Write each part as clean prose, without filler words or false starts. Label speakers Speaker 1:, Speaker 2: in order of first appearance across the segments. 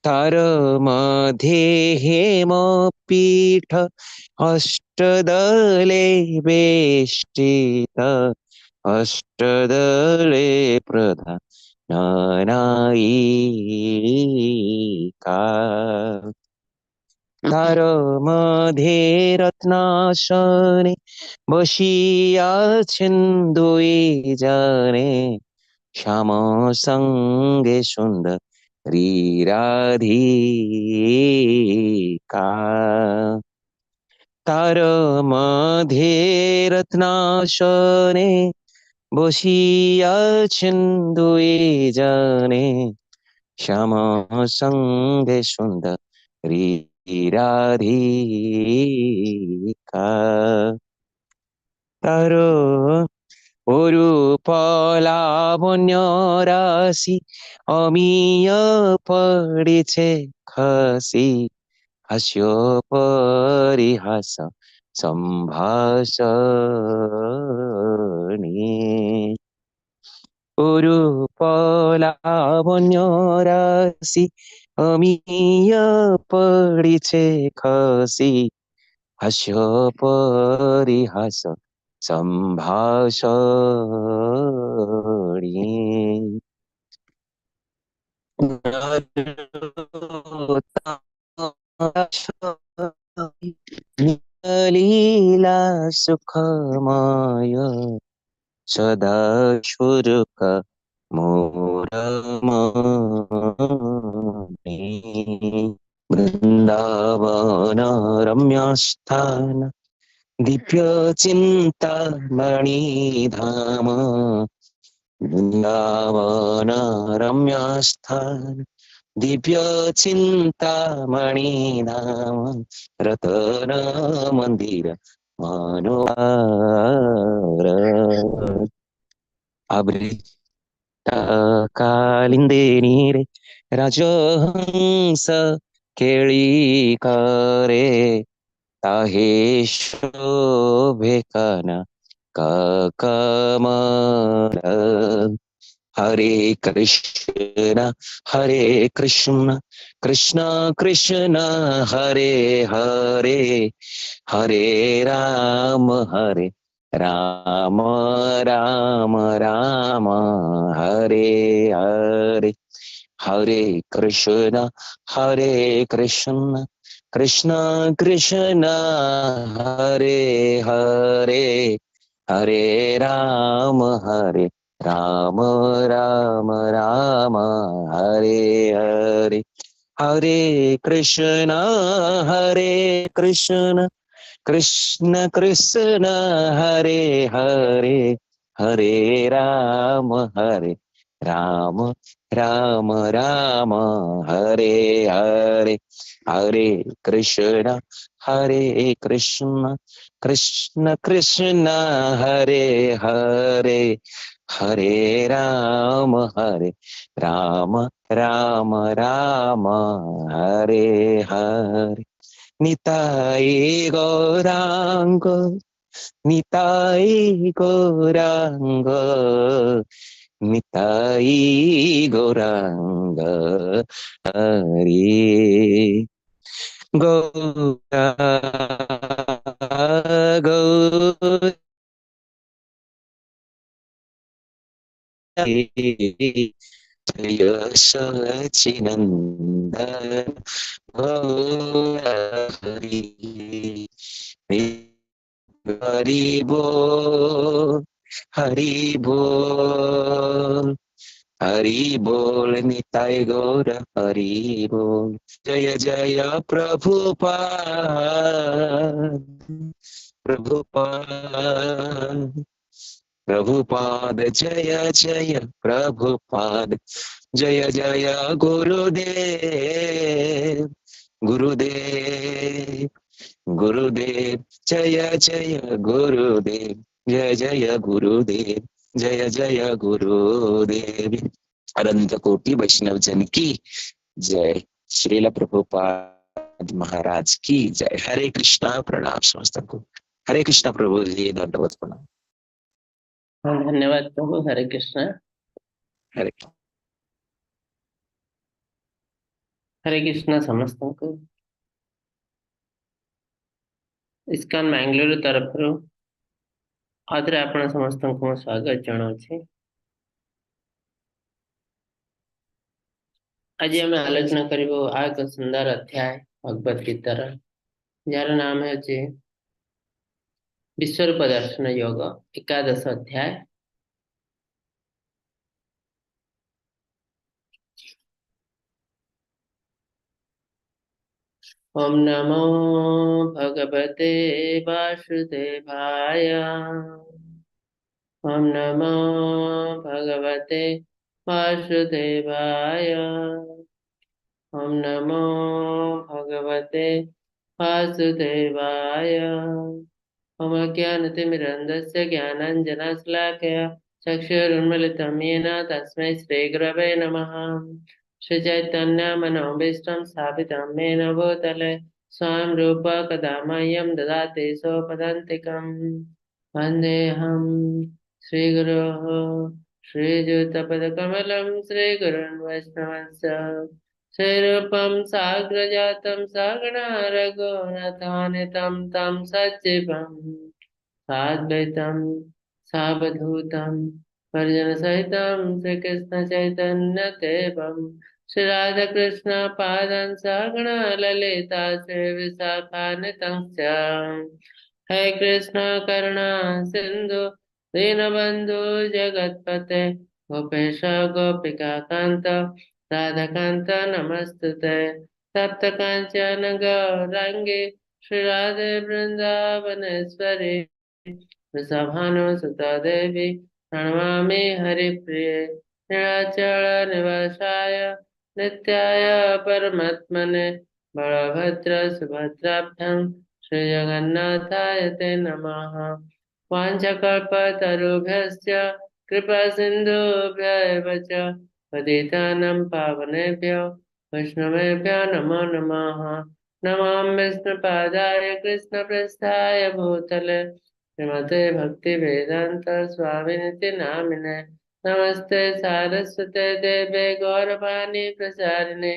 Speaker 1: তার মধ্যে হেম পীঠ অষ্টদলে বেষ্টিত, অষ্টদলে প্রধান নায়িকা। তার মধ্যে রত্নাসনে বসিয়াছেন দুই জনে, শ্যাম সঙ্গে সুন্দর রাধিকা। তার মধ্যে রত্নাসনে বসিয়াছেন দুই জনে, শ্যাম সঙ্গে সুন্দর রাধিকা। তার অরূপ লাবণ্য রাশি অমিয় পড়েছে খসি, হাস্য পরিহাস সম্ভাষণে। অরূপ লাবণ্য রাশি অমিয় পড়েছে খসি, হাস্য পরিহাস সম্ভাষণে। লীলা সুখময় সদা সুরক মোর মনে। বৃন্দাবন রম্যস্থান দিব্য চিন্তামণি ধাম, বৃন্দাবন রম্যস্থান দিব্য চিন্তামণি ধাম, রতন মন্দির মনোহর। আবৃত কালিন্দে নীরে রাজহংস কেಳಿ করে, তাহে শোভে কানা কমল। হরে কৃষ্ণ হরে কৃষ্ণ কৃষ্ণ কৃষ্ণ হরে হরে, হরে রাম হরে রাম রাম রাম হরে হরে। হরে কৃষ্ণ হরে কৃষ্ণ কৃষ্ণ কৃষ্ণ হরে হরে, হরে রাম হরে রাম রাম রাম হরে হরে। হরে কৃষ্ণ হরে কৃষ্ণ কৃষ্ণ কৃষ্ণ হরে হরে, হরে রাম হরে রাম রাম রাম হরে হরে। হরে কৃষ্ণ হরে কৃষ্ণ কৃষ্ণ কৃষ্ণ হরে হরে, হরে রাম হরে রাম রাম রাম হরে হরে। নিতাই গৌরাঙ্গ নিতাই গৌরাঙ্গ নিতাই গৌরাঙ্গ হরে। গৌরা গৌর জয় সচিনন্দন গৌর হরি। হরি বল হরি বল হরি বল নিতাই গৌর হরি বল। জয় জয় প্রভুপাদ প্রভুপাদ প্রভুপাদ, জয় জয় প্রভুপাদ, জয় জয় গুরুদেব গুরুদেব গুরুদেব, জয় জয় গুরুদেব, জয় জয় গুরুদেব, জয় জয় গুরুদেব। अनंत कोटि वैष्णव जन की जय, श्रील प्रभुपाद महाराज की जय। हरे कृष्णा, प्रणाम समस्त को। हरे कृष्णा प्रभु जी, धन्यवाद प्रणाम।
Speaker 2: ଧନ୍ୟବାଦ ପ୍ରଭୁ, ହରେ କୃଷ୍ଣ।
Speaker 1: ହରେ।
Speaker 2: ହରେ କୃଷ୍ଣ ସମସ୍ତଙ୍କୁ। ଇସ୍କନ ବାଙ୍ଗାଲୋର ତରଫରୁ ଆଉଥରେ ଆପଣ ସମସ୍ତଙ୍କୁ ମୁଁ ସ୍ୱାଗତ ଜଣାଉଛି। ଆଜି ଆମେ ଆଲୋଚନା କରିବୁ ଆଉ ଏକ ସୁନ୍ଦର ଅଧ୍ୟାୟ ଭଗବତ ଗୀତାର, ଯାହାର ନାମ ହେଉଛି ବିଶ୍ୱରୂପ ଦର୍ଶନ ଯୋଗ, ଏକାଦଶ ଅଧ୍ୟାୟ। ओम नमो भगवते वासुदेवाय। ओम नमो भगवते वासुदेवाय। ओम नमो भगवते वासुदेवाय। ओम अज्ञानतिमिरन्धस्य ज्ञानाञ्जनशलाकया चक्षुरुन्मिलितं येन तस्मै श्रीगुरवे नमः। श्री चैतन्य मनोभीष्टं स्थापितं येन भूतले स्वयं रूप कदा मह्यं ददाति स्वपदान्तिकं। वन्देऽहं श्रीगुरोः श्रीयुतपदकमलं श्रीगुरुन् वैष्णवंश्च श्रीरूपं साग्रजातं सागणा रघुनाथान्वितं तं सजीवं साद्वैतं सावधूतं परिजनसहितं श्रीकृष्ण चैतन्य देवं श्री राधा कृष्ण पादान् सगणा ललिता श्री विशाखान्वितं च। हरे कृष्ण करुणा सिंधु दीनबंधु जगत्पते गोपेश गोपिका कांत राधाकांत नमस्तुते। तप्त कांचन गौरांगी श्री राधे वृंदावनेश्वरी वृषभानु सुता देवी प्रणमामि हरिप्रिये। नीलाचल निवासाय नित्याय परमात्मने बलभद्र सुभद्राभ्यां श्री जगन्नाथाय ते नमः। वाञ्छाकल्पतरुभ्यश्च कृपा सिन्धुभ्य एव च पतितानां पावनेभ्यो वैष्णवेभ्यो नमो नमः। नमो विष्णुपादाय कृष्णप्रेष्ठाय भूतले श्रीमते भक्ति वेदांत स्वामिनिति नामिने। नमस्ते सारस्वते देवे गौरवाणी प्रचारिणे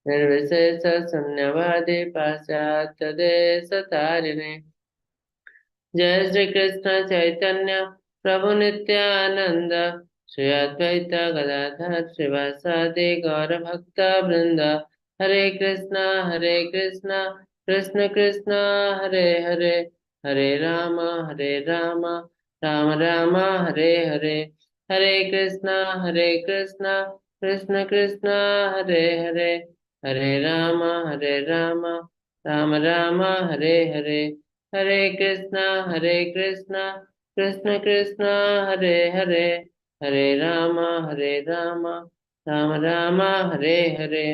Speaker 2: निर्विशेष शून्यवादी पाश्चात्य देश तारिणे। जय श्री कृष्ण चैतन्य प्रभु नित्यानंद श्री अद्वैत गदाधर श्रीवासादि गौर भक्त वृंद। हरे कृष्णा कृष्ण कृष्ण हरे हरे, हरे राम राम राम हरे हरे। हरे कृष्णा कृष्ण कृष्ण हरे हरे, हरे राम राम राम हरे हरे। हरे कृष्णा कृष्ण कृष्ण हरे हरे, हरे राम राम राम हरे हरे।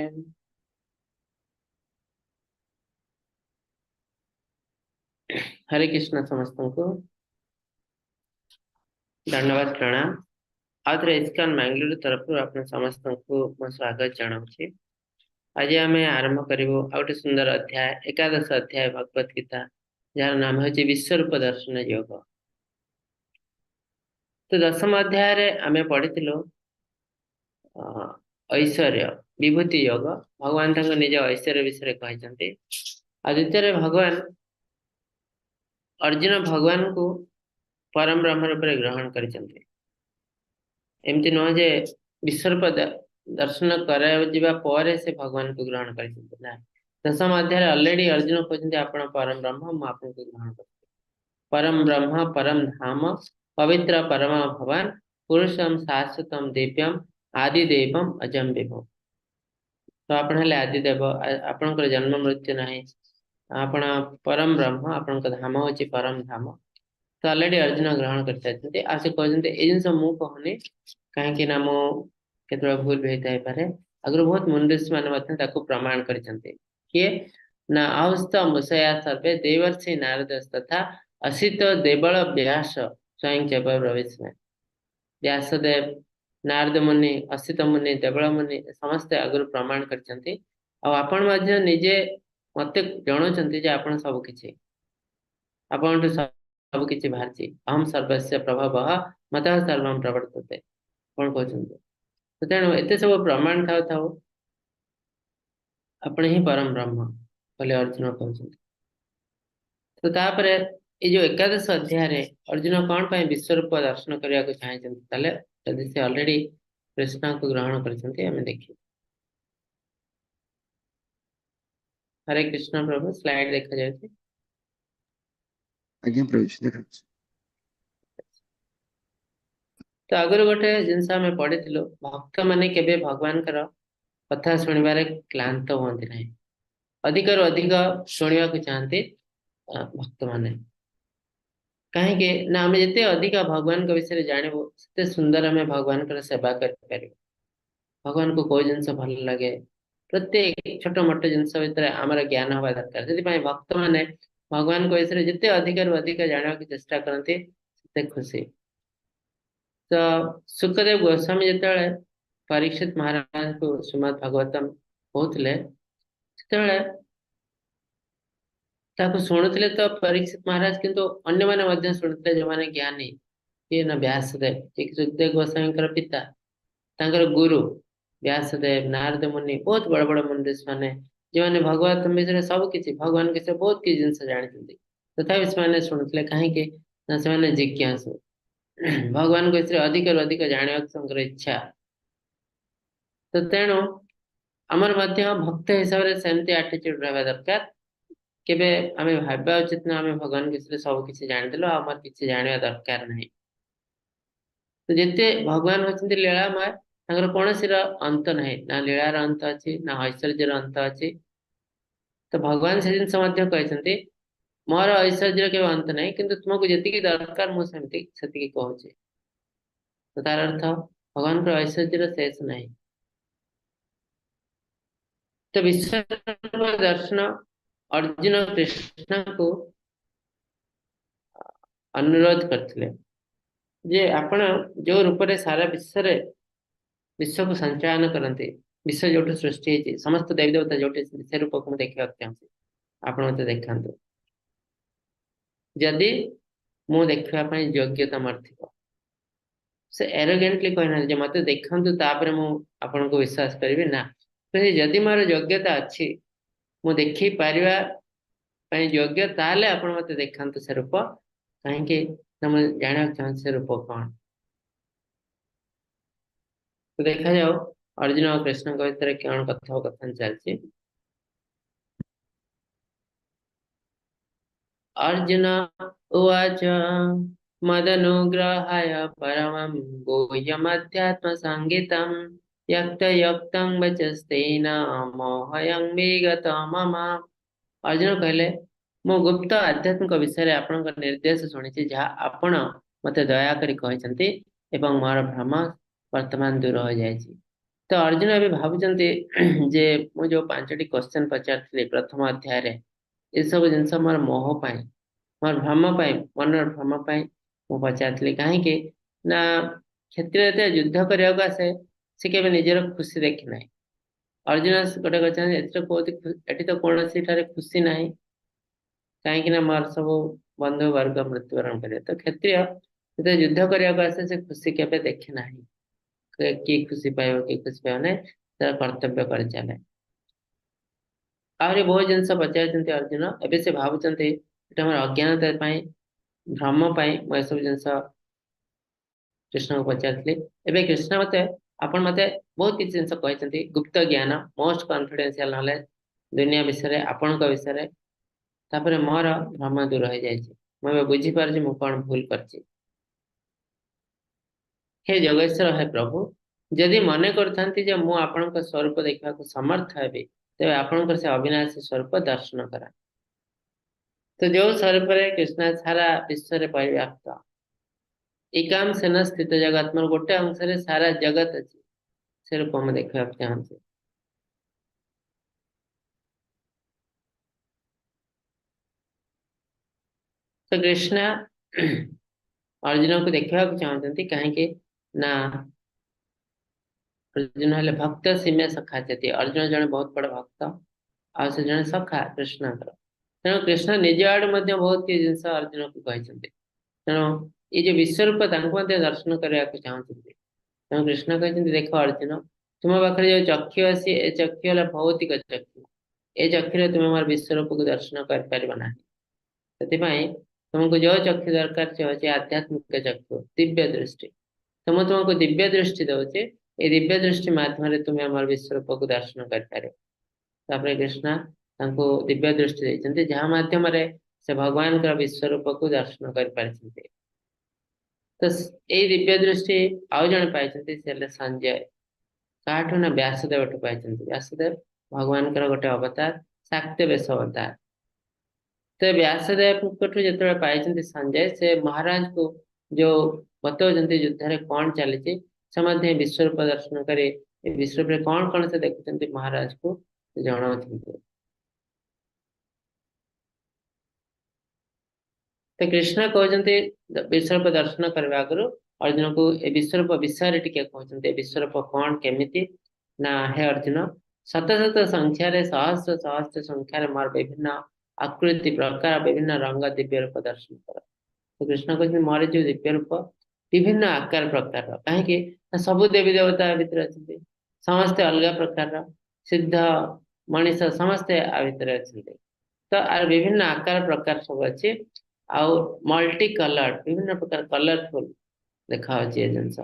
Speaker 2: हरे कृष्ण ସମସ୍ତଙ୍କୁ ଧନ୍ୟବାଦ, ପ୍ରଣାମ। ଆଉ ଥରେ ଇସ୍କନ ବାଙ୍ଗାଲୋର ତରଫରୁ ଆପଣ ସମସ୍ତଙ୍କୁ ମୁଁ ସ୍ୱାଗତ ଜଣାଉଛି। ଆଜି ଆମେ ଆରମ୍ଭ କରିବୁ ଆଉ ଗୋଟେ ସୁନ୍ଦର ଅଧ୍ୟାୟ, ଏକାଦଶ ଅଧ୍ୟାୟ ଭଗବତ ଗୀତା, ଯାହାର ନାମ ହେଉଛି ବିଶ୍ୱରୂପ ଦର୍ଶନ ଯୋଗ। ତ ଦଶମ ଅଧ୍ୟାୟରେ ଆମେ ପଢିଥିଲୁ ଐଶ୍ୱର୍ଯ୍ୟ ବିଭୂତି ଯୋଗ। ଭଗବାନ ତାଙ୍କ ନିଜ ଐଶ୍ୱର୍ଯ୍ୟ ବିଷୟରେ କହିଛନ୍ତି। ଆଉ ଦ୍ୱିତୀୟରେ ଭଗବାନ ଅର୍ଜୁନ ଭଗବାନଙ୍କୁ ପରମ ବ୍ରହ୍ମ ରୂପରେ ଗ୍ରହଣ କରିଛନ୍ତି। ଏମିତି ନୁହଁ ଯେ ବିଶ୍ୱରୂପ ଦର୍ଶନ କରାଯିବା ପରେ ସେ ଭଗବାନଙ୍କୁ ଗ୍ରହଣ କରିଛନ୍ତି, ନା। ଦଶମ ଅଧ୍ୟାୟରେ ଅଲରେଡି ଅର୍ଜୁନ କହୁଛନ୍ତି ଆପଣ ପରମ ବ୍ରହ୍ମ, ମୁଁ ଆପଣଙ୍କୁ ଗ୍ରହଣ କରୁଛି। ପରମ ବ୍ରହ୍ମ ପରମ ଧାମ ପବିତ୍ର ପରମ ଭବାନ ପୁରୁଷମ ଶାଶ୍ୱତମ ଦିବ୍ୟମ ଆଦିଦେବମ ଅଜମ ବିଭୁ। ତ ଆପଣ ହେଲେ ଆଦିଦେବ, ଆପଣଙ୍କର ଜନ୍ମ ମୃତ୍ୟୁ ନାହିଁ, ଆପଣ ପରମ ବ୍ରହ୍ମ, ଆପଣଙ୍କ ଧାମ ହଉଛି ପରମ ଧାମ। ତ ଅଲରେଡି ଅର୍ଜୁନ ଗ୍ରହଣ କରିସାରିଛନ୍ତି। ଆଉ ସେ କହୁଛନ୍ତି ଏଇ ଜିନିଷ ମୁଁ କହୁନି, କାହିଁକି ନା ମୁଁ କେତେବେଳେ ଭୁଲ ବି ହେଇଥାଇପାରେ। ଆଗରୁ ବହୁତ ମୁନି ଋଷି ମାନେ ମଧ୍ୟ ତାକୁ ପ୍ରମାଣ କରିଛନ୍ତି। କିଏ ନା ଆହୁସ୍ତ ମୁଷୟା ସର୍ବେ ଦେବର୍ଷି ନାରଦ ତଥା ଅସିତ ଦେବଳ ବ୍ୟାସ ସ୍ୱୟଂ ଚୈବ ବ୍ରବୀଷ୍ମେ। ବ୍ୟାସଦେବ, ନାରଦ ମୁନି, ଅସିତ ମୁନି, ଦେବଳ ମୁନି ସମସ୍ତେ ଆଗରୁ ପ୍ରମାଣ କରିଛନ୍ତି। ଆଉ ଆପଣ ମଧ୍ୟ ନିଜେ ମତେ ଜଣାଉଛନ୍ତି ଯେ ଆପଣ ସବୁ କିଛି, ଆପଣଠୁ ସବୁ କିଛି ବାହାରିଛି। ଅହಂ ସର୍ବସ୍ୟ ପ୍ରଭବଃ ମତଃ ସର୍ବଂ ପ୍ରବର୍ତ୍ତତେ। କଣ କହୁଛନ୍ତି? ତେଣୁ ଏତେ ସବୁ ପ୍ରମାଣ ଥାଉ ଥାଉ ଆପଣ ହିଁ ପରମ ବ୍ରହ୍ମ ବୋଲି ଅର୍ଜୁନ କହୁଛନ୍ତି। ତ ତାପରେ ଏଇ ଯୋଉ ଏକାଦଶ ଅଧ୍ୟାୟରେ ଅର୍ଜୁନ କଣ ପାଇଁ ବିଶ୍ୱରୂପ ଦର୍ଶନ କରିବାକୁ ଚାହିଁଛନ୍ତି, ତାହେଲେ ଯଦି ସେ ଅଲରେଡି କୃଷ୍ଣଙ୍କୁ ଗ୍ରହଣ କରିଛନ୍ତି ଆମେ ଦେଖିବା। ହରେ କୃଷ୍ଣ ପ୍ରଭୁ, ସ୍ଲାଇଡ ଦେଖାଯାଉଛି?
Speaker 3: ଆଜ୍ଞା ପ୍ରଭୁ ଦେଖାଯାଉଛି।
Speaker 2: ତ ଆଗରୁ ଗୋଟେ ଜିନିଷ ଆମେ ପଢିଥିଲୁ, ଭକ୍ତ ମାନେ କେବେ ଭଗବାନଙ୍କର କଥା ଶୁଣିବାରେ କ୍ଳାନ୍ତ ହୁଅନ୍ତି ନାହିଁ, ଅଧିକରୁ ଅଧିକ ଶୁଣିବାକୁ ଚାହାନ୍ତି ଭକ୍ତମାନେ। କାହିଁକି ନା ଆମେ ଯେତେ ଅଧିକ ଭଗବାନଙ୍କ ବିଷୟରେ ଜାଣିବୁ ସେତେ ସୁନ୍ଦର ଆମେ ଭଗବାନଙ୍କର ସେବା କରିପାରିବୁ। ଭଗବାନଙ୍କୁ କୋଉ ଜିନିଷ ଭଲ ଲାଗେ, ପ୍ରତ୍ୟେକ ଛୋଟ ମୋଟ ଜିନିଷ ଭିତରେ ଆମର ଜ୍ଞାନ ହବା ଦରକାର। ସେଥିପାଇଁ ଭକ୍ତମାନେ ଭଗବାନଙ୍କ ବିଷୟରେ ଯେତେ ଅଧିକରୁ ଅଧିକ ଜାଣିବାକୁ ଚେଷ୍ଟା କରନ୍ତି ସେତେ ଖୁସି। ତ ଶୁକଦେବ ଗୋସ୍ୱାମୀ ଯେତେବେଳେ ପରୀକ୍ଷିତ ମହାରାଜଙ୍କୁ ଶ୍ରୀମଦ୍ ଭାଗବତମ କହୁଥିଲେ, ସେତେବେଳେ ତାକୁ ଶୁଣୁଥିଲେ ତ ପରୀକ୍ଷିତ ମହାରାଜ, କିନ୍ତୁ ଅନ୍ୟମାନେ ମଧ୍ୟ ଶୁଣୁଥିଲେ ଯୋଉମାନେ ଜ୍ଞାନୀ। କିଏ ନା ବ୍ୟାସଦେବ, ଯିଏକି ଶୁକଦେବ ଗୋସ୍ୱାମୀଙ୍କର ପିତା, ତାଙ୍କର ଗୁରୁ ବ୍ୟାସଦେବ, ନାରଦ ମୁନି, ବହୁତ ବଡ ବଡ ମୁନି ଋଷି ମାନେ, ଯେଉଁମାନେ ଭଗବତ ବିଷୟରେ ସବୁ କିଛି, ଭଗବାନଙ୍କ ବିଷୟରେ ବହୁତ କିଛି ଜିନିଷ ଜାଣିଛନ୍ତି, ତଥାପି ସେମାନେ ଶୁଣୁଥିଲେ। କାହିଁକି ନା ସେମାନେ ଜିଜ୍ଞାସୁ, ଭଗବାନଙ୍କ ବିଷୟରେ ଅଧିକରୁ ଅଧିକ ଜାଣିବାକୁ ତାଙ୍କର ଇଚ୍ଛା। ତ ତେଣୁ ଆମର ମଧ୍ୟ ଭକ୍ତ ହିସାବରେ ସେମିତି ଆଟିଚ୍ୟୁଡ ରହିବା ଦରକାର। କେବେ ଆମେ ଭାବିବା ଉଚିତ ନା ଆମେ ଭଗବାନଙ୍କ ବିଷୟରେ ସବୁ କିଛି ଜାଣିଦେଲୁ, ଆଉ ଆମର କିଛି ଜାଣିବା ଦରକାର ନାହିଁ। ତ ଯେତେ ଭଗବାନ ହଉଛନ୍ତି ଲୀଳାମୟ, ତାଙ୍କର କୌଣସିର ଅନ୍ତ ନାହିଁ, ନା ଲୀଳାର ଅନ୍ତ ଅଛି ନା ଐଶ୍ୱର୍ଯ୍ୟର ଅନ୍ତ ଅଛି। ତ ଭଗବାନ ସେ ଜିନିଷ ମଧ୍ୟ କହିଛନ୍ତି, ମୋର ଐଶ୍ୱର୍ଯ୍ୟର କେବେ ଅନ୍ତ ନାହିଁ, କିନ୍ତୁ ତୁମକୁ ଯେତିକି ଦରକାର ମୁଁ ସେତିକି କହୁଛି। ତ ତାର ଅର୍ଥ ଭଗବାନଙ୍କର ଐଶ୍ୱର୍ଯ୍ୟର ଶେଷ ନାହିଁ। ତ ବିଶ୍ୱ ଦର୍ଶନ ଅର୍ଜୁନ କୃଷ୍ଣଙ୍କୁ ଅନୁରୋଧ କରିଥିଲେ ଯେ ଆପଣ ଯୋଉ ରୂପରେ ସାରା ବିଶ୍ୱରେ ବିଶ୍ୱକୁ ସଞ୍ଚାଳନ କରନ୍ତି, ବିଶ୍ୱ ଯୋଉଠୁ ସୃଷ୍ଟି ହେଇଛି, ସମସ୍ତ ଦେବୀ ଦେବତା ଯୋଉଠି ଅଛନ୍ତି, ସେ ରୂପକୁ ମୁଁ ଦେଖିବାକୁ ଚାହୁଁଛି, ଆପଣ ମତେ ଦେଖାନ୍ତୁ। ଯଦି ମୁଁ ଦେଖିବା ପାଇଁ ଯୋଗ୍ୟତା ମୋର ଥିବ। ସେ ଏରୋଗେଣ୍ଟଲି କହିନାହାନ୍ତି ଯେ ମତେ ଦେଖାନ୍ତୁ ତାପରେ ମୁଁ ଆପଣଙ୍କୁ ବିଶ୍ୱାସ କରିବି, ନା। ଯଦି ମୋର ଯୋଗ୍ୟତା ଅଛି, ମୁଁ ଦେଖି ପାରିବା ପାଇଁ ଯୋଗ୍ୟ, ତାହେଲେ ଆପଣ ମତେ ଦେଖାନ୍ତୁ ସେ ରୂପ। କାହିଁକି ନା ମୁଁ ଜାଣିବାକୁ ଚାହୁଁଛି ସେ ରୂପ କଣ। ତ ଦେଖାଯାଉ ଅର୍ଜୁନ ଆଉ କୃଷ୍ଣଙ୍କ ଭିତରେ କଣ କଥୋପକଥନ ଚାଲିଛି। अर्जुन उवाच मदनुग्रहाय परमं गुह्यमध्यात्म संगीतं यक्त यक्तं वचस्तेन मोहयं विगत मम। अर्जुन कहले मु गुप्त आध्यात्मिक विषय आपणଙ୍କ निर्देश शुणिछि, जहाँ आपण मते दया करी कहिसंती एवं मोर भ्रम वर्तमान दूर हो जायछि। तो अर्जुन अभी भाबुचंती जे मु जो पांचटी क्वेश्चन पचारथिली प्रथम अध्याय रे, ए सब जिनस मोर मोह पाई, मोर भ्रम पाई, मनर भ्रम पाई मु पचारथिली। काहे ना क्षेत्रीय जेते युद्ध करिया आसे से केबे निजर खुशी देखि नाही। अर्जुन गोटे कहछन एथिरे कोति एठी तो कोनोसी ठारे खुशी नाही, काहे ना मोर सब बंधु वर्ग मृत्युवरण करे। तो क्षत्रिय जेते युद्ध करिया आसे से खुशी केबे देखि नाही, की खुशी पाइबो की खुशी पाइबो नाही, तार कर्तव्य कर चले। आहरी बहुत जिनस पचारिଛନ୍ତି अर्जुन, एबे से भाबुचନ୍ତି एटा हमर अज्ञानता पाई भ्रम पाई मु ए सब जिनस कृष्ण को पचारथिली। एबे कृष्ण मते आपण मते बहुत किछि जिनस कहिसंती, गुप्त ज्ञान मोस्ट कॉन्फिडेंशियल नॉलेज दुनिया विषय रे आपण को विषय रे, तापर मोर भ्रम दूर हो जाय छी, म एबे बुझी पारछि मु कोन भूल करछि। हे जगेश्वर हे प्रभु, यदि मने करथांती जे मु आपण को स्वरूप देखा को समर्थ हेबी, तेबे आपण से अविनाशी स्वरूप दर्शन करा। तो जो स्वरूप रे कृष्ण सारा विश्व रे परिव्याप्त, एकाम सेन स्थित जगत, मोर गोटे अंश रे सारा जगत अछि, से रूप हम देखा चाहते। तो कृष्ण अर्जुन को देखा चाहते कहीं ना अर्जुन हेले भक्त सीमे सखा जति, अर्जुन जने बहुत बड़ भक्त आ से जने सखा कृष्णकर। तेणु कृष्ण निज आड़ मध्य बहुत कि जिनस अर्जुन को कहिसंती। तेणु ये जो विश्वरूप तांको मध्य दर्शन करिया को चाहते। ତେଣୁ କୃଷ୍ଣ କହିଛନ୍ତି, ଦେଖ ଅର୍ଜୁନ, ତୁମ ପାଖରେ ଯୋଉ ଚକ୍ଷୁ ଅଛି ଏ ଚକ୍ଷୁ ହେଲା ଭୌତିକ ଚକ୍ଷୁ। ଏ ଚକ୍ଷୁରେ ତୁମେ ମୋର ବିଶ୍ୱରୂପକୁ ଦର୍ଶନ କରିପାରିବ ନାହିଁ। ସେଥିପାଇଁ ତୁମକୁ ଯୋଉ ଚକ୍ଷୁ ଦରକାର ସେ ହଉଛି ଆଧ୍ୟାତ୍ମିକ ଚକ୍ଷୁ, ଦିବ୍ୟ ଦୃଷ୍ଟି। ତ ମୁଁ ତୁମକୁ ଦିବ୍ୟ ଦୃଷ୍ଟି ଦଉଛି, ଏଇ ଦିବ୍ୟ ଦୃଷ୍ଟି ମାଧ୍ୟମରେ ତୁମେ ଆମର ବିଶ୍ୱରୂପକୁ ଦର୍ଶନ କରିପାରିବ। ତାପରେ କୃଷ୍ଣ ତାଙ୍କୁ ଦିବ୍ୟ ଦୃଷ୍ଟି ଦେଇଛନ୍ତି, ଯାହା ମାଧ୍ୟମରେ ସେ ଭଗବାନଙ୍କର ବିଶ୍ୱରୂପକୁ ଦର୍ଶନ କରିପାରିଛନ୍ତି। ତ ଏଇ ଦିବ୍ୟ ଦୃଷ୍ଟି ଆଉ ଜଣେ ପାଇଛନ୍ତି, ସେ ହେଲେ ସଞ୍ଜୟ। କାହାଠୁ ନା ବ୍ୟାସଦେବଠୁ ପାଇଛନ୍ତି। ବ୍ୟାସଦେବ ଭଗବାନଙ୍କର ଗୋଟେ ଅବତାର, ଶାକ୍ତ ବେଶ ଅବତାର। ତ ବ୍ୟାସଦେବଙ୍କଠୁ ଯେତେବେଳେ ପାଇଛନ୍ତି ସଞ୍ଜୟ, ସେ ମହାରାଜକୁ ଯୋଉ ବତାଉଛନ୍ତି ଯୁଦ୍ଧରେ କଣ ଚାଲିଛି, ସେ ମଧ୍ୟ ବିଶ୍ୱରୂପ ଦର୍ଶନ କରି ଏ ବିଶ୍ୱରୂପରେ କଣ କଣ ସେ ଦେଖୁଛନ୍ତି ମହାରାଜକୁ ଜଣାଉଛନ୍ତି। ତ କୃଷ୍ଣ କହୁଛନ୍ତି ବିଶ୍ୱରୂପ ଦର୍ଶନ କରିବା ଆଗରୁ ଅର୍ଜୁନକୁ ଏ ବିଶ୍ୱରୂପ ବିଷୟରେ ଟିକେ କହୁଛନ୍ତି। ଏ ବିଶ୍ୱରୂପ କଣ କେମିତି ନା, ହେ ଅର୍ଜୁନ, ଶତ ଶତ ସଂଖ୍ୟାରେ ସହସ୍ର ସହସ୍ର ସଂଖ୍ୟାରେ ମୋର ବିଭିନ୍ନ ଆକୃତି ପ୍ରକାର ବିଭିନ୍ନ ରଙ୍ଗ ଦିବ୍ୟ ରୂପ ଦର୍ଶନ କର। ତ କୃଷ୍ଣ କହୁଛନ୍ତି ମୋର ଯୋଉ ଦିବ୍ୟ ରୂପ ବିଭିନ୍ନ ଆକାର ପ୍ରକାରର, କାହିଁକି ନା ସବୁ ଦେବୀ ଦେବତା ଭିତରେ ଅଛନ୍ତି, ସମସ୍ତେ ଅଲଗା ପ୍ରକାରର, ସିଦ୍ଧ ମଣିଷ ସମସ୍ତେ ଆ ଭିତରେ ଅଛନ୍ତି। ତ ଆର ବିଭିନ୍ନ ଆକାର ପ୍ରକାର ସବୁ ଅଛି, ଆଉ ମଲ୍ଟି କଲର, ବିଭିନ୍ନ ପ୍ରକାର କଲରଫୁଲ ଦେଖାଯାଉଛି ଏ ଜିନିଷ।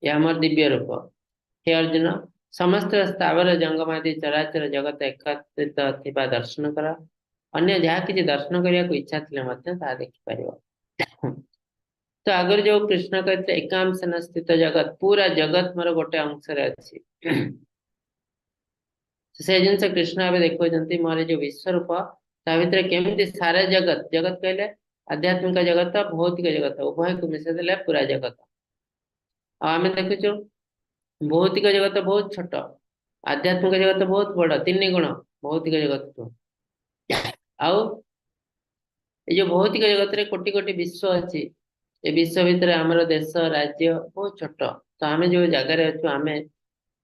Speaker 2: ଏ ଆମର ଦିବ୍ୟ ରୂପ। ହେ ଅର୍ଜୁନ, ସମସ୍ତ ସ୍ଥାବର ଜଙ୍ଗମାଦି ଚରାଚର ଜଗତ ଏକତ୍ରିତ ଥିବା ଦର୍ଶନ କର। ଅନ୍ୟ ଯାହା କିଛି ଦର୍ଶନ କରିବାକୁ ଇଚ୍ଛା ଥିଲେ ମଧ୍ୟ ତାହା ଦେଖିପାରିବ। ତ ଆଗରୁ ଯୋଉ କୃଷ୍ଣ କହିଥିଲେ ଏକାଂଶନ ସ୍ଥିତ ଜଗତ, ପୁରା ଜଗତ ମୋର ଗୋଟେ ଅଂଶରେ ଅଛି। ସେ ଜିନିଷ କୃଷ୍ଣ ଏବେ ଦେଖାଉଛନ୍ତି ମୋର ଯୋଉ ବିଶ୍ୱରୂପ ତା ଭିତରେ କେମିତି ସାରା ଜଗତ, ଜଗତ କହିଲେ ଆଧ୍ୟାତ୍ମିକ ଜଗତ ଭୌତିକ ଜଗତ ଉଭୟକୁ ମିଶାଇ ଦେଲେ ପୁରା ଜଗତ। ଆଉ ଆମେ ଦେଖୁଛୁ ଭୌତିକ ଜଗତ ବହୁତ ଛୋଟ, ଆଧ୍ୟାତ୍ମିକ ଜଗତ ବହୁତ ବଡ, 3 ଗୁଣ ଭୌତିକ ଜଗତଠୁ। ଆଉ ଏଇ ଯୋଉ ଭୌତିକ ଜଗତରେ କୋଟି କୋଟି ବିଶ୍ୱ ଅଛି, ଏ ବିଶ୍ୱ ଭିତରେ ଆମର ଦେଶ ରାଜ୍ୟ ବହୁତ ଛୋଟ। ତ ଆମେ ଯୋଉ ଜାଗାରେ ଅଛୁ, ଆମେ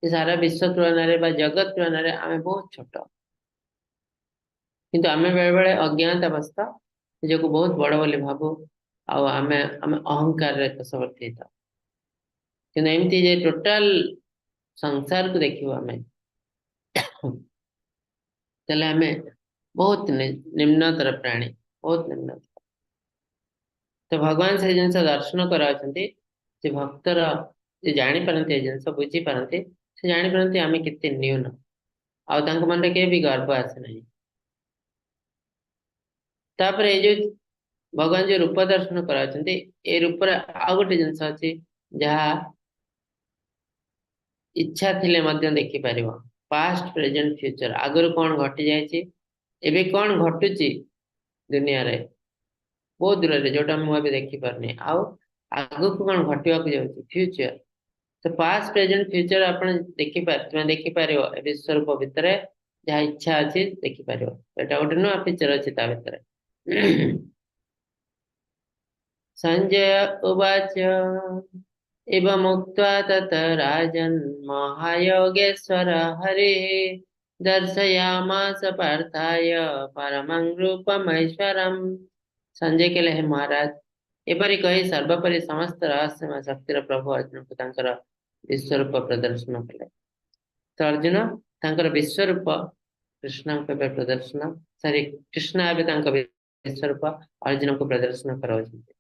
Speaker 2: ସାରା ବିଶ୍ୱ ତୁଳନାରେ ବା ଜଗତ ତୁଳନାରେ ଆମେ ବହୁତ ଛୋଟ। କିନ୍ତୁ ଆମେ ବେଳେ ବେଳେ ଅଜ୍ଞାତ ଅବସ୍ଥା ନିଜକୁ ବହୁତ ବଡ ବୋଲି ଭାବୁ, ଆଉ ଆମେ ଆମେ ଅହଙ୍କାରରେ ବଶବର୍ତ୍ତୀ ହେଇଥାଉ। କିନ୍ତୁ ଏମିତି ଯେ ଟୋଟାଲ ସଂସାରକୁ ଦେଖିବୁ ଆମେ, ତାହେଲେ ଆମେ ବହୁତ ନିମ୍ନତର ପ୍ରାଣୀ, ବହୁତ ନିମ୍ନତର। ତ ଭଗବାନ ସେ ଜିନିଷ ଦର୍ଶନ କରାଉଛନ୍ତି ଯେ ଭକ୍ତର ଯେ ଜାଣିପାରନ୍ତି, ଏ ଜିନିଷ ବୁଝିପାରନ୍ତି, ସେ ଜାଣିପାରନ୍ତି ଆମେ କେତେ ନ୍ୟୁନ, ଆଉ ତାଙ୍କ ମନରେ କେବେ ବି ଗର୍ବ ଆସେ ନାହିଁ। ତାପରେ ଏଇ ଯୋଉ ଭଗବାନ ଯୋଉ ରୂପ ଦର୍ଶନ କରାଉଛନ୍ତି, ଏ ରୂପରେ ଆଉ ଗୋଟେ ଜିନିଷ ଅଛି ଯାହା ଇଚ୍ଛା ଥିଲେ ମଧ୍ୟ ଦେଖିପାରିବ। ପାଷ୍ଟ ପ୍ରେଜେଣ୍ଟ ଫ୍ୟୁଚର, ଆଗରୁ କଣ ଘଟି ଯାଇଛି, ଏବେ କଣ ଘଟୁଛି ଦୁନିଆରେ ବହୁତ ଦୂରରେ, ଯୋଉଟା ମୁଁ ଏବେ ଦେଖିପାରୁନି, ଆଉ ଆଗକୁ କଣ ଘଟିବାକୁ ଯାଉଛି ଫ୍ୟୁଚର। ତ ପାଷ୍ଟ ପ୍ରେଜେଣ୍ଟ ଫ୍ୟୁଚର ଆପଣ ତୁମେ ଦେଖିପାରିବ ଏ ବିଶ୍ୱରୂପ ଭିତରେ, ଯାହା ଇଚ୍ଛା ଅଛି ଦେଖିପାରିବ। ଏଇଟା ଗୋଟେ ନୂଆ ଫିଚର ଅଛି ତା ଭିତରେ। ସଞ୍ଜୟ ଉବାଚ एवं उक्त्वा तत राजन् महायोगेश्वर हरिः दर्शयामास पार्थाय परमं रूपमैश्वरम्। संजय कहले, हे महाराज, एपरि कहि सर्वोपरि समस्त रहस्यमय शक्तिर प्रभु अर्जुनକୁ ତାଙ୍କର ବିଶ୍ୱରୂପ ପ୍ରଦର୍ଶନ କଲେ। ତ ଅର୍ଜୁନ ତାଙ୍କର ବିଶ୍ୱରୂପ କୃଷ୍ଣଙ୍କୁ ଏବେ ପ୍ରଦର୍ଶନ, ସରି କୃଷ୍ଣ ଏବେ ତାଙ୍କ ବିଶ୍ୱରୂପ ଅର୍ଜୁନଙ୍କୁ ପ୍ରଦର୍ଶନ କରାଉଛନ୍ତି।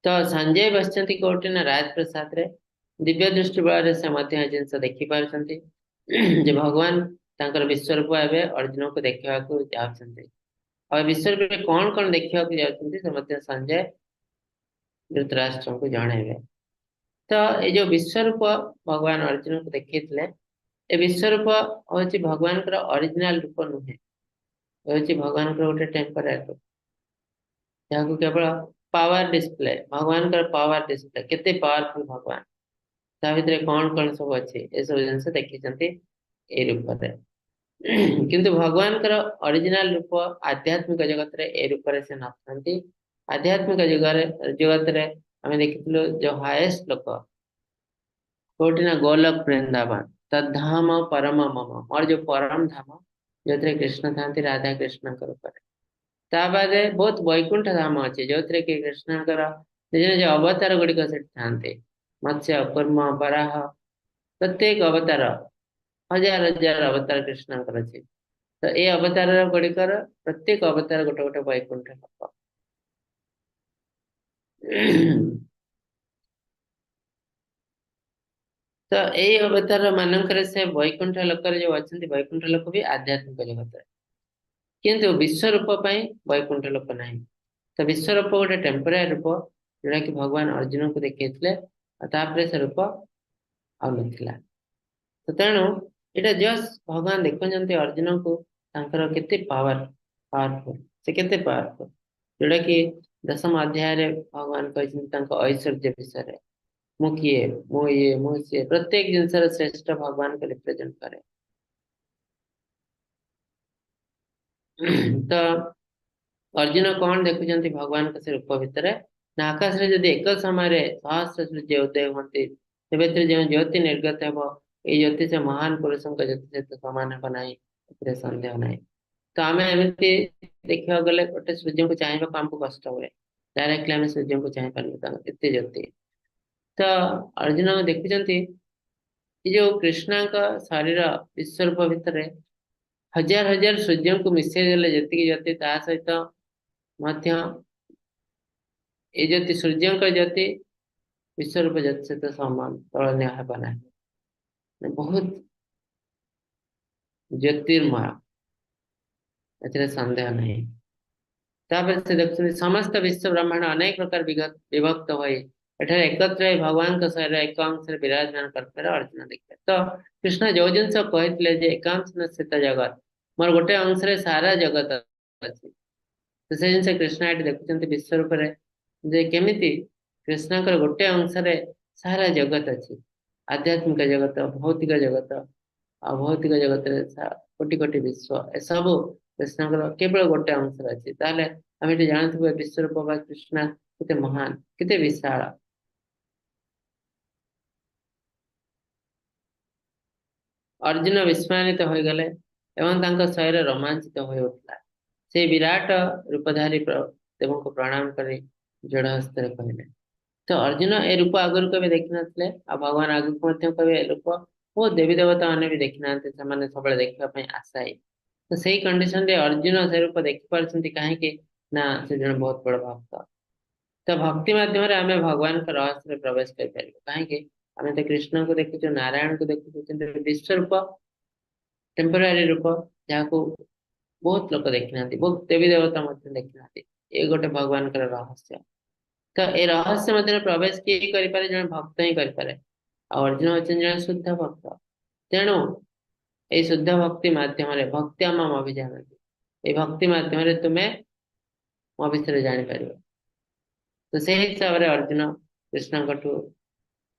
Speaker 2: ତ ସଞ୍ଜୟ ବସିଛନ୍ତି କୋଉଠି ନା ରାଜପ୍ରସାଦରେ। ଦିବ୍ୟ ଦୃଷ୍ଟି ବଳରେ ସେ ମଧ୍ୟ ଏ ଜିନିଷ ଦେଖିପାରୁଛନ୍ତି ଯେ ଭଗବାନ ତାଙ୍କର ବିଶ୍ୱରୂପ ଏବେ ଅର୍ଜୁନକୁ ଦେଖିବାକୁ ଯାଉଛନ୍ତି। ଆଉ ବିଶ୍ୱରୂପରେ କଣ କଣ ଦେଖିବାକୁ ଯାଉଛନ୍ତି ସେ ମଧ୍ୟ ସଞ୍ଜୟ ଧୃତରାଷ୍ଟ୍ରଙ୍କୁ ଜଣେଇବେ। ତ ଏଇ ଯୋଉ ବିଶ୍ୱରୂପ ଭଗବାନ ଅର୍ଜୁନକୁ ଦେଖେଇଥିଲେ, ଏ ବିଶ୍ୱରୂପ ହଉଛି ଭଗବାନଙ୍କର ଅରିଜିନାଲ ରୂପ ନୁହେଁ, ଏ ହଉଛି ଭଗବାନଙ୍କର ଗୋଟେ ଟେମ୍ପୋରାରୀ ରୂପ, ଯାହାକୁ କେବଳ ପାୱାର ଡିସପ୍ଲେ, ଭଗବାନଙ୍କର ପାୱାର ଡିସପ୍ଲେ, କେତେ ପାୱାରଫୁଲ ଭଗବାନ, ତା ଭିତରେ କଣ କଣ ସବୁ ଅଛି ଏସବୁ ଜିନିଷ ଦେଖିଛନ୍ତି ଏଇ ରୂପରେ। କିନ୍ତୁ ଭଗବାନଙ୍କର ଅରିଜିନାଲ ରୂପ ଆଧ୍ୟାତ୍ମିକ ଜଗତରେ ଏ ରୂପରେ ସେ ନଥାନ୍ତି। ଆଧ୍ୟାତ୍ମିକ ଜଗତରେ ଆମେ ଦେଖିଥିଲୁ ଯୋଉ ହାଏଷ୍ଟ ଲୋକ କୋଉଠି ନା ଗୋଲକ ବୃନ୍ଦାବନ, ତଦ୍ଧାମ ପରମ ମମ, ମୋର ଯୋଉ ପରମ ଧାମ ଯୋଉଥିରେ କୃଷ୍ଣ ଥାନ୍ତି ରାଧା କୃଷ୍ଣଙ୍କ ରୂପରେ। ତା ବାଦେ ବହୁତ ବୈକୁଣ୍ଠ ଧାମ ଅଛି ଯୋଉଥିରେ କି କୃଷ୍ଣଙ୍କର ନିଜ ନିଜ ଅବତାର ଗୁଡିକ ସେଠି ଥାନ୍ତି। ମତ୍ସ୍ୟ, କୂର୍ମ, ବରାହ, ପ୍ରତ୍ୟେକ ଅବତାର, ହଜାର ହଜାର ଅବତାର କୃଷ୍ଣଙ୍କର ଅଛି। ତ ଏଇ ଅବତାର ଗୁଡିକର ପ୍ରତ୍ୟେକ ଅବତାର ଗୋଟେ ଗୋଟେ ବୈକୁଣ୍ଠ ଲୋକ। ତ ଏଇ ଅବତାର ମାନଙ୍କରେ ସେ ବୈକୁଣ୍ଠ ଲୋକରେ ଯୋଉ ଅଛନ୍ତି, ବୈକୁଣ୍ଠ ଲୋକ ବି ଆଧ୍ୟାତ୍ମିକ ଜଗତରେ, କିନ୍ତୁ ବିଶ୍ୱ ରୂପ ପାଇଁ ବୈକୁଣ୍ଠ ଲୋକ ନାହିଁ। ତ ବିଶ୍ୱ ରୂପ ଗୋଟେ ଟେମ୍ପୋରାରୀ ରୂପ, ଯୋଉଟା କି ଭଗବାନ ଅର୍ଜୁନଙ୍କୁ ଦେଖେଇଥିଲେ, ଆଉ ତାପରେ ସେ ରୂପ ଆଉ ନଥିଲା। ତ ତେଣୁ ଏଇଟା ଜଷ୍ଟ ଭଗବାନ ଦେଖୁଛନ୍ତି ଅର୍ଜୁନଙ୍କୁ, ତାଙ୍କର କେତେ ପାୱାରଫୁଲ, ସେ କେତେ ପାୱାରଫୁଲ, ଯୋଉଟା କି ଦଶମ ଅଧ୍ୟାୟରେ ଭଗବାନ କହିଛନ୍ତି ତାଙ୍କ ଐଶ୍ୱର୍ଯ୍ୟ ବିଷୟରେ। ମୁଁ କିଏ, ମୁଁ ଇଏ, ମୁଁ ସିଏ, ପ୍ରତ୍ୟେକ ଜିନିଷର ଶ୍ରେଷ୍ଠ ଭଗବାନଙ୍କୁ ରିପ୍ରେଜେଣ୍ଟ କରେ। ତ ଅର୍ଜୁନ କଣ ଦେଖୁଛନ୍ତି ଭଗବାନଙ୍କ ସେ ରୂପ ଭିତରେ ନା, ଆକାଶରେ ଯଦି ଏକ ସମୟରେ ସହସ୍ର ସୂର୍ଯ୍ୟ ଉଦୟ ହୁଅନ୍ତି, ତେବେ ଏଥିରେ ଯେଉଁ ଜ୍ୟୋତି ନିର୍ଗତ ହେବ, ଏଇ ଜ୍ୟୋତି ସେ ମହାନ ପୁରୁଷଙ୍କ ଜ୍ୟୋତି ସହିତ ସମାନ ହେବ ନାହିଁ, ଏଥିରେ ସନ୍ଦେହ ନାହିଁ। ତ ଆମେ ଏମିତି ଦେଖିବାକୁ ଗଲେ ଗୋଟେ ସୂର୍ଯ୍ୟଙ୍କୁ ଚାହିଁବାକୁ ଆମକୁ କଷ୍ଟ ହୁଏ, ଡାଇରେକ୍ଟଲି ଆମେ ସୂର୍ଯ୍ୟଙ୍କୁ ଚାହିଁ ପାରୁନୁ, ତାଙ୍କ ଏତେ ଜ୍ୟୋତି। ତ ଅର୍ଜୁନ ଦେଖୁଛନ୍ତି ଏ ଯୋଉ କୃଷ୍ଣଙ୍କ ଶରୀର ବିଶ୍ୱରୂପ ଭିତରେ ହଜାର ହଜାର ସୂର୍ଯ୍ୟଙ୍କୁ ମିଶେଇ ଦେଲେ ଯେତିକି ଜ୍ୟୋତି, ତା ସହିତ ମଧ୍ୟ ଏଇ ଜ୍ୟୋତି ସୂର୍ଯ୍ୟଙ୍କ ଜ୍ୟୋତି ବିଶ୍ୱରୂପ ଜ୍ୟୋତି ସହିତ ସମାନ, ତୁଳନୀୟ ହେବ ନାହିଁ। ବହୁତ ଜ୍ୟୋତିର୍ମୟ, ଏଥିରେ ସନ୍ଦେହ ନାହିଁ। ତାପରେ ସେ ଦେଖୁଛନ୍ତି ସମସ୍ତ ବିଶ୍ୱ ବ୍ରହ୍ମାଣ୍ଡ ଅନେକ ପ୍ରକାର ବିଭକ୍ତ ହୋଇ ଏଠାରେ ଏକତ୍ର ହୋଇ ଭଗବାନଙ୍କ ଶରୀର ଏକ ଅଂଶରେ ବିରାଜମାନ କରିଥିବାର ଅର୍ଜୁନ ଦେଖିଲେ। ତ କୃଷ୍ଣ ଯୋଉ ଜିନିଷ କହିଥିଲେ ଯେ ଏକାଂଶ ସ୍ଥିତ ଜଗତ, ମୋର ଗୋଟେ ଅଂଶରେ ସାରା ଜଗତ ଅଛି, ତ ସେ ଜିନିଷ କୃଷ୍ଣ ଏଠି ଦେଖୁଛନ୍ତି ବିଶ୍ୱ ରୂପରେ ଯେ କେମିତି କୃଷ୍ଣଙ୍କର ଗୋଟେ ଅଂଶରେ ସାରା ଜଗତ ଅଛି, ଆଧ୍ୟାତ୍ମିକ ଜଗତ, ଭୌତିକ ଜଗତ, ଆଉ ଭୌତିକ ଜଗତରେ କୋଟି କୋଟି ବିଶ୍ୱ, ଏସବୁ କୃଷ୍ଣଙ୍କର କେବଳ ଗୋଟେ ଅଂଶରେ ଅଛି। ତାହେଲେ ଆମେ ଏଠି ଜାଣୁଥିବୁ ଏ ବିଶ୍ୱରୂପ ବା କୃଷ୍ଣ କେତେ ମହାନ, କେତେ ବିଶାଳ। ଅର୍ଜୁନ ବିସ୍ମୟାନ୍ୱିତ ହୋଇଗଲେ ଏବଂ ତାଙ୍କ ଶରୀର ରୋମାଞ୍ଚିତ ହୋଇ ଉଠିଲା। ସେ ବିରାଟ ରୂପଧାରୀ ଦେବଙ୍କୁ ପ୍ରଣାମ କରି ଯୋଡ଼ ହସ୍ତରେ କହିଲେ। ତ ଅର୍ଜୁନ ଏ ରୂପ ଆଗରୁ କେବେ ଦେଖିନଥିଲେ, ଆଉ ଭଗବାନ ଆଗକୁ ମଧ୍ୟ କହିବେ ଏ ରୂପ ଓ ଦେବୀ ଦେବତା ମାନେ ବି ଦେଖିନାହାନ୍ତି, ସେମାନେ ସବୁବେଳେ ଦେଖିବା ପାଇଁ ଆଶାୟୀ। ତ ସେଇ କଣ୍ଡିସନରେ ଅର୍ଜୁନ ସେ ରୂପ ଦେଖିପାରୁଛନ୍ତି କାହିଁକି ନା ସେ ଜଣେ ବହୁତ ବଡ ଭକ୍ତ। ତ ଭକ୍ତି ମାଧ୍ୟମରେ ଆମେ ଭଗବାନଙ୍କ ରହସ୍ୟରେ ପ୍ରବେଶ କରିପାରିବୁ। କାହିଁକି ଆମେ ତ କୃଷ୍ଣଙ୍କୁ ଦେଖୁଛୁ, ନାରାୟଣଙ୍କୁ ଦେଖୁଛୁ, କିନ୍ତୁ ବିଶ୍ୱରୂପ ଟେମ୍ପୋରାରୀ ରୂପ ଯାହାକୁ ବହୁତ ଲୋକ ଦେଖିନାହାନ୍ତି, ବହୁତ ଦେବୀ ଦେବତା ମଧ୍ୟ ଦେଖିନାହାନ୍ତି, ଏ ଗୋଟେ ଭଗବାନଙ୍କର ରହସ୍ୟ। ତ ଏ ରହସ୍ୟ ମଧ୍ୟରେ ପ୍ରବେଶ କିଏ କରିପାରେ? ଜଣେ ଭକ୍ତ ହିଁ କରିପାରେ। ଆଉ ଅର୍ଜୁନ ହଉଛନ୍ତି ଜଣେ ଶୁଦ୍ଧ ଭକ୍ତ। ତେଣୁ ଏଇ ଶୁଦ୍ଧ ଭକ୍ତି ମାଧ୍ୟମରେ, ଭକ୍ତି ଆମ ଅଭିଯାନନ୍ତି, ଏଇ ଭକ୍ତି ମାଧ୍ୟମରେ ତୁମେ ମୋ ବିଷୟରେ ଜାଣିପାରିବ। ତ ସେଇ ହିସାବରେ ଅର୍ଜୁନ କୃଷ୍ଣଙ୍କଠୁ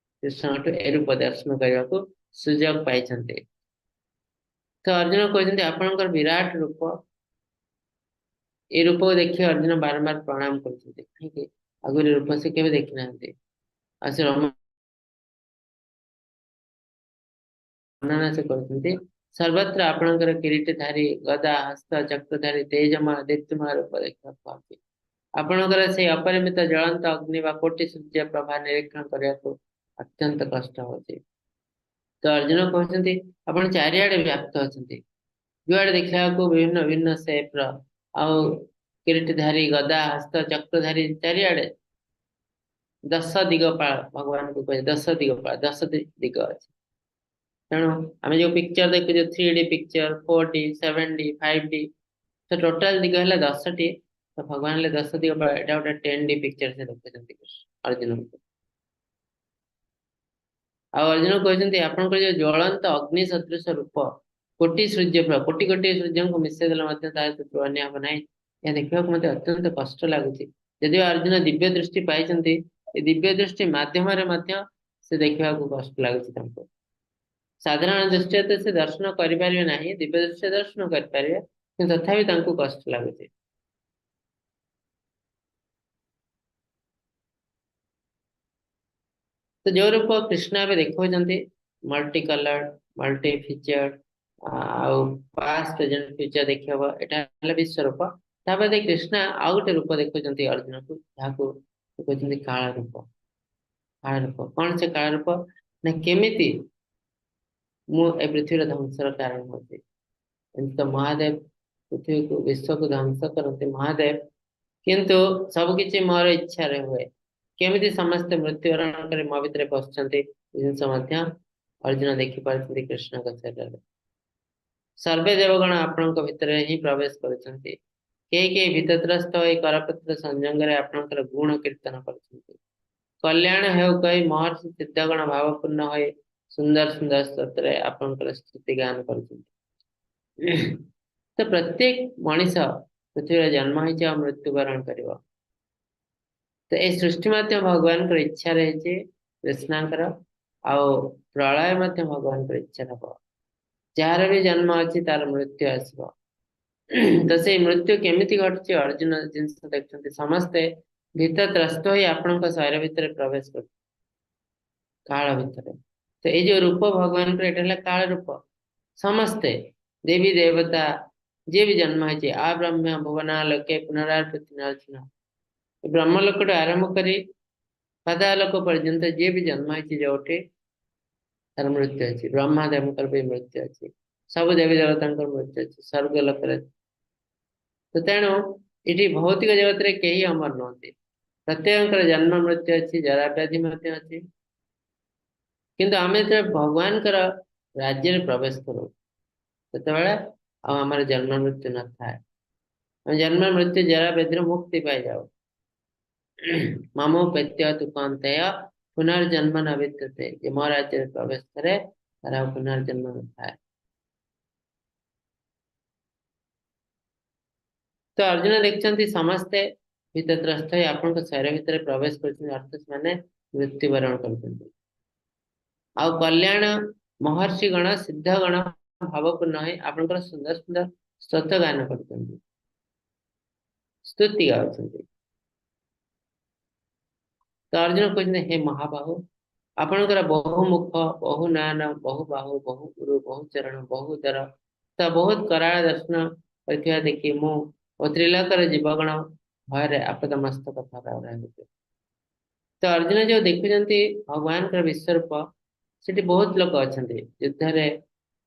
Speaker 2: ଏ ରୂପ ଦର୍ଶନ କରିବାକୁ ସୁଯୋଗ ପାଇଛନ୍ତି। ତ ଅର୍ଜୁନ କହୁଛନ୍ତି ଆପଣଙ୍କର ବିରାଟ ରୂପ, ଏ ରୂପକୁ ଦେଖି ଅର୍ଜୁନ ବାରମ୍ବାର ପ୍ରଣାମ କରୁଛନ୍ତି। କାହିଁକି? ଆଗରୁ ରୂପ ସେ କେବେ ଦେଖିନାହାନ୍ତି। ଆଉ ସେ ବର୍ଣ୍ଣନା ସେ କରୁଛନ୍ତି, ସର୍ବତ୍ର ଆପଣଙ୍କର କିରୀଟଧାରୀ, ଗଦା, ହସ୍ତ, ଚକ୍ରଧାରୀ, ତେଜମୟ, ଦୀପ୍ତିମୟ ରୂପ ଦେଖିବାକୁ ପାଉଛି। ଆପଣଙ୍କର ସେଇ ଅପରିମିତ ଜ୍ୱଳନ୍ତ ଅଗ୍ନି ବା କୋଟି ସୂର୍ଯ୍ୟ ପ୍ରଭା ନିରୀକ୍ଷଣ କରିବାକୁ ଅତ୍ୟନ୍ତ କଷ୍ଟ ହଉଛି। ତ ଅର୍ଜୁନ କହୁଛନ୍ତି ଆପଣ ଚାରିଆଡେ ବ୍ୟାପ୍ତ ଅଛନ୍ତି, ଯୁଆଡେ ଦେଖିବାକୁ ବିଭିନ୍ନ ଭିନ୍ନ ସେପର, ଆଉ କିରୀଟଧାରୀ, ଗଦା, ହସ୍ତ, ଚକ୍ରଧାରୀ, ଚାରିଆଡେ ଦଶ ଦିଗପାଳ, ଭଗବାନଙ୍କୁ କୁହାଯାଏ ଦଶ ଦିଗପାଳ, ଦଶ ଦିଗ ଅଛି। ତେଣୁ ଆମେ ଯୋଉ ପିକ୍ଚର ଦେଖୁଛୁ 3D picture, 4D, 7D, 5D, ତ ଟୋଟାଲ ଦିଗ ହେଲା 10ଟି। ତ ଭଗବାନ ହେଲେ ଦଶ ଦିଗପାଳ, ଏଇଟା ଗୋଟେ 10D picture ସେ ଦେଖୁଛନ୍ତି ଅର୍ଜୁନଙ୍କୁ। ଆଉ ଅର୍ଜୁନ କହୁଛନ୍ତି ଆପଣଙ୍କର ଯୋଉ ଜ୍ୱଳନ୍ତ ଅଗ୍ନି ସଦୃଶ ରୂପ, କୋଟି ସୂର୍ଯ୍ୟ ପ୍ରଭା, କୋଟି କୋଟି ସୂର୍ଯ୍ୟଙ୍କୁ ମିଶେଇ ଦେଲେ ମଧ୍ୟ ତା ସହିତ ତୁଳନୀୟ ହେବ ନାହିଁ। ଏହା ଦେଖିବାକୁ ମତେ ଅତ୍ୟନ୍ତ କଷ୍ଟ ଲାଗୁଛି। ଯଦିଓ ଅର୍ଜୁନ ଦିବ୍ୟ ଦୃଷ୍ଟି ପାଇଛନ୍ତି, ଏ ଦିବ୍ୟ ଦୃଷ୍ଟି ମାଧ୍ୟମରେ ମଧ୍ୟ ସେ ଦେଖିବାକୁ କଷ୍ଟ ଲାଗୁଛି ତାଙ୍କୁ। ସାଧାରଣ ଦୃଷ୍ଟିରେ ତ ସେ ଦର୍ଶନ କରିପାରିବେ ନାହିଁ, ଦିବ୍ୟ ଦୃଷ୍ଟିରେ ଦର୍ଶନ କରିପାରିବେ, କିନ୍ତୁ ତଥାପି ତାଙ୍କୁ କଷ୍ଟ ଲାଗୁଛି। ତ ଯୋଉ ରୂପ କୃଷ୍ଣ ଏବେ ଦେଖାଉଛନ୍ତି, ମଲ୍ଟି କଲର୍ଡ, ମଲ୍ଟି ଫିଚର୍ଡ, ଆଉ ପାଷ୍ଟ ପ୍ରେଜେଣ୍ଟ ଫ୍ୟୁଚର ଦେଖିହବ, ଏଇଟା ହେଲା ବିଶ୍ୱ ରୂପ। ତାପରେ କୃଷ୍ଣ ଆଉ ଗୋଟେ ରୂପ ଦେଖାଉଛନ୍ତି ଅର୍ଜୁନକୁ, ଯାହାକୁ କହୁଛନ୍ତି କାଳ ରୂପ। କାଳ ରୂପ କଣ? ସେ କାଳ ରୂପ ନା କେମିତି ମୁଁ ଏ ପୃଥିବୀର ଧ୍ୱଂସର କାରଣ ହଉଛି। ଏମିତି ତ ମହାଦେବ ପୃଥିବୀକୁ, ବିଶ୍ୱକୁ ଧ୍ୱଂସ କରନ୍ତି ମହାଦେବ, କିନ୍ତୁ ସବୁ କିଛି ମୋର ଇଚ୍ଛାରେ ହୁଏ। କେମିତି ସମସ୍ତେ ମୃତ୍ୟୁବରଣ କରି ମୋ ଭିତରେ ପଶୁଛନ୍ତି, ଏ ଜିନିଷ ମଧ୍ୟ ଅର୍ଜୁନ ଦେଖିପାରୁଛନ୍ତି କୃଷ୍ଣଙ୍କ ଶରୀରରେ। ସର୍ବେ ଦେବଗଣ ଆପଣଙ୍କ ଭିତରେ ହିଁ ପ୍ରବେଶ କରୁଛନ୍ତି। କେହି କେହି ଭୀତତ୍ରସ୍ତ ହୋଇ କରପତ୍ର ସଂଯୋଗରେ ଆପଣଙ୍କର ଗୁଣ କୀର୍ତ୍ତନ କରୁଛନ୍ତି। କଲ୍ୟାଣ ହେଉ କହି ମହର୍ଷି ସିଦ୍ଧଗଣ ଭାବପୂର୍ଣ୍ଣ ହୋଇ ସୁନ୍ଦର ସୁନ୍ଦର ସ୍ତୋତ୍ରରେ ଆପଣଙ୍କର ସ୍ତୁତି ଗାନ କରୁଛନ୍ତି। ତ ପ୍ରତ୍ୟେକ ମଣିଷ ପୃଥିବୀରେ ଜନ୍ମ ହେଇଛି ଆଉ ମୃତ୍ୟୁବରଣ କରିବ। ତ ଏଇ ସୃଷ୍ଟି ମଧ୍ୟ ଭଗବାନଙ୍କର ଇଚ୍ଛାରେ ହେଇଛି କୃଷ୍ଣଙ୍କର, ଆଉ ପ୍ରଳୟ ମଧ୍ୟ ଭଗବାନଙ୍କର ଇଚ୍ଛାରେ ହବ। ଯାହାର ବି ଜନ୍ମ ଅଛି ତାର ମୃତ୍ୟୁ ଆସିବ। ତ ସେଇ ମୃତ୍ୟୁ କେମିତି ଘଟୁଛି ଅର୍ଜୁନ ଜିନିଷ ଦେଖୁଛନ୍ତି। ସମସ୍ତେ ଭୀତତ୍ରସ୍ତ ହୋଇ ଆପଣଙ୍କ ଶରୀର ଭିତରେ ପ୍ରବେଶ କରୁଛନ୍ତି, କାଳ ଭିତରେ। ତ ଏଇ ଯୋଉ ରୂପ ଭଗବାନଙ୍କର, ଏଇଟା ହେଲା କାଳ ରୂପ। ସମସ୍ତେ ଦେବୀ ଦେବତା ଯିଏ ବି ଜନ୍ମ ହେଇଛି, ଆ ବ୍ରହ୍ମ ଭୁବନା ଲୋକେ ପୁନରାବୃତ୍ତି ଅର୍ଜୁନ, ବ୍ରହ୍ମ ଲୋକଠୁ ଆରମ୍ଭ କରି ପାତାଳ ଲୋକ ପର୍ଯ୍ୟନ୍ତ ଯିଏ ବି ଜନ୍ମ ହେଇଛି ଯୋଉଠି ତାର ମୃତ୍ୟୁ ଅଛି। ବ୍ରହ୍ମା ଦେବଙ୍କର ବି ମୃତ୍ୟୁ ଅଛି, ସବୁ ଦେବୀ ଦେବତାଙ୍କର ମୃତ୍ୟୁ ଅଛି ସ୍ୱର୍ଗ ଲୋକରେ। ତ ତେଣୁ ଏଠି ଭୌତିକ ଜଗତରେ କେହି ଅମର ନୁହନ୍ତି। ପ୍ରତ୍ୟେକଙ୍କର ଜନ୍ମ ମୃତ୍ୟୁ ଅଛି, ଜରା ବ୍ୟାଧି ମଧ୍ୟ ଅଛି। କିନ୍ତୁ ଆମେ ଯେତେବେଳେ ଭଗବାନଙ୍କର ରାଜ୍ୟରେ ପ୍ରବେଶ କରୁ, ସେତେବେଳେ ଆଉ ଆମର ଜନ୍ମ ମୃତ୍ୟୁ ନଥାଏ। ଆମେ ଜନ୍ମ ମୃତ୍ୟୁ ଜରା ବ୍ୟାଧିରୁ ମୁକ୍ତି ପାଇଯାଉ। ମାମୋ ପେତ୍ୟ ତୁ କନ୍ତେୟ ପୁନର୍ଜନ୍ମ ନ ବିଦ୍ୟତେ। ଯେ ମୋ ରାଜ୍ୟରେ ପ୍ରବେଶ କରେ ତାର ଆଉ ପୁନର୍ଜନ୍ମ ନଥାଏ। ତ ଅର୍ଜୁନ ଦେଖିଛନ୍ତି ସମସ୍ତେ ଭୀତତ୍ରସ୍ତ ହୋଇ ଆପଣଙ୍କ ଶରୀର ଭିତରେ ପ୍ରବେଶ କରୁଛନ୍ତି, ଅର୍ଥାତ ସେମାନେ ମୃତ୍ୟୁବରଣ କରୁଛନ୍ତି। ଆଉ କଲ୍ୟାଣ ମହର୍ଷି ଗଣ ସିଦ୍ଧ ଗଣ ଭାବପୂର୍ଣ୍ଣ ହୋଇ ଆପଣଙ୍କର ସୁନ୍ଦର ସୁନ୍ଦର ସ୍ତୋତ୍ର ଗାନ କରୁଛନ୍ତି, ସ୍ତୁତି ଗାଉଛନ୍ତି। ତ ଅର୍ଜୁନ କହୁଛନ୍ତି, ହେ ମହାବାହୁ, ଆପଣଙ୍କର ବହୁ ମୁଖ, ବହୁ ନୟନ, ବହୁ ବାହୁ, ବହୁ ଗୁରୁ, ବହୁ ଚରଣ, ବହୁ ଉଦର ତ ବହୁତ କରାଳ ଦର୍ଶନ କରିଥିବା ଦେଖି ମୁଁ ଓ ତ୍ରିଲୋକର ଜୀବଗଣ ଭୟରେ ଆପଦମସ୍ତକ ଥରାଉଛି। ତ ଅର୍ଜୁନ ଯୋଉ ଦେଖୁଛନ୍ତି ଭଗବାନଙ୍କର ବିଶ୍ୱରୂପ, ସେଠି ବହୁତ ଲୋକ ଅଛନ୍ତି। ଯୁଦ୍ଧରେ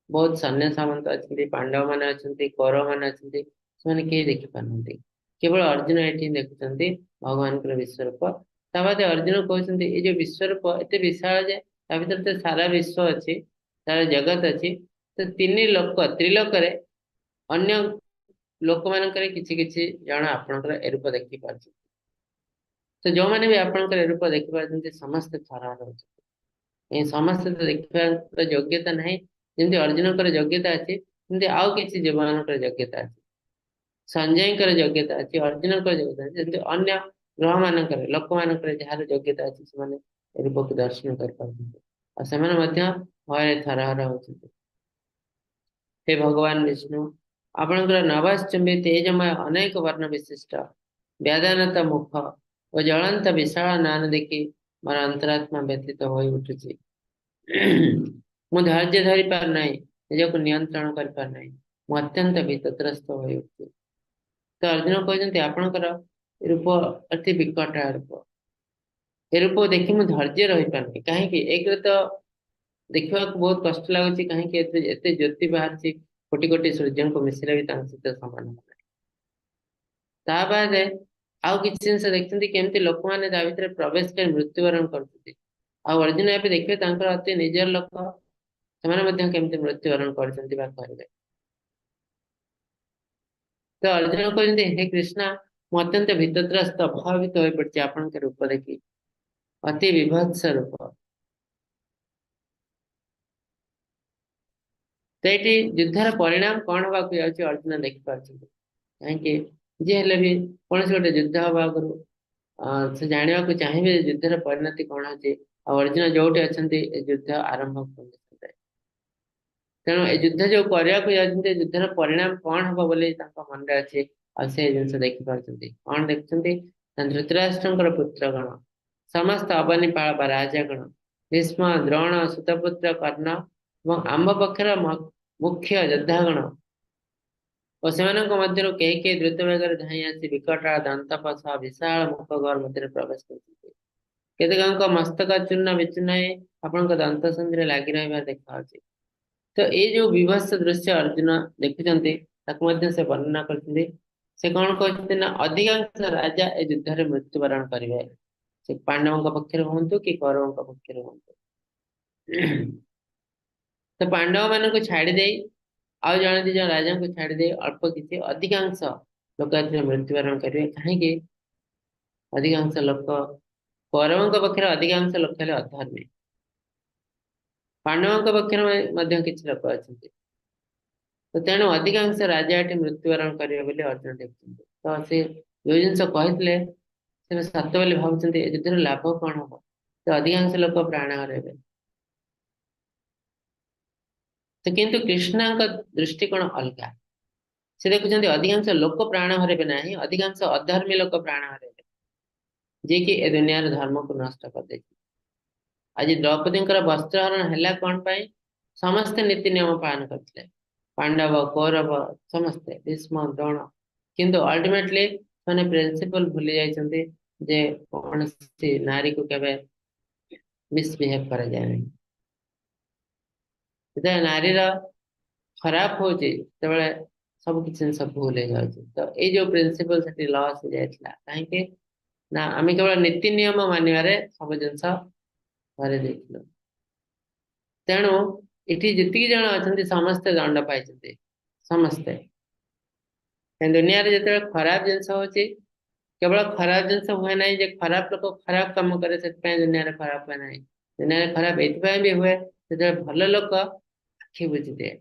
Speaker 2: ବହୁତ ସୈନ୍ୟ ସାମନ୍ତ ଅଛନ୍ତି, ପାଣ୍ଡବ ମାନେ ଅଛନ୍ତି, କୌରବ ମାନେ ଅଛନ୍ତି, ସେମାନେ କେହି ଦେଖିପାରୁନାହାନ୍ତି। କେବଳ ଅର୍ଜୁନ ଏଠି ଦେଖୁଛନ୍ତି ଭଗବାନଙ୍କର ବିଶ୍ୱରୂପ। ତା ବାଦେ ଅର୍ଜୁନ କହୁଛନ୍ତି, ଏଇ ଯୋଉ ବିଶ୍ୱରୂପ ଏତେ ବିଶାଳ ଯେ ତା ଭିତରେ ତ ସାରା ବିଶ୍ୱ ଅଛି, ସାରା ଜଗତ ଅଛି। ତ ତିନି ଲୋକ, ତ୍ରିଲୋକରେ ଅନ୍ୟ ଲୋକମାନଙ୍କରେ କିଛି କିଛି ଜଣ ଆପଣଙ୍କର ଏ ରୂପ ଦେଖିପାରୁଛନ୍ତି। ତ ଯୋଉମାନେ ବି ଆପଣଙ୍କର ଏ ରୂପ ଦେଖିପାରୁଛନ୍ତି ସମସ୍ତେ ଥରହର ହଉଛନ୍ତି। ଏ ସମସ୍ତେ ତ ଦେଖିବାର ଯୋଗ୍ୟତା ନାହିଁ। ଯେମିତି ଅର୍ଜୁନଙ୍କର ଯୋଗ୍ୟତା ଅଛି, ସେମିତି ଆଉ କିଛି ଜୀବମାନଙ୍କର ଯୋଗ୍ୟତା ଅଛି। ସଞ୍ଜୟଙ୍କର ଯୋଗ୍ୟତା ଅଛି, ଅର୍ଜୁନଙ୍କର ଯୋଗ୍ୟତା ଅଛି, ଯେମିତି ଅନ୍ୟ ଗ୍ରହ ମାନଙ୍କରେ ଲୋକମାନଙ୍କର ଯାହାର ଯୋଗ୍ୟତା ଅଛି ସେମାନେ ଏ ରୂପକୁ ଦର୍ଶନ କରିପାରୁଛନ୍ତି। ଆଉ ସେମାନେ ମଧ୍ୟ ଭୟରେ ଥରହର ହଉଛନ୍ତି। ହେ ଭଗବାନ ବିଷ୍ଣୁ, ଆପଣଙ୍କର ନଭଶ୍ଚୁମ୍ବୀ ତେଜମୟ ଅନେକ ବର୍ଣ୍ଣ ବିଶିଷ୍ଟ ବ୍ୟାଦାନତ ମୁଖ ଓ ଜ୍ୱଳନ୍ତ ବିଶାଳ ନୟନ ଦେଖି ମୋର ଅନ୍ତରାତ୍ମା ବ୍ୟଥିତ ହୋଇ ଉଠୁଛି। ମୁଁ ଧୈର୍ଯ୍ୟ ଧରି ପାରୁନାହିଁ, ନିଜକୁ ନିୟନ୍ତ୍ରଣ କରିପାରୁନାହିଁ, ମୁଁ ଅତ୍ୟନ୍ତ ଭୀତତ୍ରସ୍ତ ହୋଇ ଉଠୁଛି। ତ ଅର୍ଜୁନ କହୁଛନ୍ତି, ଆପଣଙ୍କର ରୂପ ଅତି ବିକଟ ରୂପ, ଏ ରୂପ ଦେଖି ମୁଁ ଧୈର୍ଯ୍ୟ ରହିପାରୁନି। କାହିଁକି? ଏକରେ ତ ଦେଖିବାକୁ ବହୁତ କଷ୍ଟ ଲାଗୁଛି, କାହିଁକି ଏତେ ଏତେ ଜ୍ୟୋତି ବାହାରିଛି, କୋଟି କୋଟି ସୂର୍ଯ୍ୟଙ୍କୁ ମିଶିଲେ ବି ତାଙ୍କ ସହିତ ସମାନ ହେବ ନାହିଁ। ତା ବାଦେ ଆଉ କିଛି ଜିନିଷ ଦେଖିଛନ୍ତି କେମିତି ଲୋକମାନେ ତା ଭିତରେ ପ୍ରବେଶ କରି ମୃତ୍ୟୁବରଣ କରୁଛନ୍ତି। ଆଉ ଅର୍ଜୁନ ଏବେ ଦେଖିବେ ତାଙ୍କର ଅତି ନିଜର ଲୋକ ସେମାନେ ମଧ୍ୟ କେମିତି ମୃତ୍ୟୁବରଣ କରୁଛନ୍ତି ବା କରିବେ। ତ ଅର୍ଜୁନ କହୁଛନ୍ତି, ହେ କୃଷ୍ଣ, ମୁଁ ଅତ୍ୟନ୍ତ ଭୀତତ୍ରସ୍ତ ଭୟଭୀତ ହୋଇ ପଡିଛି ଆପଣଙ୍କ ରୂପ ଦେଖି, ଅତି ବିଭତ୍ସ ରୂପ। ତ ଏଇଠି ଯୁଦ୍ଧର ପରିଣାମ କଣ ହବାକୁ ଯାଉଛି ଅର୍ଜୁନ ଦେଖିପାରୁଛନ୍ତି। କାହିଁକି ଯିଏ ହେଲେ ବି କୌଣସି ଗୋଟେ ଯୁଦ୍ଧ ହବା ଆଗରୁ ସେ ଜାଣିବାକୁ ଚାହିଁବେ ଯେ ଯୁଦ୍ଧର ପରିଣତି କଣ ଅଛି। ଆଉ ଅର୍ଜୁନ ଯୋଉଠି ଅଛନ୍ତି ଏ ଯୁଦ୍ଧ ଆରମ୍ଭ କରୁଛନ୍ତି। ତେଣୁ ଏ ଯୁଦ୍ଧ ଯୋଉ କରିବାକୁ ଯାଉଛନ୍ତି, ଏ ଯୁଦ୍ଧର ପରିଣାମ କଣ ହବ ବୋଲି ତାଙ୍କ ମନରେ ଅଛି। ଆଉ ସେ ଜିନିଷ ଦେଖିପାରୁଛନ୍ତି। କଣ ଦେଖୁଛନ୍ତି ନା ଧୃତରାଷ୍ଟ୍ରଙ୍କର ପୁତ୍ରଗଣ, ସମସ୍ତ ଅବନୀପାଳ ବା ରାଜାଗଣ, ଭୀଷ୍ମ, ଦ୍ରୋଣ, ସୁତପୁତ୍ର କର୍ଣ୍ଣ ଏବଂ ଆମ୍ଭ ପକ୍ଷର ମୁଖ୍ୟ ଯୋଦ୍ଧାଗଣ ଓ ସେମାନଙ୍କ ମଧ୍ୟରୁ କେହି କେହି ଦ୍ରୁତ ବେଗରେ ଧାଇଁ ଆସି ବିକଟାଳ ଦାନ୍ତପଶ ବିଶାଳ ମୁଖଗହ୍ୱର ମଧ୍ୟରେ ପ୍ରବେଶ କରୁଛନ୍ତି। କେତେକଙ୍କ ମସ୍ତକ ଚୂର୍ଣ୍ଣ ବିଚୂର୍ଣ୍ଣ ହେଇ ଆପଣଙ୍କ ଦନ୍ତ ସନ୍ଧିରେ ଲାଗି ରହିବା ଦେଖାଯାଉଛି। ତ ଏଇ ଯୋଉ ବିଭତ୍ସ ଦୃଶ୍ୟ ଅର୍ଜୁନ ଦେଖୁଛନ୍ତି, ତାକୁ ମଧ୍ୟ ସେ ବର୍ଣ୍ଣନା କରିଛନ୍ତି। ସେ କଣ କହୁଛନ୍ତି ନା ଅଧିକାଂଶ ରାଜା ଏ ଯୁଦ୍ଧରେ ମୃତ୍ୟୁବରଣ କରିବେ, ସେ ପାଣ୍ଡବଙ୍କ ପକ୍ଷରେ ହୁଅନ୍ତୁ କି କୌରବଙ୍କ ପକ୍ଷରେ ହୁଅନ୍ତୁ। ତ ପାଣ୍ଡବ ମାନଙ୍କୁ ଛାଡି ଦେଇ ଆଉ ଜଣେ ଦି ଜଣ ରାଜାଙ୍କୁ ଛାଡି ଦେଇ ଅଳ୍ପ କିଛି ଅଧିକାଂଶ ଲୋକ ଏଥିରେ ମୃତ୍ୟୁବରଣ କରିବେ। କାହିଁକି? ଅଧିକାଂଶ ଲୋକ କୌରବଙ୍କ ପକ୍ଷରେ ଅଧିକାଂଶ ଲୋକ ହେଲେ ଅଧର୍ମୀ, ପାଣ୍ଡବଙ୍କ ପକ୍ଷରେ ମଧ୍ୟ କିଛି ଲୋକ ଅଛନ୍ତି। ତ ତେଣୁ ଅଧିକାଂଶ ରାଜା ଏଠି ମୃତ୍ୟୁବରଣ କରିବେ ବୋଲି ଅର୍ଜୁନ ଦେଖୁଛନ୍ତି। ତ ସେ ଯୋଉ ଜିନିଷ କହିଥିଲେ ସେ ସତ ବୋଲି ଭାବୁଛନ୍ତି। ଏ ଯୁଦ୍ଧର ଲାଭ କଣ ହବ? ତ ଅଧିକାଂଶ ଲୋକ ପ୍ରାଣ ହରାଇବେ। ତ କିନ୍ତୁ କୃଷ୍ଣଙ୍କ ଦୃଷ୍ଟିକୋଣ ଅଲଗା। ସେ ଦେଖୁଛନ୍ତି ଅଧିକାଂଶ ଲୋକ ପ୍ରାଣ ହରାଇବେ ନାହିଁ, ଅଧିକାଂଶ ଅଧର୍ମୀ ଲୋକ ପ୍ରାଣ ହରାଇବେ, ଯିଏକି ଏ ଦୁନିଆର ଧର୍ମକୁ ନଷ୍ଟ କରିଦେଇଛି। ଆଜି ଦ୍ରୌପଦୀଙ୍କର ବସ୍ତ୍ରହରଣ ହେଲା କଣ ପାଇଁ? ସମସ୍ତେ ନୀତି ନିୟମ ପାଳନ କରିଥିଲେ, ପାଣ୍ଡବ କୌରବ ସମସ୍ତେ, ଭୀଷ୍ମ ଦ୍ରୋଣ, କିନ୍ତୁ ଅଲ୍ଟିମେଟଲି ସେମାନେ ପ୍ରିନ୍ସିପଲ ଭୁଲି ଯାଇଛନ୍ତି ଯେ କୌଣସି ନାରୀକୁ କେବେ ମିସବିହେଭ କରାଯାଏ ନାହିଁ। ଯେତେବେଳେ ନାରୀର ଖରାପ ହଉଛି ସେତେବେଳେ ସବୁ କିଛି ଜିନିଷ ଭୁଲ ହେଇଯାଉଛି। ତ ଏଇ ଯୋଉ ପ୍ରିନ୍ସିପଲ ସେଠି ଲସ୍ ହେଇଯାଇଥିଲା। କାହିଁକି ନା ଆମେ କେବଳ ନୀତି ନିୟମ ମାନିବାରେ ସବୁ ଜିନିଷ ଧରି ଦେଇଥିଲୁ। ତେଣୁ ଏଠି ଯେତିକି ଜଣ ଅଛନ୍ତି ସମସ୍ତେ ଦଣ୍ଡ ପାଇଛନ୍ତି, ସମସ୍ତେ। ଦୁନିଆରେ ଯେତେବେଳେ ଖରାପ ଜିନିଷ ହଉଛି, କେବଳ ଖରାପ ଜିନିଷ ହୁଏ ନାହିଁ ଯେ ଖରାପ ଲୋକ ଖରାପ କାମ କରେ ସେଥିପାଇଁ ଦୁନିଆରେ ଖରାପ ହୁଏ ନାହିଁ। ଦୁନିଆରେ ଖରାପ ଏଇଥିପାଇଁ ବି ହୁଏ ଯେତେବେଳେ ଭଲ ଲୋକ ଆଖି ବୁଜିଦିଏ,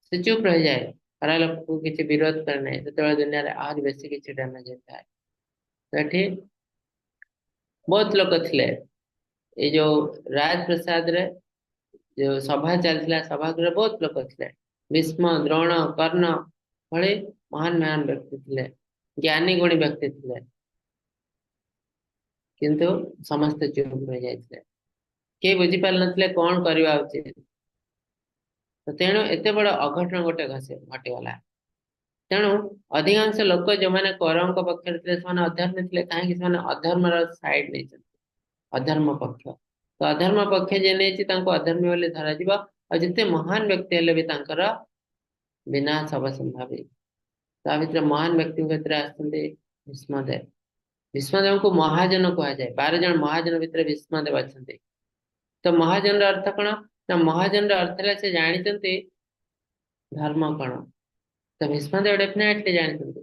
Speaker 2: ସେ ଚୁପ ରହିଯାଏ, ଖରାପ ଲୋକକୁ କିଛି ବିରୋଧ କରେ ନାହିଁ, ସେତେବେଳେ ଦୁନିଆରେ ଆହୁରି ବେଶୀ କିଛି ଡ୍ୟାମେଜ ହେଇଥାଏ। ତ ଏଠି ବହୁତ ଲୋକ ଥିଲେ। ଏଇ ଯୋଉ ରାଜପ୍ରସାଦରେ ଯୋଉ ସଭା ଚାଲିଥିଲା, ସଭାଗୃହରେ ବହୁତ ଲୋକ ଥିଲେ। ଭୀଷ୍ମ, ଦ୍ରୋଣ, କର୍ଣ୍ଣ ଭଳି ମହାନ ମହାନ ବ୍ୟକ୍ତି ଥିଲେ, ଜ୍ଞାନୀ ଗୁଣୀ ବ୍ୟକ୍ତି ଥିଲେ, କିନ୍ତୁ ସମସ୍ତେ ଚୁପ ରହିଯାଇଥିଲେ। କେହି ବୁଝିପାରିନଥିଲେ କଣ କରିବା ଉଚିତ। ତ ତେଣୁ ଏତେ ବଡ ଅଘଟଣ ଗୋଟେ ଘଟିଗଲା। ତେଣୁ ଅଧିକାଂଶ ଲୋକ ଯୋଉମାନେ କୌରବଙ୍କ ପକ୍ଷରେ ଥିଲେ ସେମାନେ ଅଧର୍ମୀ ଥିଲେ। କାହିଁକି? ସେମାନେ ଅଧର୍ମର ସାଇଡ ନେଇଛନ୍ତି, ଅଧର୍ମ ପକ୍ଷ। ତ ଅଧର୍ମ ପକ୍ଷ ଯିଏ ନେଇଛି ତାଙ୍କୁ ଅଧର୍ମୀ ବୋଲି ଧରାଯିବ। ଆଉ ଯେତେ ମହାନ ବ୍ୟକ୍ତି ହେଲେ ବି ତାଙ୍କର ବିନାଶ ଅବଶ୍ୟମ୍ଭାବୀ। ତା ଭିତରେ ମହାନ ବ୍ୟକ୍ତିଙ୍କ ଭିତରେ ଆସୁଛନ୍ତି ଭୀଷ୍ମଦେବ। ଭୀଷ୍ମଦେବଙ୍କୁ ମହାଜନ କୁହାଯାଏ। 12 ଜଣ ମହାଜନ ଭିତରେ ଭୀଷ୍ମଦେବ ଅଛନ୍ତି। ତ ମହାଜନର ଅର୍ଥ କଣ ନା ମହାଜନର ଅର୍ଥ ହେଲା ସେ ଜାଣିଛନ୍ତି ଧର୍ମ କଣ। ତ ଭୀଷ୍ମଦେବ ଡେଫିନେଟଲି ଜାଣିଛନ୍ତି।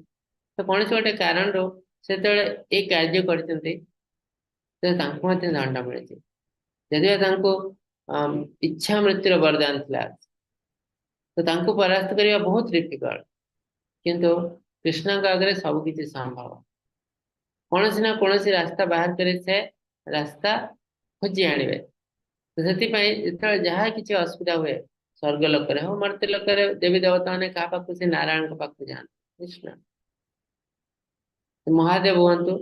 Speaker 2: ତ କୌଣସି ଗୋଟେ କାରଣରୁ ସେତେବେଳେ ଏଇ କାର୍ଯ୍ୟ କରିଛନ୍ତି, ତ ତାଙ୍କୁ ମଧ୍ୟ ଦଣ୍ଡ ମିଳିଛି। ଯଦିବା ତାଙ୍କୁ ଇଚ୍ଛା ମୃତ୍ୟୁର ବରଦାନ ଥିଲା, ତ ତାଙ୍କୁ ପରାସ୍ତ କରିବା ବହୁତ ଡିଫିକଲ୍ଟ, କିନ୍ତୁ କୃଷ୍ଣଙ୍କ ଆଗରେ ସବୁ କିଛି ସମ୍ଭବ। କୌଣସି ନା କୌଣସି ରାସ୍ତା ବାହାର କରି ସେ ରାସ୍ତା ଖୋଜି ଆଣିବେ। ତ ସେଥିପାଇଁ ଯେତେବେଳେ ଯାହା କିଛି ଅସୁବିଧା ହୁଏ, ସ୍ୱର୍ଗ ଲୋକରେ ହଉ ମର୍ତ୍ତ୍ୟ ଲୋକରେ, ଦେବୀ ଦେବତା ମାନେ କାହା ପାଖକୁ? ସେ ନାରାୟଣଙ୍କ ପାଖକୁ ଯାଆନ୍ତି, କୃଷ୍ଣ ମହାଦେବ ହୁଅନ୍ତୁ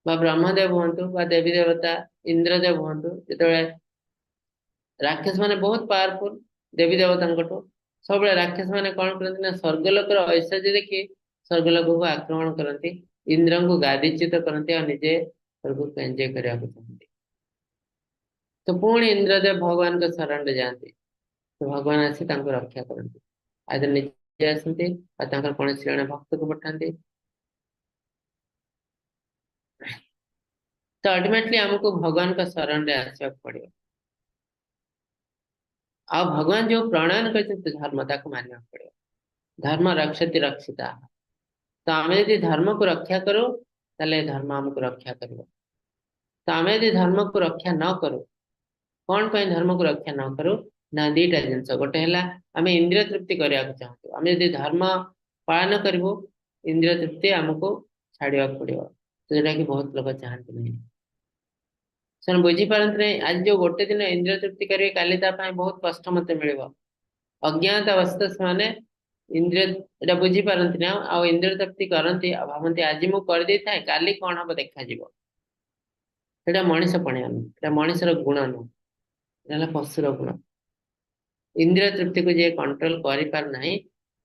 Speaker 2: ବା ବ୍ରହ୍ମଦେବ ହୁଅନ୍ତୁ ବା ଦେବୀ ଦେବତା ଇନ୍ଦ୍ରଦେବ ହୁଅନ୍ତୁ। ଯେତେବେଳେ ରାକ୍ଷସ ମାନେ ବହୁତ ପାୱାରଫୁଲ ଦେବୀ ଦେବତାଙ୍କଠୁ, ସବୁବେଳେ ରାକ୍ଷସ ମାନେ କଣ କରନ୍ତି ନା ସ୍ୱର୍ଗ ଲୋକର ଐଶ୍ୱର୍ଯ୍ୟ ଦେଖି ସ୍ୱର୍ଗ ଲୋକକୁ ଆକ୍ରମଣ କରନ୍ତି, ଇନ୍ଦ୍ରଙ୍କୁ ଗାଦିଚ୍ୟୁତ କରନ୍ତି ଆଉ ନିଜେ ସ୍ୱର୍ଗକୁ ଏନ୍ଜୟ କରିବାକୁ ଚାହାନ୍ତି। ତ ପୁଣି ଇନ୍ଦ୍ରଦେବ ଭଗବାନଙ୍କ ଶରଣରେ ଯାଆନ୍ତି, ତ ଭଗବାନ ଆସି ତାଙ୍କୁ ରକ୍ଷା କରନ୍ତି। ଆଇଦର ନିଜେ ଆସନ୍ତି ଆଉ ତାଙ୍କର କୌଣସି ଜଣେ ଭକ୍ତକୁ ପଠାନ୍ତି। ତ ଅଲ୍ଟିମେଟଲି ଆମକୁ ଭଗବାନଙ୍କ ଶରଣରେ ଆସିବାକୁ ପଡିବ। ଆଉ ଭଗବାନ ଯୋଉ ପ୍ରଣୟନ କରିଛନ୍ତି ଧର୍ମ, ତାକୁ ମାନିବାକୁ ପଡିବ। ଧର୍ମ ରକ୍ଷତି ରକ୍ଷିତା। ତ ଆମେ ଯଦି ଧର୍ମକୁ ରକ୍ଷା କରୁ ତାହେଲେ ଧର୍ମ ଆମକୁ ରକ୍ଷା କରିବ। ତ ଆମେ ଯଦି ଧର୍ମକୁ ରକ୍ଷା ନ କରୁ, କଣ ପାଇଁ ଧର୍ମକୁ ରକ୍ଷା ନ କରୁ ନା ଦିଟା ଜିନିଷ। ଗୋଟେ ହେଲା ଆମେ ଇନ୍ଦ୍ରିୟ ତୃପ୍ତି କରିବାକୁ ଚାହୁଁଛୁ। ଆମେ ଯଦି ଧର୍ମ ପାଳନ କରିବୁ, ଇନ୍ଦ୍ରିୟ ତୃପ୍ତି ଆମକୁ ଛାଡିବାକୁ ପଡିବ, ଯୋଉଟା କି ବହୁତ ଲୋକ ଚାହାନ୍ତି ନାହିଁ। ସେମାନେ ବୁଝିପାରନ୍ତି ନାହିଁ ଆଜି ଯୋଉ ଗୋଟେ ଦିନ ଇନ୍ଦ୍ରିୟ ତୃପ୍ତି କରିବେ, କାଲି ତା ପାଇଁ ବହୁତ କଷ୍ଟ ମତେ ମିଳିବ। ଅଜ୍ଞାତ ଅବସ୍ଥା ସେମାନେ ଇନ୍ଦ୍ରିୟ ଏଇଟା ବୁଝିପାରନ୍ତି ନା, ଆଉ ଇନ୍ଦ୍ରିୟ ତୃପ୍ତି କରନ୍ତି ଆଉ ଭାବନ୍ତି ଆଜି ମୁଁ କରିଦେଇଥାଏ, କାଲି କଣ ହବ ଦେଖାଯିବ। ସେଇଟା ମଣିଷ ପଣିଆ ନୁହଁ, ସେଇଟା ମଣିଷର ଗୁଣ ନୁହଁ, ଏଇଟା ହେଲା ପଶୁର ଗୁଣ। ଇନ୍ଦ୍ରିୟ ତୃପ୍ତିକୁ ଯିଏ କଣ୍ଟ୍ରୋଲ କରିପାରୁନାହିଁ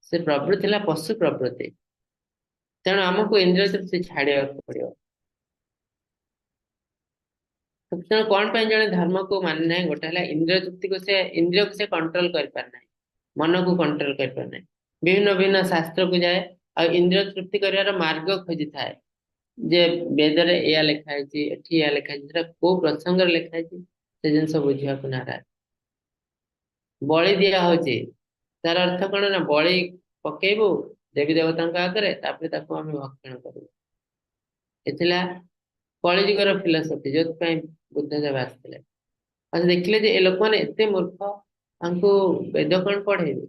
Speaker 2: ସେ ପ୍ରବୃତ୍ତି ହେଲା ପଶୁ ପ୍ରବୃତ୍ତି। ତେଣୁ ଆମକୁ ଇନ୍ଦ୍ରିୟ ତୃପ୍ତି ଛାଡିବାକୁ ପଡିବ। ତେଣୁ କଣ ପାଇଁ ଜଣେ ଧର୍ମକୁ ମାନେ ନାହିଁ? ଗୋଟେ ହେଲା ଇନ୍ଦ୍ରିୟ ତୃପ୍ତିକୁ ସେ, ଇନ୍ଦ୍ରିୟକୁ ସେ କଣ୍ଟ୍ରୋଲ କରିପାରେ ନାହିଁ, ମନକୁ କଣ୍ଟ୍ରୋଲ କରିପାରେ ନାହିଁ, ବିଭିନ୍ନ ବିଭିନ୍ନ ଶାସ୍ତ୍ରକୁ ଯାଏ ଆଉ ଇନ୍ଦ୍ରିୟ ତୃପ୍ତି କରିବାର ମାର୍ଗ ଖୋଜିଥାଏ ଯେ ବେଦରେ ଏଇଆ ଲେଖା ହେଇଛି, ଏଠି ଏଇଆ ଲେଖା ହେଇଛି, ସେଟା କୋଉ ପ୍ରସଙ୍ଗରେ ଲେଖା ହେଇଛି ସେ ଜିନିଷ ବୁଝିବାକୁ ନାରାଜ। ବଳି ଦିଆ ହଉଛି, ତାର ଅର୍ଥ କଣ ନା ବଳି ପକେଇବୁ ଦେବୀ ଦେବତାଙ୍କ ଆଗରେ, ତାପରେ ତାକୁ ଆମେ ଭକ୍ଷଣ କରିବୁ। ଏ ଥିଲା କଳିଯୁଗର ଫିଲୋସଫି, ଯୋଉଥିପାଇଁ ବୁଦ୍ଧଦେବ ଆସିଥିଲେ। ଆଉ ସେ ଦେଖିଲେ ଯେ ଏ ଲୋକମାନେ ଏତେ ମୂର୍ଖ, ତାଙ୍କୁ ବେଦ କଣ ପଢେଇବେ,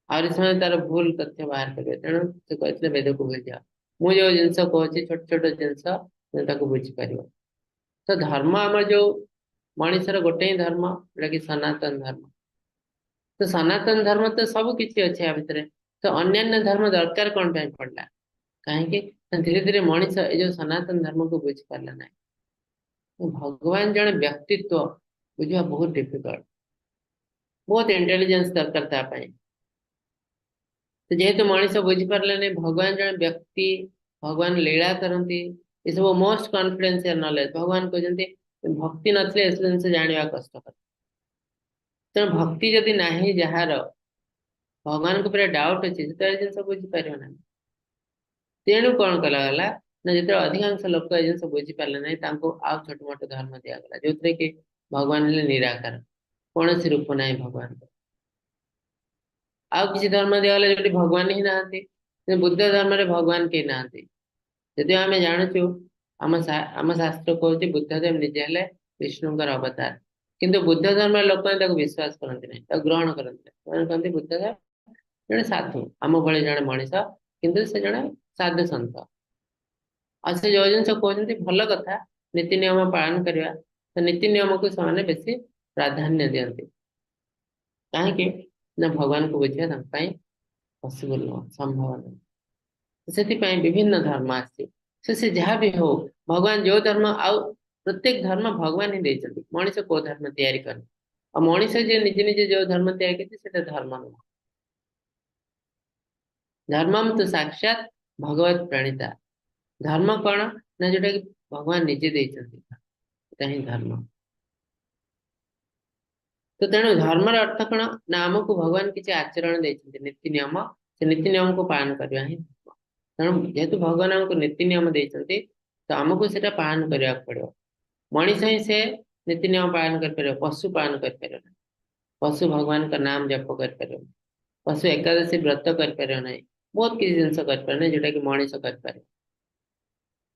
Speaker 2: ଆହୁରି ସେମାନେ ତାର ଭୁଲ ତଥ୍ୟ ବାହାର କରିବେ। ତେଣୁ ସେ କହିଥିଲେ ବେଦକୁ ଭୁଲିଯାଅ, ମୁଁ ଯୋଉ ଜିନିଷ କହୁଛି ଛୋଟ ଛୋଟ ଜିନିଷ ତାକୁ ବୁଝିପାରିବ। ତ ଧର୍ମ ଆମର ଯୋଉ ମଣିଷର ଗୋଟେ ହିଁ ଧର୍ମ, ଯୋଉଟା କି ସନାତନ ଧର୍ମ। ତ ସନାତନ ଧର୍ମ ତ ସବୁ କିଛି ଅଛି ଆ ଭିତରେ, ତ ଅନ୍ୟାନ୍ୟ ଧର୍ମ ଦରକାର କଣ ପାଇଁ ପଡିଲା? କାହିଁକି ଧୀରେ ଧୀରେ ମଣିଷ ଏଇ ଯୋଉ ସନାତନ ଧର୍ମକୁ ବୁଝିପାରିଲା ନାହିଁ। ଭଗବାନ ଜଣେ ବ୍ୟକ୍ତିତ୍ୱ ବୁଝିବା ବହୁତ ଡିଫିକଲ୍ଟ, ବହୁତ ଇଣ୍ଟେଲିଜେନ୍ସ ଦରକାର ତା ପାଇଁ। ତ ଯେହେତୁ ମଣିଷ ବୁଝିପାରିଲାନି ଭଗବାନ ଜଣେ ବ୍ୟକ୍ତି, ଭଗବାନ ଲୀଳା କରନ୍ତି, ଏସବୁ ମୋଷ୍ଟ କନଫିଡେନ୍ସିଆଲ ନଲେଜ। ଭଗବାନ କହୁଛନ୍ତି ଭକ୍ତି ନଥିଲେ ଏସବୁ ଜିନିଷ ଜାଣିବା କଷ୍ଟକର। ତେଣୁ ଭକ୍ତି ଯଦି ନାହିଁ ଯାହାର, ଭଗବାନଙ୍କ ଉପରେ ଡାଉଟ ଅଛି, ସେତେବେଳେ ଜିନିଷ ବୁଝିପାରିବ ନାହିଁ। ତେଣୁ କଣ କରାଗଲା ନା ଯେତେବେଳେ ଅଧିକାଂଶ ଲୋକ ଏ ଜିନିଷ ବୁଝିପାରିଲେ ନାହିଁ, ତାଙ୍କୁ ଆଉ ଛୋଟ ମୋଟ ଧର୍ମ ଦିଆଗଲା, ଯୋଉଥିରେ କି ଭଗବାନ ହେଲେ ନିରାକାର, କୌଣସି ରୂପ ନାହିଁ ଭଗବାନଙ୍କର। ଆଉ କିଛି ଧର୍ମ ଦିଆଗଲା ଯୋଉଠି ଭଗବାନ ହିଁ ନାହାନ୍ତି। ବୁଦ୍ଧ ଧର୍ମରେ ଭଗବାନ କେହି ନାହାନ୍ତି। ଯଦିଓ ଆମେ ଜାଣୁଛୁ ଆମ ଶାସ୍ତ୍ର କହୁଛି ବୁଦ୍ଧଦେବ ନିଜେ ହେଲେ ବିଷ୍ଣୁଙ୍କର ଅବତାର, କିନ୍ତୁ ବୁଦ୍ଧ ଧର୍ମର ଲୋକମାନେ ତାକୁ ବିଶ୍ୱାସ କରନ୍ତି ନାହିଁ, ତାକୁ ଗ୍ରହଣ କରନ୍ତି ନାହିଁ। ସେମାନେ କହନ୍ତି ବୁଦ୍ଧଦେବ ଜଣେ ସାଧୁ, ଆମ ଭଳି ଜଣେ ମଣିଷ, କିନ୍ତୁ ସେ ଜଣେ ସାଧୁ ସନ୍ଥ। ଆଉ ସେ ଯୋଉ ଜିନିଷ କହୁଛନ୍ତି ଭଲ କଥା, ନୀତି ନିୟମ ପାଳନ କରିବା, ତ ନୀତି ନିୟମକୁ ସେମାନେ ବେଶୀ ପ୍ରାଧାନ୍ୟ ଦିଅନ୍ତି। କାହିଁକି ନା ଭଗବାନଙ୍କୁ ବୁଝିବା ତାଙ୍କ ପାଇଁ ପସିବଲ ନୁହଁ, ସମ୍ଭବ ନୁହଁ। ସେଥିପାଇଁ ବିଭିନ୍ନ ଧର୍ମ ଆସିଛି। ସେ ଯାହା ବି ହଉ, ଭଗବାନ ଯୋଉ ଧର୍ମ, ଆଉ ପ୍ରତ୍ୟେକ ଧର୍ମ ଭଗବାନ ହିଁ ଦେଇଛନ୍ତି, ମଣିଷ କୋଉ ଧର୍ମ ତିଆରି କରେ। ଆଉ ମଣିଷ ଯିଏ ନିଜେ ନିଜେ ଯୋଉ ଧର୍ମ ତିଆରି କରିଛି ସେଟା ଧର୍ମ ନୁହଁ। ଧର୍ମମ୍ ତୁ ସାକ୍ଷାତ ଭଗବତ ପ୍ରଣିତା। ଧର୍ମ କଣ ନା ଯୋଉଟା କି ଭଗବାନ ନିଜେ ଦେଇଛନ୍ତି, ସେଟା ହିଁ ଧର୍ମ। ତ ତେଣୁ ଧର୍ମର ଅର୍ଥ କଣ ନା ଆମକୁ ଭଗବାନ କିଛି ଆଚରଣ ଦେଇଛନ୍ତି, ନୀତି ନିୟମ, ସେ ନୀତି ନିୟମକୁ ପାଳନ କରିବା ହିଁ ଧର୍ମ। ତେଣୁ ଯେହେତୁ ଭଗବାନ ଆମକୁ ନୀତି ନିୟମ ଦେଇଛନ୍ତି, ତ ଆମକୁ ସେଟା ପାଳନ କରିବାକୁ ପଡିବ। ମଣିଷ ହିଁ ସେ ନୀତି ନିୟମ ପାଳନ କରିପାରିବ, ପଶୁ ପାଳନ କରିପାରିବ ନାହିଁ। ପଶୁ ଭଗବାନଙ୍କ ନାମ ଜପ କରିପାରିବ ନାହିଁ, ପଶୁ ଏକାଦଶୀ ବ୍ରତ କରିପାରିବ ନାହିଁ, ବହୁତ କିଛି ଜିନିଷ କରିପାରିବ ନାହିଁ ଯୋଉଟା କି ମଣିଷ କରିପାରିବ।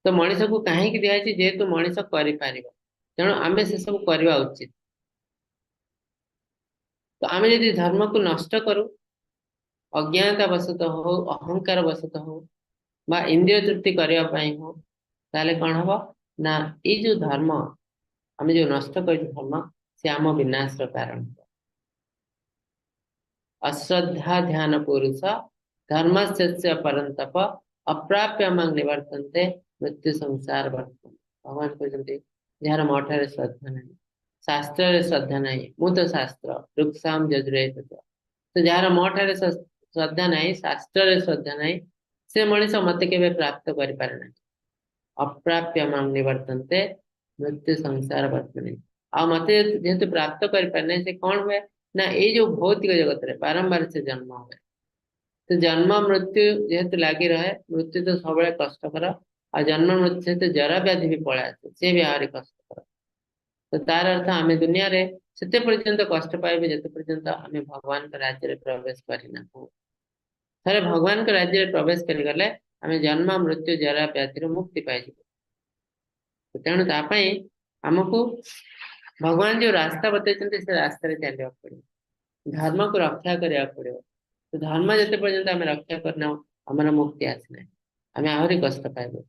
Speaker 2: ତ ମଣିଷକୁ କାହିଁକି ଦିଆଯାଇଛି? ଯେହେତୁ ମଣିଷ କରିପାରିବ, ତେଣୁ ଆମେ ସେସବୁ କରିବା ଉଚିତ। ତ ଆମେ ଯଦି ଧର୍ମକୁ ନଷ୍ଟ କରୁ, ଅଜ୍ଞାନତା ବଶତଃ ହଉ, ଅହଙ୍କାର ବଶତଃ ହଉ, ବା ଇନ୍ଦ୍ରିୟ ତୃପ୍ତି କରିବା ପାଇଁ ହଉ, ତାହେଲେ କଣ ହବ ନା ଏଇ ଯୋଉ ଧର୍ମ ଆମେ ଯୋଉ ନଷ୍ଟ କରିଛୁ ଧର୍ମ, ସେ ଆମ ବିନାଶର କାରଣ ହବ। ଅଶ୍ରଦ୍ଧା ଧ୍ୟାନ ପୁରୁଷ ଧର୍ମସ୍ୟ ପରନ୍ତପ ଅପ୍ରାପ୍ୟ ମାଂ ନିବର୍ତ୍ତନ୍ତେ ମୃତ୍ୟୁ ସଂସାର ବର୍ତ୍ତନ। ଭଗବାନ କହୁଛନ୍ତି ଯାହାର ମୋ ଠାରେ ଶ୍ରଦ୍ଧା ନାହିଁ, ଶାସ୍ତ୍ରରେ ଶ୍ରଦ୍ଧା ନାହିଁ, ମୁଁ ତ ଶାସ୍ତ୍ର ଋକ୍ସାମ ଯଜୁରେତ, ତ ଯାହାର ମୋ ଠାରେ ଶ୍ରଦ୍ଧା ନାହିଁ, ଶାସ୍ତ୍ରରେ ଶ୍ରଦ୍ଧା ନାହିଁ, ସେ ମଣିଷ ମତେ କେବେ ପ୍ରାପ୍ତ କରିପାରେ ନାହିଁ। ଅପ୍ରାପ୍ୟ ମାଂ ନିବର୍ତ୍ତନ୍ତେ ମୃତ୍ୟୁ ସଂସାର ବର୍ତ୍ତନେ। ଆଉ ମତେ ଯେହେତୁ ପ୍ରାପ୍ତ କରିପାରେ ନାହିଁ, ସେ କଣ ହୁଏ ନା ଏଇ ଯୋଉ ଭୌତିକ ଜଗତରେ ବାରମ୍ବାର ସେ ଜନ୍ମ ହୁଏ। ତ ଜନ୍ମ ମୃତ୍ୟୁ ଯେହେତୁ ଲାଗି ରହେ, ମୃତ୍ୟୁ ତ ସବୁବେଳେ କଷ୍ଟକର, ଆଉ ଜନ୍ମ ମୃତ୍ୟୁ ସହିତ ଜରା ବ୍ୟାଧି ବି ପଳେଇ ଆସେ, ସେ ବି ଆହୁରି କଷ୍ଟକର। ତ ତାର ଅର୍ଥ ଆମେ ଦୁନିଆରେ ସେତେ ପର୍ଯ୍ୟନ୍ତ କଷ୍ଟ ପାଇବେ ଯେତେ ପର୍ଯ୍ୟନ୍ତ ଆମେ ଭଗବାନଙ୍କ ରାଜ୍ୟରେ ପ୍ରବେଶ କରିନାହୁଁ। ଥରେ ଭଗବାନଙ୍କ ରାଜ୍ୟରେ ପ୍ରବେଶ କରିଗଲେ ଆମେ ଜନ୍ମ ମୃତ୍ୟୁ ଜରା ବ୍ୟାଧିରୁ ମୁକ୍ତି ପାଇଯିବୁ। ତେଣୁ ତା ପାଇଁ ଆମକୁ ଭଗବାନ ଯୋଉ ରାସ୍ତା ବତେଇଛନ୍ତି ସେ ରାସ୍ତାରେ ଚାଲିବାକୁ ପଡିବ, ଧର୍ମକୁ ରକ୍ଷା କରିବାକୁ ପଡିବ। ତ ଧର୍ମ ଯେତେ ପର୍ଯ୍ୟନ୍ତ ଆମେ ରକ୍ଷା କରିନାହୁଁ, ଆମର ମୁକ୍ତି ଆସିନାହିଁ, ଆମେ ଆହୁରି କଷ୍ଟ ପାଇବୁ।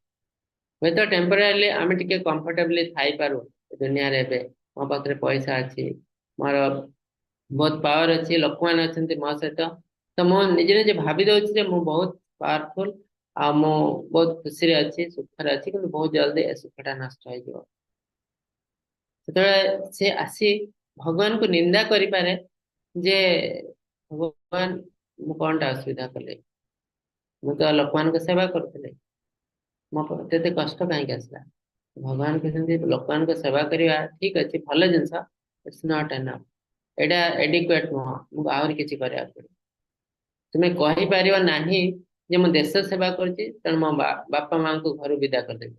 Speaker 2: ହୁଏତ ଟେମ୍ପୋରାରିଲି ଆମେ ଟିକେ କମ୍ଫର୍ଟେବଲି ଥାଇପାରୁ ଦୁନିଆରେ, ଏବେ ମୋ ପାଖରେ ପଇସା ଅଛି, ମୋର ବହୁତ ପାୱାର ଅଛି, ଲୋକମାନେ ଅଛନ୍ତି ମୋ ସହିତ, ତ ମୁଁ ନିଜେ ନିଜେ ଭାବି ଦଉଛି ଯେ ମୁଁ ବହୁତ ପାୱାରଫୁଲ ଆଉ ମୁଁ ବହୁତ ଖୁସିରେ ଅଛି, ସୁଖରେ ଅଛି, କିନ୍ତୁ ବହୁତ ଜଲ୍ଦି ଏ ସୁଖଟା ନଷ୍ଟ ହେଇଯିବ। ସେତେବେଳେ ସେ ଆସି ଭଗବାନଙ୍କୁ ନିନ୍ଦା କରିପାରେ ଯେ ଭଗବାନ ମୁଁ କଣଟା ଅସୁବିଧା କଲି, ମୁଁ ତ ଲୋକମାନଙ୍କ ସେବା କରୁଥିଲି, ମୋ ଏତେ କଷ୍ଟ କାହିଁକି ଆସିଲା? ଭଗବାନ କହୁଛନ୍ତି ଲୋକମାନଙ୍କ ସେବା କରିବା ଠିକ ଅଛି, ଭଲ ଜିନିଷ, it's not enough, ଏଇଟା ଏଡିକୁଏଟ ନୁହଁ, ଆମକୁ ଆହୁରି କିଛି କରିବାକୁ ପଡିବ। ତୁମେ କହିପାରିବ ନାହିଁ ଯେ ମୁଁ ଦେଶ ସେବା କରୁଛି ତେଣୁ ମୋ ବାପା ମାଙ୍କୁ ଘରୁ ବିଦା କରିଦେବି।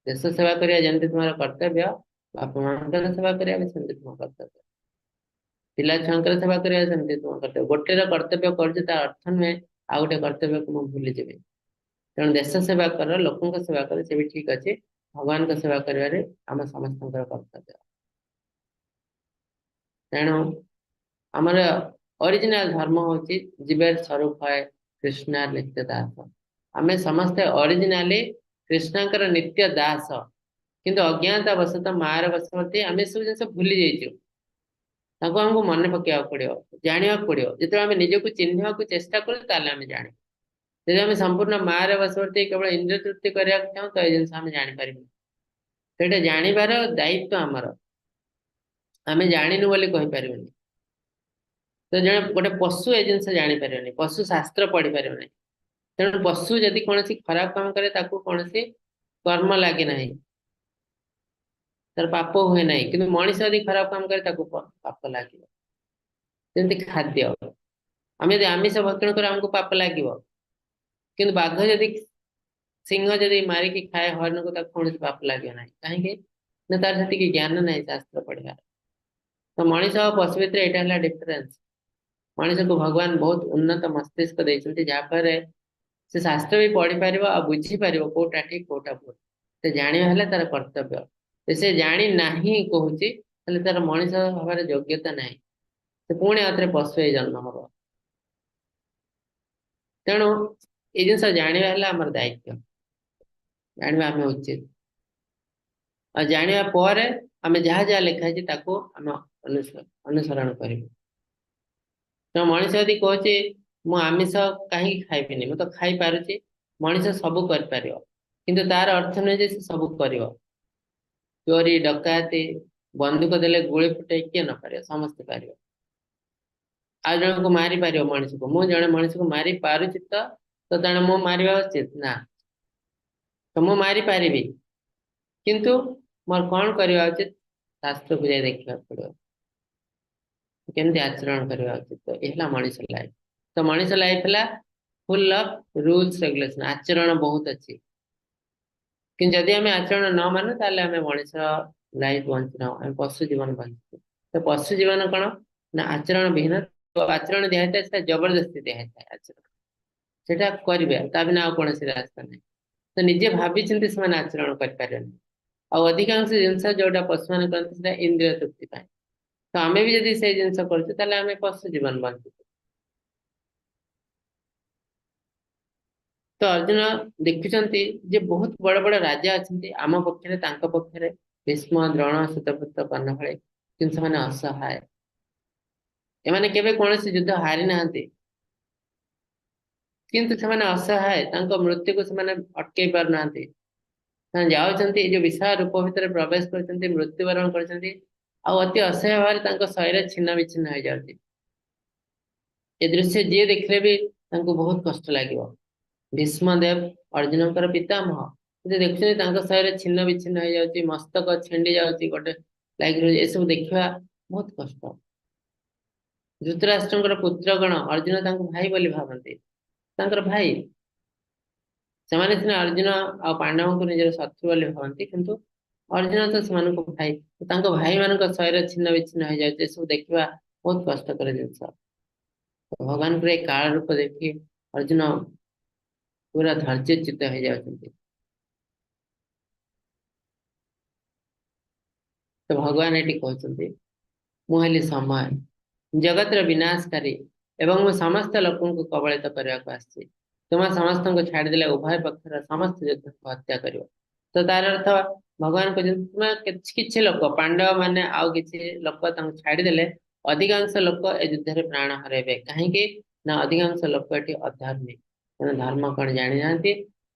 Speaker 2: ଦେଶ ସେବା କରିବା ଯେମିତି ତୁମର କର୍ତ୍ତବ୍ୟ, ବାପା ମାଙ୍କର ସେବା କରିବା ବି ସେମିତି ତୁମ କର୍ତ୍ତବ୍ୟ, ପିଲା ଛୁଆଙ୍କର ସେବା କରିବା ସେମିତି ତୁମ କର୍ତ୍ତବ୍ୟ। ଗୋଟେର କର୍ତ୍ତବ୍ୟ କରୁଛି ତା ଅର୍ଥ ନୁହେଁ ଆଉ ଗୋଟେ କର୍ତ୍ତବ୍ୟକୁ ମୁଁ ଭୁଲିଯିବି। ତେଣୁ ଦେଶ ସେବା କର, ଲୋକଙ୍କ ସେବା କର, ସେ ବି ଠିକ ଅଛି, ଭଗବାନଙ୍କ ସେବା କରିବାରେ ଆମ ସମସ୍ତଙ୍କର କର୍ତ୍ତବ୍ୟ। ତେଣୁ ଆମର ଅରିଜିନାଲ ଧର୍ମ ହଉଛି ଜୀବେର ସ୍ୱରୂପ ହଏ କୃଷ୍ଣ ନିତ୍ୟ ଦାସ। ଆମେ ସମସ୍ତେ ଅରିଜିନାଲି କୃଷ୍ଣଙ୍କର ନିତ୍ୟ ଦାସ, କିନ୍ତୁ ଅଜ୍ଞାନତା ବଶତଃ ମାୟାର ବଶବର୍ତ୍ତୀ ଆମେ ସବୁ ଜିନିଷ ଭୁଲି ଯାଇଛୁ। ତାକୁ ଆମକୁ ମନେ ପକେଇବାକୁ ପଡିବ, ଜାଣିବାକୁ ପଡିବ। ଯେତେବେଳେ ଆମେ ନିଜକୁ ଚିହ୍ନିବାକୁ ଚେଷ୍ଟା କରୁ ତାହେଲେ ଆମେ ଜାଣିବୁ। ଯଦି ଆମେ ସମ୍ପୂର୍ଣ୍ଣ ମାୟାର ବଶବର୍ତ୍ତୀ କେବଳ ଇନ୍ଦ୍ରିୟ ତୃପ୍ତି କରିବାକୁ ଚାହୁଁ ତ ଏ ଜିନିଷ ଆମେ ଜାଣିପାରିବୁନି। ସେଇଟା ଜାଣିବାର ଦାୟିତ୍ୱ ଆମର, ଆମେ ଜାଣିନୁ ବୋଲି କହିପାରିବୁନି। ତ ଜଣେ ଗୋଟେ ପଶୁ ଏ ଜିନିଷ ଜାଣିପାରିବନି, ପଶୁ ଶାସ୍ତ୍ର ପଢିପାରିବ ନାହିଁ। ତେଣୁ ପଶୁ ଯଦି କୌଣସି ଖରାପ କାମ କରେ ତାକୁ କୌଣସି କର୍ମ ଲାଗେ ନାହିଁ, ତାର ପାପ ହୁଏ ନାହିଁ। କିନ୍ତୁ ମଣିଷ ଯଦି ଖରାପ କାମ କରେ ତାକୁ ପାପ ଲାଗିବ। ଯେମିତି ଖାଦ୍ୟ, ଆମେ ଯଦି ଆମିଷ ଭକ୍ଷଣ କରୁ ଆମକୁ ପାପ ଲାଗିବ, କିନ୍ତୁ ବାଘ ଯଦି ସିଂହ ଯଦି ମାରିକି ଖାଏ ହରିଣକୁ ତାକୁ କୌଣସି ପାପ ଲାଗିବ ନାହିଁ। କାହିଁକି ନା ତାର ସେତିକି ଜ୍ଞାନ ନାହିଁ ଶାସ୍ତ୍ର ପଢିବାର। ତ ମଣିଷ ଆଉ ପଶୁ ଭିତରେ ଏଇଟା ହେଲା ଡିଫରେନ୍ସ। ମଣିଷକୁ ଭଗବାନ ବହୁତ ଉନ୍ନତ ମସ୍ତିଷ୍କ ଦେଇଛନ୍ତି, ଯାହାଫଳରେ ସେ ଶାସ୍ତ୍ର ବି ପଢିପାରିବ ଆଉ ବୁଝିପାରିବ କୋଉଟା ଠିକ କୋଉଟା ଭୁଲ। ସେ ଜାଣିବା ହେଲେ ତାର କର୍ତ୍ତବ୍ୟ। ସେ ଜାଣି ନାହିଁ କହୁଛି ତାହେଲେ ତାର ମଣିଷ ହବାର ଯୋଗ୍ୟତା ନାହିଁ, ସେ ପୁଣି ଆଉଥରେ ପଶୁ ହେଇ ଜନ୍ମ ହବ। ତେଣୁ ଏଇ ଜିନିଷ ଜାଣିବା ହେଲା ଆମର ଦାୟିତ୍ୱ, ଜାଣିବା ଆମେ ଉଚିତ। ଆଉ ଜାଣିବା ପରେ ଆମେ ଯାହା ଯାହା ଲେଖା ହେଇଛି ତାକୁ ଆମେ ଅନୁସରଣ କରିବୁ। ତ ମଣିଷ ଯଦି କହୁଛି ମୁଁ ଆମିଷ କାହିଁକି ଖାଇବିନି, ମୁଁ ତ ଖାଇପାରୁଛି, ମଣିଷ ସବୁ କରିପାରିବ, କିନ୍ତୁ ତାର ଅର୍ଥ ନୁହେଁ ଯେ ସେ ସବୁ କରିବ। ଚୋରି, ଡକାୟତି, ବନ୍ଧୁକ ଦେଲେ ଗୁଳି ଫୁଟେଇ କିଏ ନ ପାରିବ, ସମସ୍ତେ ପାରିବ। ଆଉ ଜଣକୁ ମାରିପାରିବ ମଣିଷକୁ, ମୁଁ ଜଣେ ମଣିଷକୁ ମାରି ପାରୁଛି ତ ତେଣୁ ମୁଁ ମାରିବା ଉଚିତ ନା, ତ ମୁଁ ମାରିପାରିବି, କିନ୍ତୁ ମୋର କଣ କରିବା ଉଚିତ ଶାସ୍ତ୍ରକୁ ଯାଇ ଦେଖିବାକୁ ପଡିବ, କେମିତି ଆଚରଣ କରିବା ଉଚିତ। ତ ଏ ହେଲା ମଣିଷ ଲାଇଫ। ତ ମଣିଷ ଲାଇଫ ହେଲା ଫୁଲ ଅଫ ରୁଲସ ରେଗୁଲେସନ, ଆଚରଣ ବହୁତ ଅଛି, କିନ୍ତୁ ଯଦି ଆମେ ଆଚରଣ ନ ମାନୁ ତାହେଲେ ଆମେ ମଣିଷ ଲାଇଫ ବଞ୍ଚିନାହୁଁ, ଆମେ ପଶୁ ଜୀବନ ବଞ୍ଚୁଛୁ। ତ ପଶୁ ଜୀବନ କଣ ନା ଆଚରଣ ବିହୀନ। ଆଚରଣ ଦିଆହେଇଥାଏ ସେଟା ଜବରଦସ୍ତି ଦିଆହେଇଥାଏ, ଆଚରଣ ସେଟା କରିବେ, ତା ବିନା ଆଉ କୌଣସି ରାସ୍ତା ନାହିଁ। ତ ନିଜେ ଭାବିଛନ୍ତି ସେମାନେ ଆଚରଣ କରିପାରିବେନି। ଆଉ ଅଧିକାଂଶ ଜିନିଷ ଯୋଉଟା ପଶୁମାନେ କରନ୍ତି ସେଟା ଇନ୍ଦ୍ରିୟ ତୃପ୍ତି ପାଇଁ। ତ ଆମେ ବି ଯଦି ସେଇ ଜିନିଷ କରୁଛୁ ତାହେଲେ ଆମେ ପଶୁ ଜୀବନ ବଞ୍ଚୁଛୁ। ତ ଅର୍ଜୁନ ଦେଖୁଛନ୍ତି ଯେ ବହୁତ ବଡ ବଡ ରାଜା ଅଛନ୍ତି ଆମ ପକ୍ଷରେ, ତାଙ୍କ ପକ୍ଷରେ, ଭୀଷ୍ମ, ଦ୍ରୋଣ, ସୁତପୁତ୍ର, କର୍ଣ୍ଣ ଭଳି, କିନ୍ତୁ ସେମାନେ ଅସହାୟ। ଏମାନେ କେବେ କୌଣସି ଯୁଦ୍ଧ ହାରି ନାହାନ୍ତି, କିନ୍ତୁ ସେମାନେ ଅସହାୟ, ତାଙ୍କ ମୃତ୍ୟୁକୁ ସେମାନେ ଅଟକେଇ ପାରୁନାହାନ୍ତି। ସେମାନେ ଯାଉଛନ୍ତି ଏଇ ଯୋଉ ବିଶାଳ ରୂପ ଭିତରେ ପ୍ରବେଶ କରୁଛନ୍ତି, ମୃତ୍ୟୁବରଣ କରୁଛନ୍ତି, ଆଉ ଅତି ଅସହାୟ ଭାବରେ ତାଙ୍କ ଶରୀର ଛିନ୍ନ ବିଚ୍ଛିନ୍ନ ହେଇଯାଉଛି। ଏ ଦୃଶ୍ୟ ଯିଏ ଦେଖିଲେ ବି ତାଙ୍କୁ ବହୁତ କଷ୍ଟ ଲାଗିବ। ଭୀଷ୍ମ ଦେବ ଅର୍ଜୁନଙ୍କର ପିତାମହ, କିନ୍ତୁ ଦେଖୁଛନ୍ତି ତାଙ୍କ ଶରୀର ଛିନ୍ନ ବିଚ୍ଛିନ୍ନ ହେଇଯାଉଛି, ମସ୍ତକ ଛିଣ୍ଡି ଯାଉଛି, ଗୋଟେ ଲାଗି ରହୁଛି, ଏସବୁ ଦେଖିବା ବହୁତ କଷ୍ଟ। ଧୃତରାଷ୍ଟ୍ରଙ୍କର ପୁତ୍ରଗଣ ଅର୍ଜୁନ ତାଙ୍କୁ ଭାଇ ବୋଲି ଭାବନ୍ତି, ତାଙ୍କର ଭାଇ ସେମାନେ ସିନା ଅର୍ଜୁନ ଆଉ ପାଣ୍ଡବଙ୍କୁ ନିଜର ଶତ୍ରୁ ବୋଲି ଭାବନ୍ତି, କିନ୍ତୁ ଅର୍ଜୁନ ତ ସେମାନଙ୍କୁ ଭାଇ, ତାଙ୍କ ଭାଇମାନଙ୍କ ଶରୀର ଛିନ୍ନ ବିଚ୍ଛିନ୍ନ ହେଇଯାଉଛି, ଏସବୁ ଦେଖିବା ବହୁତ କଷ୍ଟକର ଜିନିଷ। ଭଗବାନଙ୍କର ଏ କାଳ ରୂପ ଦେଖି ଅର୍ଜୁନ ପୁରା ଧୈର୍ଯ୍ୟଚ୍ୟୁତ ହେଇଯାଉଛନ୍ତି। ତ ଭଗବାନ ଏଠି କହୁଛନ୍ତି ମୁଁ ହେଲି ସମୟ, ଜଗତର ବିନାଶକାରୀ, ଏବଂ ମୁଁ ସମସ୍ତ ଲୋକଙ୍କୁ କବଳିତ କରିବାକୁ ଆସିଛି। ତୁମ ସମସ୍ତଙ୍କୁ ଛାଡ଼ିଦେଲେ ଉଭୟ ପକ୍ଷର ସମସ୍ତ ଯୋଦ୍ଧାଙ୍କୁ ହତ୍ୟା କରିବ। ତ ତାର ଅର୍ଥ ଭଗବାନ କହୁଛନ୍ତି ତୁମେ କିଛି ଲୋକ ପାଣ୍ଡବ ମାନେ ଆଉ କିଛି ଲୋକ ତାଙ୍କୁ ଛାଡ଼ିଦେଲେ ଅଧିକାଂଶ ଲୋକ ଏ ଯୁଦ୍ଧରେ ପ୍ରାଣ ହରାଇବେ। କାହିଁକି ନା ଅଧିକାଂଶ ଲୋକ ଏଠି ଅଧର୍ମୀ, ସେମାନେ ଧର୍ମ କଣ ଜାଣିନାହାନ୍ତି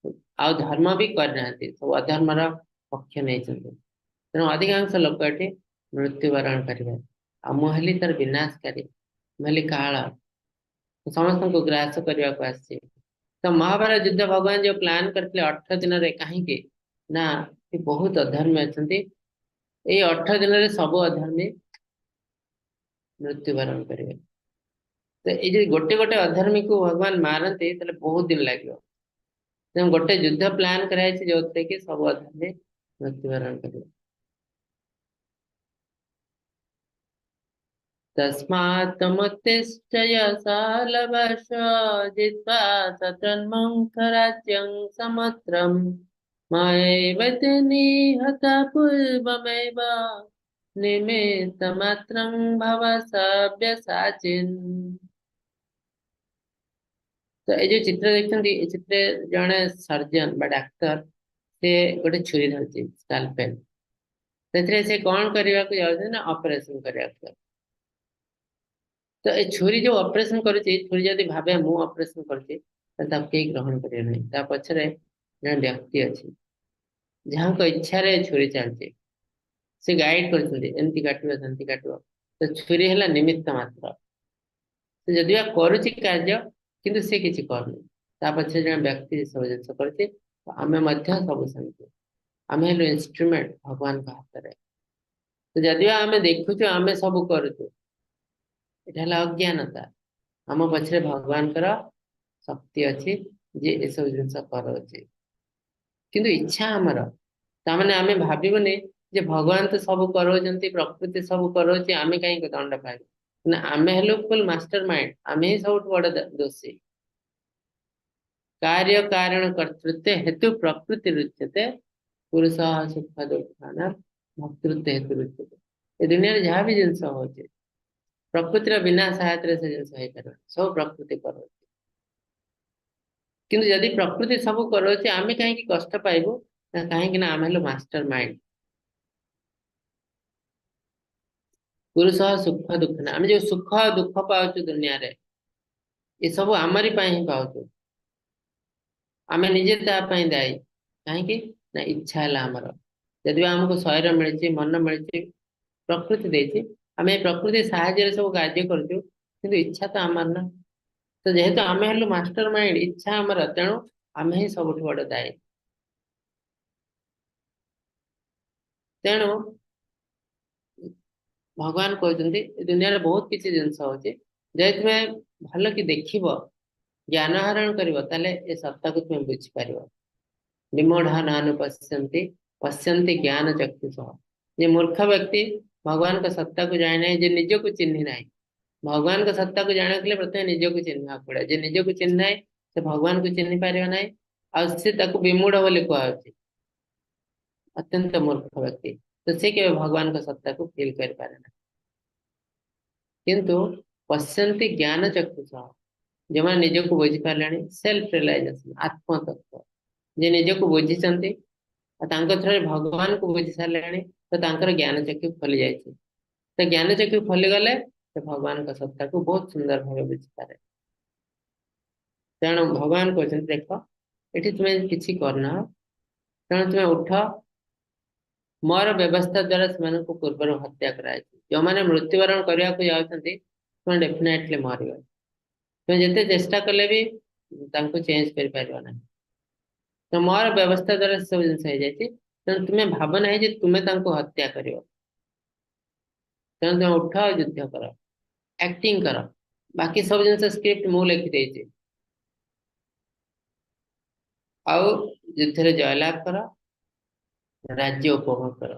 Speaker 2: ଆଉ ଧର୍ମ ବି କରିନାହାନ୍ତି, ସବୁ ଅଧର୍ମର ପକ୍ଷ ନେଇଛନ୍ତି। ତେଣୁ ଅଧିକାଂଶ ଲୋକ ଏଠି ମୃତ୍ୟୁବରଣ କରିବେ। ଆଉ ମୁଁ ହେଲି ତାର ବିନାଶକାରୀ, ମୁଁ ହେଲି କାଳ, ସମସ୍ତଙ୍କୁ ଗ୍ରାସ କରିବାକୁ ଆସିଛି। ତ ମହାଭାରତ ଯୁଦ୍ଧ ଭଗବାନ ଯୋଉ ପ୍ଲାନ କରିଥିଲେ 18 ଦିନରେ, କାହିଁକି ନା ବହୁତ ଅଧର୍ମୀ ଅଛନ୍ତି। ଏଇ 18 ଦିନରେ ସବୁ ଅଧର୍ମୀ ମୃତ୍ୟୁବରଣ କରିବେ। ତ ଏଇ ଯଦି ଗୋଟେ ଗୋଟେ ଅଧର୍ମୀକୁ ଭଗବାନ ମାରନ୍ତି ତାହେଲେ ବହୁତ ଦିନ ଲାଗିବ। ତେଣୁ ଗୋଟେ ଯୁଦ୍ଧ ପ୍ଲାନ କରାଯାଇଛି ଯୋଉଥିରେ କି ସବୁ ଅଧର୍ମୀ ମୃତ୍ୟୁବରଣ କରିବେ। ତସ୍ମାତ୍ ମୁକ୍ତିଶ୍ଚ ଶାଲବଶ ଜିତ୍वा ଶତ୍ରୁନ୍ମୁଖରାଜ୍ୟଂ ସମତ୍ରಂ ମୟୈବ ତେ ନିହତା ପୂର୍ବମେବ ନିମିତ୍ତମାତ୍ରଂ ଭବ ସବ୍ୟସାଚିନ୍। ତ ଏଇ ଯୋଉ ଚିତ୍ର ଦେଖୁଛନ୍ତି, ଏ ଚିତ୍ରରେ ଜଣେ ସର୍ଜନ ବା ଡାକ୍ତର, ସେ ଗୋଟେ ଛୁରୀ ଧରିଛି, ସ୍କାଲପେଲ। ସେଥିରେ ସେ କଣ କରିବାକୁ ଯାଉଛନ୍ତି ନା ଅପରେସନ କରିବାକୁ ଯାଉଛି। ତ ଏ ଛୁରୀ ଯୋଉ ଅପରେସନ କରୁଛି, ଛୁରୀ ଯଦି ଭାବେ ମୁଁ ଅପରେସନ କରୁଛି, ତାହେଲେ ତାକୁ କେହି ଗ୍ରହଣ କରିବେ ନାହିଁ। ତା ପଛରେ ଜଣେ ବ୍ୟକ୍ତି ଅଛି ଯାହାଙ୍କ ଇଚ୍ଛାରେ ଛୁରୀ ଚାଲିଛି, ସେ ଗାଇଡ କରୁଛନ୍ତି ଏମିତି କାଟିବ ସେମିତି କାଟିବ। ତ ଛୁରୀ ହେଲା ନିମିତ୍ତ ମାତ୍ର, ସେ ଯଦି ବା କରୁଛି କାର୍ଯ୍ୟ କିନ୍ତୁ ସେ କିଛି କରୁନି, ତା ପଛରେ ଜଣେ ବ୍ୟକ୍ତି ସବୁ ଜିନିଷ କରୁଛି। ଆମେ ମଧ୍ୟ ସବୁ ସେମିତି, ଆମେ ହେଲୁ ଇନଷ୍ଟ୍ରୁମେଣ୍ଟ ଭଗବାନଙ୍କ ହାତରେ। ତ ଯଦି ବା ଆମେ ଦେଖୁଛୁ ଆମେ ସବୁ କରୁଛୁ, ଏଟା ହେଲା ଅଜ୍ଞାନତା। ଆମ ପଛରେ ଭଗବାନଙ୍କର ଶକ୍ତି ଅଛି ଯିଏ ଏସବୁ ଜିନିଷ କରାଉଛି, କିନ୍ତୁ ଇଚ୍ଛା ଆମର। ତାମାନେ ଆମେ ଭାବିବୁନି ଯେ ଭଗବାନ ତ ସବୁ କରାଉଛନ୍ତି, ପ୍ରକୃତି ସବୁ କରାଉଛି, ଆମେ କାହିଁକି ଦଣ୍ଡ ପାଇବୁ? ନା, ଆମେ ହେଲୁ ଫୁଲ ମାଷ୍ଟର ମାଇଣ୍ଡ, ଆମେ ହିଁ ସବୁଠୁ ବଡ ଦୋଷୀ। କାର୍ଯ୍ୟ କାରଣ କର୍ତ୍ତୃତ୍ୱ ହେତୁ ପ୍ରକୃତି ରୁଚ୍ୟତେ, ପୁରୁଷ ସୁଖ ଦୁଃଖାନାଂ ଭକ୍ତୃତ୍ୱ ହେତୁ ରୁଚ୍ୟତେ। ଏ ଦୁନିଆରେ ଯାହା ବି ଜିନିଷ ହଉଛି ପ୍ରକୃତିର ବିନା ସହାୟତାରେ ସେ ଜିନିଷ ହେଇପାରିବନି, ସବୁ ପ୍ରକୃତି କରାଉଛି। କିନ୍ତୁ ଯଦି ପ୍ରକୃତି ସବୁ କରାଉଛି ଆମେ କାହିଁକି କଷ୍ଟ ପାଇବୁ? ନା, କାହିଁକି ନା ଆମେ ହେଲୁ ମାଷ୍ଟର ମାଇଣ୍ଡ। ପୁରୁଷ ସୁଖ ଦୁଃଖ ନା, ଆମେ ଯୋଉ ସୁଖ ଦୁଃଖ ପାଉଛୁ ଦୁନିଆରେ, ଏସବୁ ଆମରି ପାଇଁ ହିଁ ପାଉଛୁ, ଆମେ ନିଜେ ତା ପାଇଁ ଦାୟୀ। କାହିଁକି ନା ଇଚ୍ଛା ହେଲା ଆମର। ଯଦି ବା ଆମକୁ ଶରୀର ମିଳିଛି, ମନ ମିଳିଛି, ପ୍ରକୃତି ଦେଇଛି, ଆମେ ପ୍ରକୃତି ସାହାଯ୍ୟରେ ସବୁ କାର୍ଯ୍ୟ କରୁଛୁ, କିନ୍ତୁ ଇଚ୍ଛା ତ ଆମର ନା। ତ ଯେହେତୁ ଆମେ ହେଲୁ ମାଷ୍ଟର ମାଇଣ୍ଡ, ଇଚ୍ଛା ଆମର, ତେଣୁ ଆମେ ହିଁ ସବୁଠୁ ବଡ ଦାୟୀ। ତେଣୁ ଭଗବାନ କହୁଛନ୍ତି ଏ ଦୁନିଆରେ ବହୁତ କିଛି ଜିନିଷ ହଉଛି, ଯଦି ତୁମେ ଭଲ କି ଦେଖିବ, ଜ୍ଞାନ ଆହରଣ କରିବ, ତାହେଲେ ଏ ସତ୍ତାକୁ ତୁମେ ବୁଝିପାରିବ। ବିମୂଢ଼ ନାନୁପଶ୍ୟନ୍ତି ପଶ୍ୟନ୍ତି ଜ୍ଞାନ ଚକ୍ଷୁଷଃ। ଯେ ମୂର୍ଖ ବ୍ୟକ୍ତି ଭଗବାନଙ୍କ ସତ୍ତାକୁ ଜାଣେ ନାହିଁ, ଯେ ନିଜକୁ ଚିହ୍ନି ନାହିଁ। ଭଗବାନଙ୍କ ସତ୍ତାକୁ ଜାଣିବାକୁ ହେଲେ ପ୍ରଥମେ ନିଜକୁ ଚିହ୍ନିବାକୁ ପଡେ। ଯେ ନିଜକୁ ଚିହ୍ନି ନାହିଁ ସେ ଭଗବାନଙ୍କୁ ଚିହ୍ନି ପାରିବ ନାହିଁ, ଆଉ ସେ ତାକୁ ବିମୂଢ଼ ବୋଲି କୁହାଯାଉଛି, ଅତ୍ୟନ୍ତ ମୂର୍ଖ ବ୍ୟକ୍ତି। ତ ସେ କେବେ ଭଗବାନଙ୍କ ସତ୍ତାକୁ ଫିଲ୍ କରିପାରେ ନା। କିନ୍ତୁ ପଶ୍ୟନ୍ତି ଜ୍ଞାନ ଚକ୍ଷୁଷଃ, ଯେଉଁମାନେ ନିଜକୁ ବୁଝିପାରିଲେଣି, ସେଲ୍ଫ ରିଏଲାଇଜେସନ, ଆତ୍ମତତ୍ତ୍ୱ, ଯେ ନିଜକୁ ବୁଝିଛନ୍ତି ଆଉ ତାଙ୍କ ଥ୍ରୋରେ ଭଗବାନଙ୍କୁ ବୁଝି ସାରିଲେଣି, ତ ତାଙ୍କର ଜ୍ଞାନ ଚକ୍ଷୁ ଖୋଲି ଯାଇଛି। ତ ଜ୍ଞାନ ଚକ୍ଷୁ ଖୋଲିଗଲେ ସେ ଭଗବାନଙ୍କ ସତ୍ତାକୁ ବହୁତ ସୁନ୍ଦର ଭାବେ ବୁଝିପାରେ। ତେଣୁ ଭଗବାନ କହୁଛନ୍ତି ଦେଖ ଏଠି ତୁମେ କିଛି କରୁନାହ, ତେଣୁ ତୁମେ ଉଠ, ମୋର ବ୍ୟବସ୍ଥା ଦ୍ଵାରା ସେମାନଙ୍କୁ ପୂର୍ବରୁ ହତ୍ୟା କରାଯାଇଛି। ଯେଉଁମାନେ ମୃତ୍ୟୁବରଣ କରିବାକୁ ଯାଉଛନ୍ତି ସେମାନେ ଡେଫିନେଟଲି ମରିବେ। ତୁମେ ଯେତେ ଚେଷ୍ଟା କଲେ ବି ତାଙ୍କୁ ଚେଞ୍ଜ କରିପାରିବ ନାହିଁ। ତ ମୋର ବ୍ୟବସ୍ଥା ଦ୍ଵାରା ସେସବୁ ଜିନିଷ ହେଇଯାଇଛି। ତେଣୁ ତୁମେ ଭାବ ନାହିଁ ଯେ ତୁମେ ତାଙ୍କୁ ହତ୍ୟା କରିବ। ତେଣୁ ତୁମେ ଉଠ ଆଉ ଯୁଦ୍ଧ କର, ଆକ୍ଟିଂ କର, ବାକି ସବୁ ଜିନିଷ ସ୍କ୍ରିପ୍ଟ ମୁଁ ଲେଖିଦେଇଛି। ଆଉ ଯୁଦ୍ଧରେ ଜୟଲାଭ କର, ରାଜ୍ୟ ଉପଭୋଗ କର।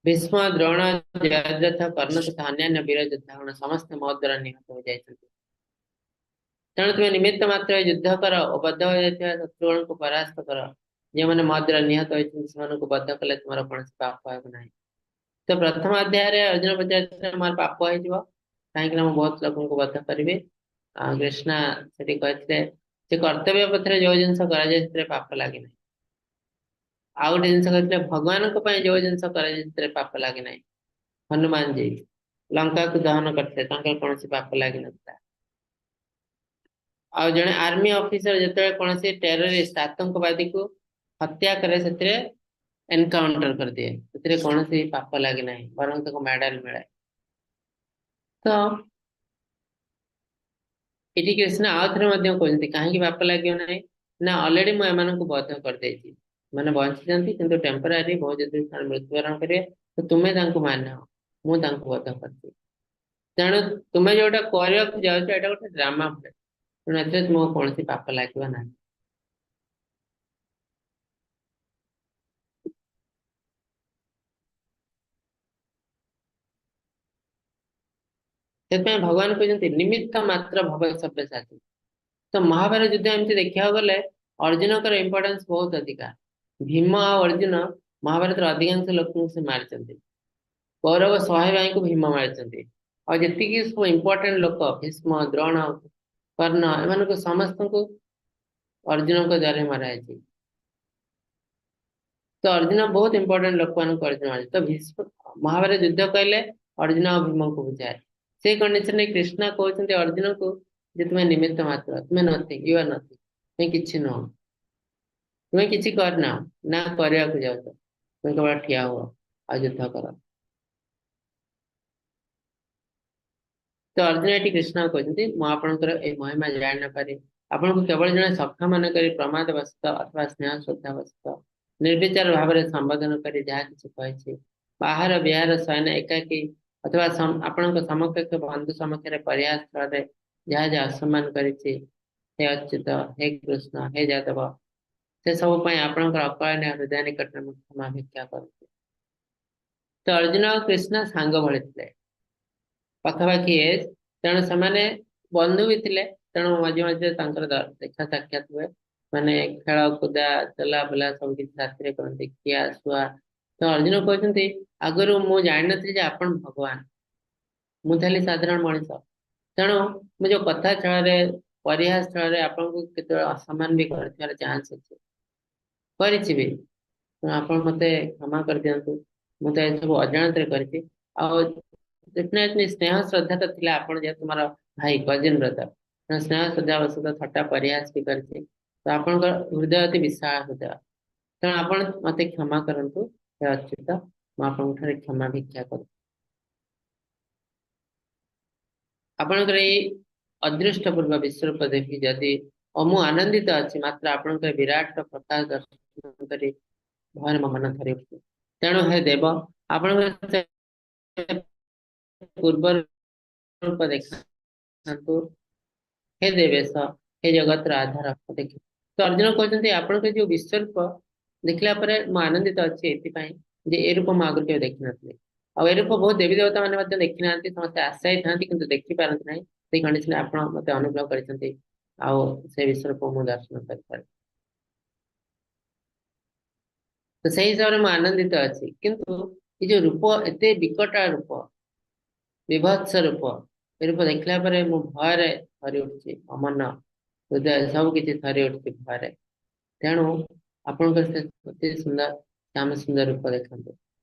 Speaker 2: ଭୀଷ୍ମ, ଦ୍ରୋଣ, ଜୟଦ୍ରଥ, କର୍ଣ୍ଣ ତଥା ଅନ୍ୟାନ୍ୟ ବୀର ଯୋଦ୍ଧାଗଣ ସମସ୍ତେ ମୋ ଦ୍ୱାରା ନିହତ ହୋଇଯାଇଛନ୍ତି। ତେଣୁ ତୁମେ ନିମିତ୍ତ ମାତ୍ର ଯୁଦ୍ଧ କର ଓ ବଦ୍ଧ ହୋଇଯାଇଥିବା ଶତ୍ରୁଗଣଙ୍କୁ ପରାସ୍ତ କର। ଯେଉଁମାନେ ମୋ ଦ୍ୱାରା ନିହତ ହୋଇଛନ୍ତି ସେମାନଙ୍କୁ ବଦ୍ଧ କଲେ ତୁମର କୌଣସି ପାପ ହେବ ନାହିଁ। ତ ପ୍ରଥମ ଅଧ୍ୟାୟରେ ଅର୍ଜୁନ ପଚାରିଥିଲେ ମୋର ପାପ ହେଇଯିବ, କାହିଁକି ନା ମୁଁ ବହୁତ ଲୋକଙ୍କୁ ବଦ୍ଧ କରିବି। ଆଉ କୃଷ୍ଣ ସେଠି କହିଥିଲେ ଯେ କର୍ତ୍ତବ୍ୟ ପଥରେ ଯୋଉ ଜିନିଷ କରାଯାଏ ସେଥିରେ ପାପ ଲାଗେ ନାହିଁ। ଆଉ ଗୋଟେ ଜିନିଷ କହିଥିଲେ ଭଗବାନଙ୍କ ପାଇଁ ଯୋଉ ଜିନିଷ କରାଯାଏ ସେଥିରେ ପାପ ଲାଗେ ନାହିଁ। ହନୁମାନଜୀ ଲଙ୍କାକୁ ଦହନ କରିଥିଲେ, ତାଙ୍କର କୌଣସି ପାପ ଲାଗିନଥିଲା। ଆଉ ଜଣେ ଆର୍ମି ଅଫିସର ଯେତେବେଳେ କୌଣସି ଟେରରିଷ୍ଟ ଆତଙ୍କବାଦୀକୁ ହତ୍ୟା କରେ ସେଥିରେ ଏନକାଉଣ୍ଟର କରିଦିଏ, ସେଥିରେ କୌଣସି ପାପ ଲାଗେ ନାହିଁ, ବରଂ ତାକୁ ମେଡାଲ ମିଳେ। ତ ଏଠି କୃଷ୍ଣ ଆଉ ଥରେ ମଧ୍ୟ କହୁଛନ୍ତି କାହିଁକି ପାପ ଲାଗିବ ନାହିଁ ନା, ଅଲରେଡି ମୁଁ ଏମାନଙ୍କୁ ବଧ କରିଦେଇଛି, ମାନେ ବଞ୍ଚିଛନ୍ତି କିନ୍ତୁ ଟେମ୍ପୋରାରୀ, ବହୁତ ଯଦି ସେମାନେ ମୃତ୍ୟୁବରଣ କରିବେ ତ ତୁମେ ତାଙ୍କୁ ମାରିନାହ, ମୁଁ ତାଙ୍କୁ ବଧ କରିଛି। ତେଣୁ ତୁମେ ଯୋଉଟା କରିବାକୁ ଯାଉଛ ଏଇଟା ଗୋଟେ ଡ୍ରାମା ଭଳି, ତେଣୁ ଏଥିରେ ତୁମକୁ କୌଣସି ପାପ ଲାଗିବ ନାହିଁ। ସେଥିପାଇଁ ଭଗବାନ କହିଛନ୍ତି ନିମିତ୍ତ ମାତ୍ର ଭବ ସବ୍ୟସାଚୀ। ତ ମହାଭାରତ ଯୁଦ୍ଧ ଏମିତି ଦେଖିବାକୁ ଗଲେ ଅର୍ଜୁନଙ୍କର ଇମ୍ପୋର୍ଟାନ୍ସ ବହୁତ ଅଧିକା। ଭୀମ ଆଉ ଅର୍ଜୁନ ମହାଭାରତର ଅଧିକାଂଶ ଲୋକଙ୍କୁ ସେ ମାରିଛନ୍ତି। କୌରବ 100 ଭାଇଙ୍କୁ ଭୀମ ମାରିଛନ୍ତି। ଆଉ ଯେତିକି ସବୁ ଇମ୍ପୋର୍ଟାଣ୍ଟ ଲୋକ ଭୀଷ୍ମ, ଦ୍ରୋଣ, କର୍ଣ୍ଣ, ଏମାନଙ୍କୁ ସମସ୍ତଙ୍କୁ ଅର୍ଜୁନଙ୍କ ଦ୍ୱାରା ମରା ହେଇଛି। ତ ଅର୍ଜୁନ ବହୁତ ଇମ୍ପୋର୍ଟାଣ୍ଟ ଲୋକମାନଙ୍କୁ ଅର୍ଜୁନ ମାରିଛି। ତ ଭୀଷ୍ମ ମହାଭାରତ ଯୁଦ୍ଧ କହିଲେ ଅର୍ଜୁନ ଆଉ ଭୀମଙ୍କୁ ବୁଝାଏ। ସେଇ କଣ୍ଡିସନରେ କୃଷ୍ଣ କହୁଛନ୍ତି ଅର୍ଜୁନକୁ ଯେ ତୁମେ ନିମିତ୍ତ ମାତ୍ର, ତୁମେ ନଥିଙ୍ଗ, you are Nothing, ତୁମେ କିଛି ନୁହଁ, ତୁମେ କିଛି କରିନାହ ନା କରିବାକୁ ଯାଉଛ, ତୁମେ କେବଳ ଠିଆ ହୁଅ ଆଉ ଯୁଦ୍ଧ କର। ତ ଅର୍ଜୁନ ଏଠି କୃଷ୍ଣ କହୁଛନ୍ତି ମୁଁ ଆପଣଙ୍କର ଏଇ ମହିମା ଜାଣି ନପାରି ଆପଣଙ୍କୁ କେବଳ ଜଣେ ସଖା ମନେ କରି ପ୍ରମାଦ ବଶତଃ ଅଥବା ସ୍ନେହ ଶ୍ରଦ୍ଧା ବଶତଃ ନିର୍ବିଚାର ଭାବରେ ସମ୍ବୋଧନ କରି ଯାହା କିଛି କହିଛି, ବାହାର ବିହାର ଶୟନ ଏକାକୀ ଅଥବା ଆପଣଙ୍କ ସମକକ୍ଷ ବନ୍ଧୁ ସମକ୍ଷରେ ପରିହାସ ସ୍ଥଳରେ ଯାହା ଯାହା ଅସମ୍ମାନ କରିଛି, ହେ ଅଚ୍ୟୁତ, ହେ କୃଷ୍ଣ, ହେ ଯାଦବ, ସେ ସବୁ ପାଇଁ ଆପଣଙ୍କର ଅକଳନୀୟ ହୃଦୟ ନିକଟରେ ମୁଁ କ୍ଷମା ଭିକ୍ଷା କରୁଛି। ତ ଅର୍ଜୁନ ଆଉ କୃଷ୍ଣ ସାଙ୍ଗ ଭଳି ଥିଲେ, ପାଖାପାଖି ଏଜ୍, ତେଣୁ ସେମାନେ ବନ୍ଧୁ ବି ଥିଲେ। ତେଣୁ ମଝିରେ ମଝିରେ ତାଙ୍କର ଦେଖା ସାକ୍ଷାତ ହୁଏ, ମାନେ ଖେଳ କୁଦା ଚଲା ବୁଲା ସବୁ କିଛି ସାଥିରେ କରନ୍ତି, ଖିଆ ଶୁଆ। ତ ଅର୍ଜୁନ କହୁଛନ୍ତି ଆଗରୁ ମୁଁ ଜାଣିନଥିଲି ଯେ ଆପଣ ଭଗବାନ, ମୁଁ ଥିଲି ସାଧାରଣ ମଣିଷ, ତେଣୁ ମୁଁ ଯୋଉ କଥା ଛଳରେ ପରିହାସ ଛଳରେ ଆପଣଙ୍କୁ କେତେବେଳେ ଅସମ୍ମାନ ବି କରିଥିବାର ଚାନ୍ସ ଅଛି, କରିଛି ବି, ତେଣୁ ଆପଣ ମତେ କ୍ଷମା କରିଦିଅନ୍ତୁ, ମୁଁ ତ ଏସବୁ ଅଜାଣତରେ କରିଛି। ଆଉ ଡେଫିନେଟଲି ସ୍ନେହ ଶ୍ରଦ୍ଧା ତ ଥିଲା, ଆପଣ ଯେହେତୁ ମୋର ଭାଇ କଜିନ ବ୍ରଦର, ତେଣୁ ସ୍ନେହ ଶ୍ରଦ୍ଧା ବଶତଃ ଥଟ୍ଟା ପରିହାସ ବି କରିଛି। ତ ଆପଣଙ୍କ ହୃଦୟ ଅତି ବିଶାଳ ହୃଦୟ, ତେଣୁ ଆପଣ ମତେ କ୍ଷମା କରନ୍ତୁ ହେ ଅଚ୍ୟୁତ, ମୁଁ ଆପଣଙ୍କ ଠାରେ କ୍ଷମା ଭିକ୍ଷା କରୁଛି। ଆପଣଙ୍କର ଏଇ ଅଦୃଷ୍ଟ ପୂର୍ବ ବିଶ୍ୱରୂପ ଦେଖି ଯଦି ଓ ମୁଁ ଆନନ୍ଦିତ ଅଛି, ମାତ୍ର ଆପଣଙ୍କର ବିରାଟ ପ୍ରକାଶ ଦର୍ଶନ କରି ଭୟରେ ମୋ ମନ ଥରି ଉଠୁଛି। ତେଣୁ ହେ ଦେବ, ଆପଣଙ୍କର ପୂର୍ବ ରୂପ ଦେଖାନ୍ତୁ, ହେ ଦେବେଶ, ହେ ଜଗତର ଆଧାର ଦେଖି। ତ ଅର୍ଜୁନ କହୁଛନ୍ତି ଆପଣଙ୍କ ଯୋଉ ବିଶ୍ୱରୂପ ଦେଖିଲା ପରେ ମୁଁ ଆନନ୍ଦିତ ଅଛି ଏଥିପାଇଁ ଯେ ଏ ରୂପ ମୁଁ ଆଗରୁ କେବେ ଦେଖିନଥିଲି, ଆଉ ଏ ରୂପ ବହୁତ ଦେବୀ ଦେବତା ମାନେ ମଧ୍ୟ ଦେଖିନାହାନ୍ତି, ସମସ୍ତେ ଆଶାୟୀ ଥାନ୍ତି କିନ୍ତୁ ଦେଖିପାରନ୍ତି ନାହିଁ। ସେଇ କଣ୍ଡିସନରେ ଆପଣ ମତେ ଅନୁଗ୍ରହ କରିଛନ୍ତି ଆଉ ସେ ବିଶ୍ୱରୂପ ମୁଁ ଦର୍ଶନ କରିପାରେ, ତ ସେଇ ହିସାବରେ ମୁଁ ଆନନ୍ଦିତ ଅଛି। କିନ୍ତୁ ଏ ଯୋଉ ରୂପ ଏତେ ବିକଟ ରୂପ, ବିଭତ୍ସ ରୂପ, ଏ ରୂପ ଦେଖିଲା ପରେ ମୁଁ ଭୟରେ ଥରି ଉଠୁଛି, ମନ ହୃଦୟ ସବୁ କିଛି ଥରି ଉଠୁଛି ଭୟରେ। ତେଣୁ ଆପଣଙ୍କର ସେ ଅତି ସୁନ୍ଦର ଶ୍ୟାମ ସୁନ୍ଦର ରୂପ ଦେଖନ୍ତୁ,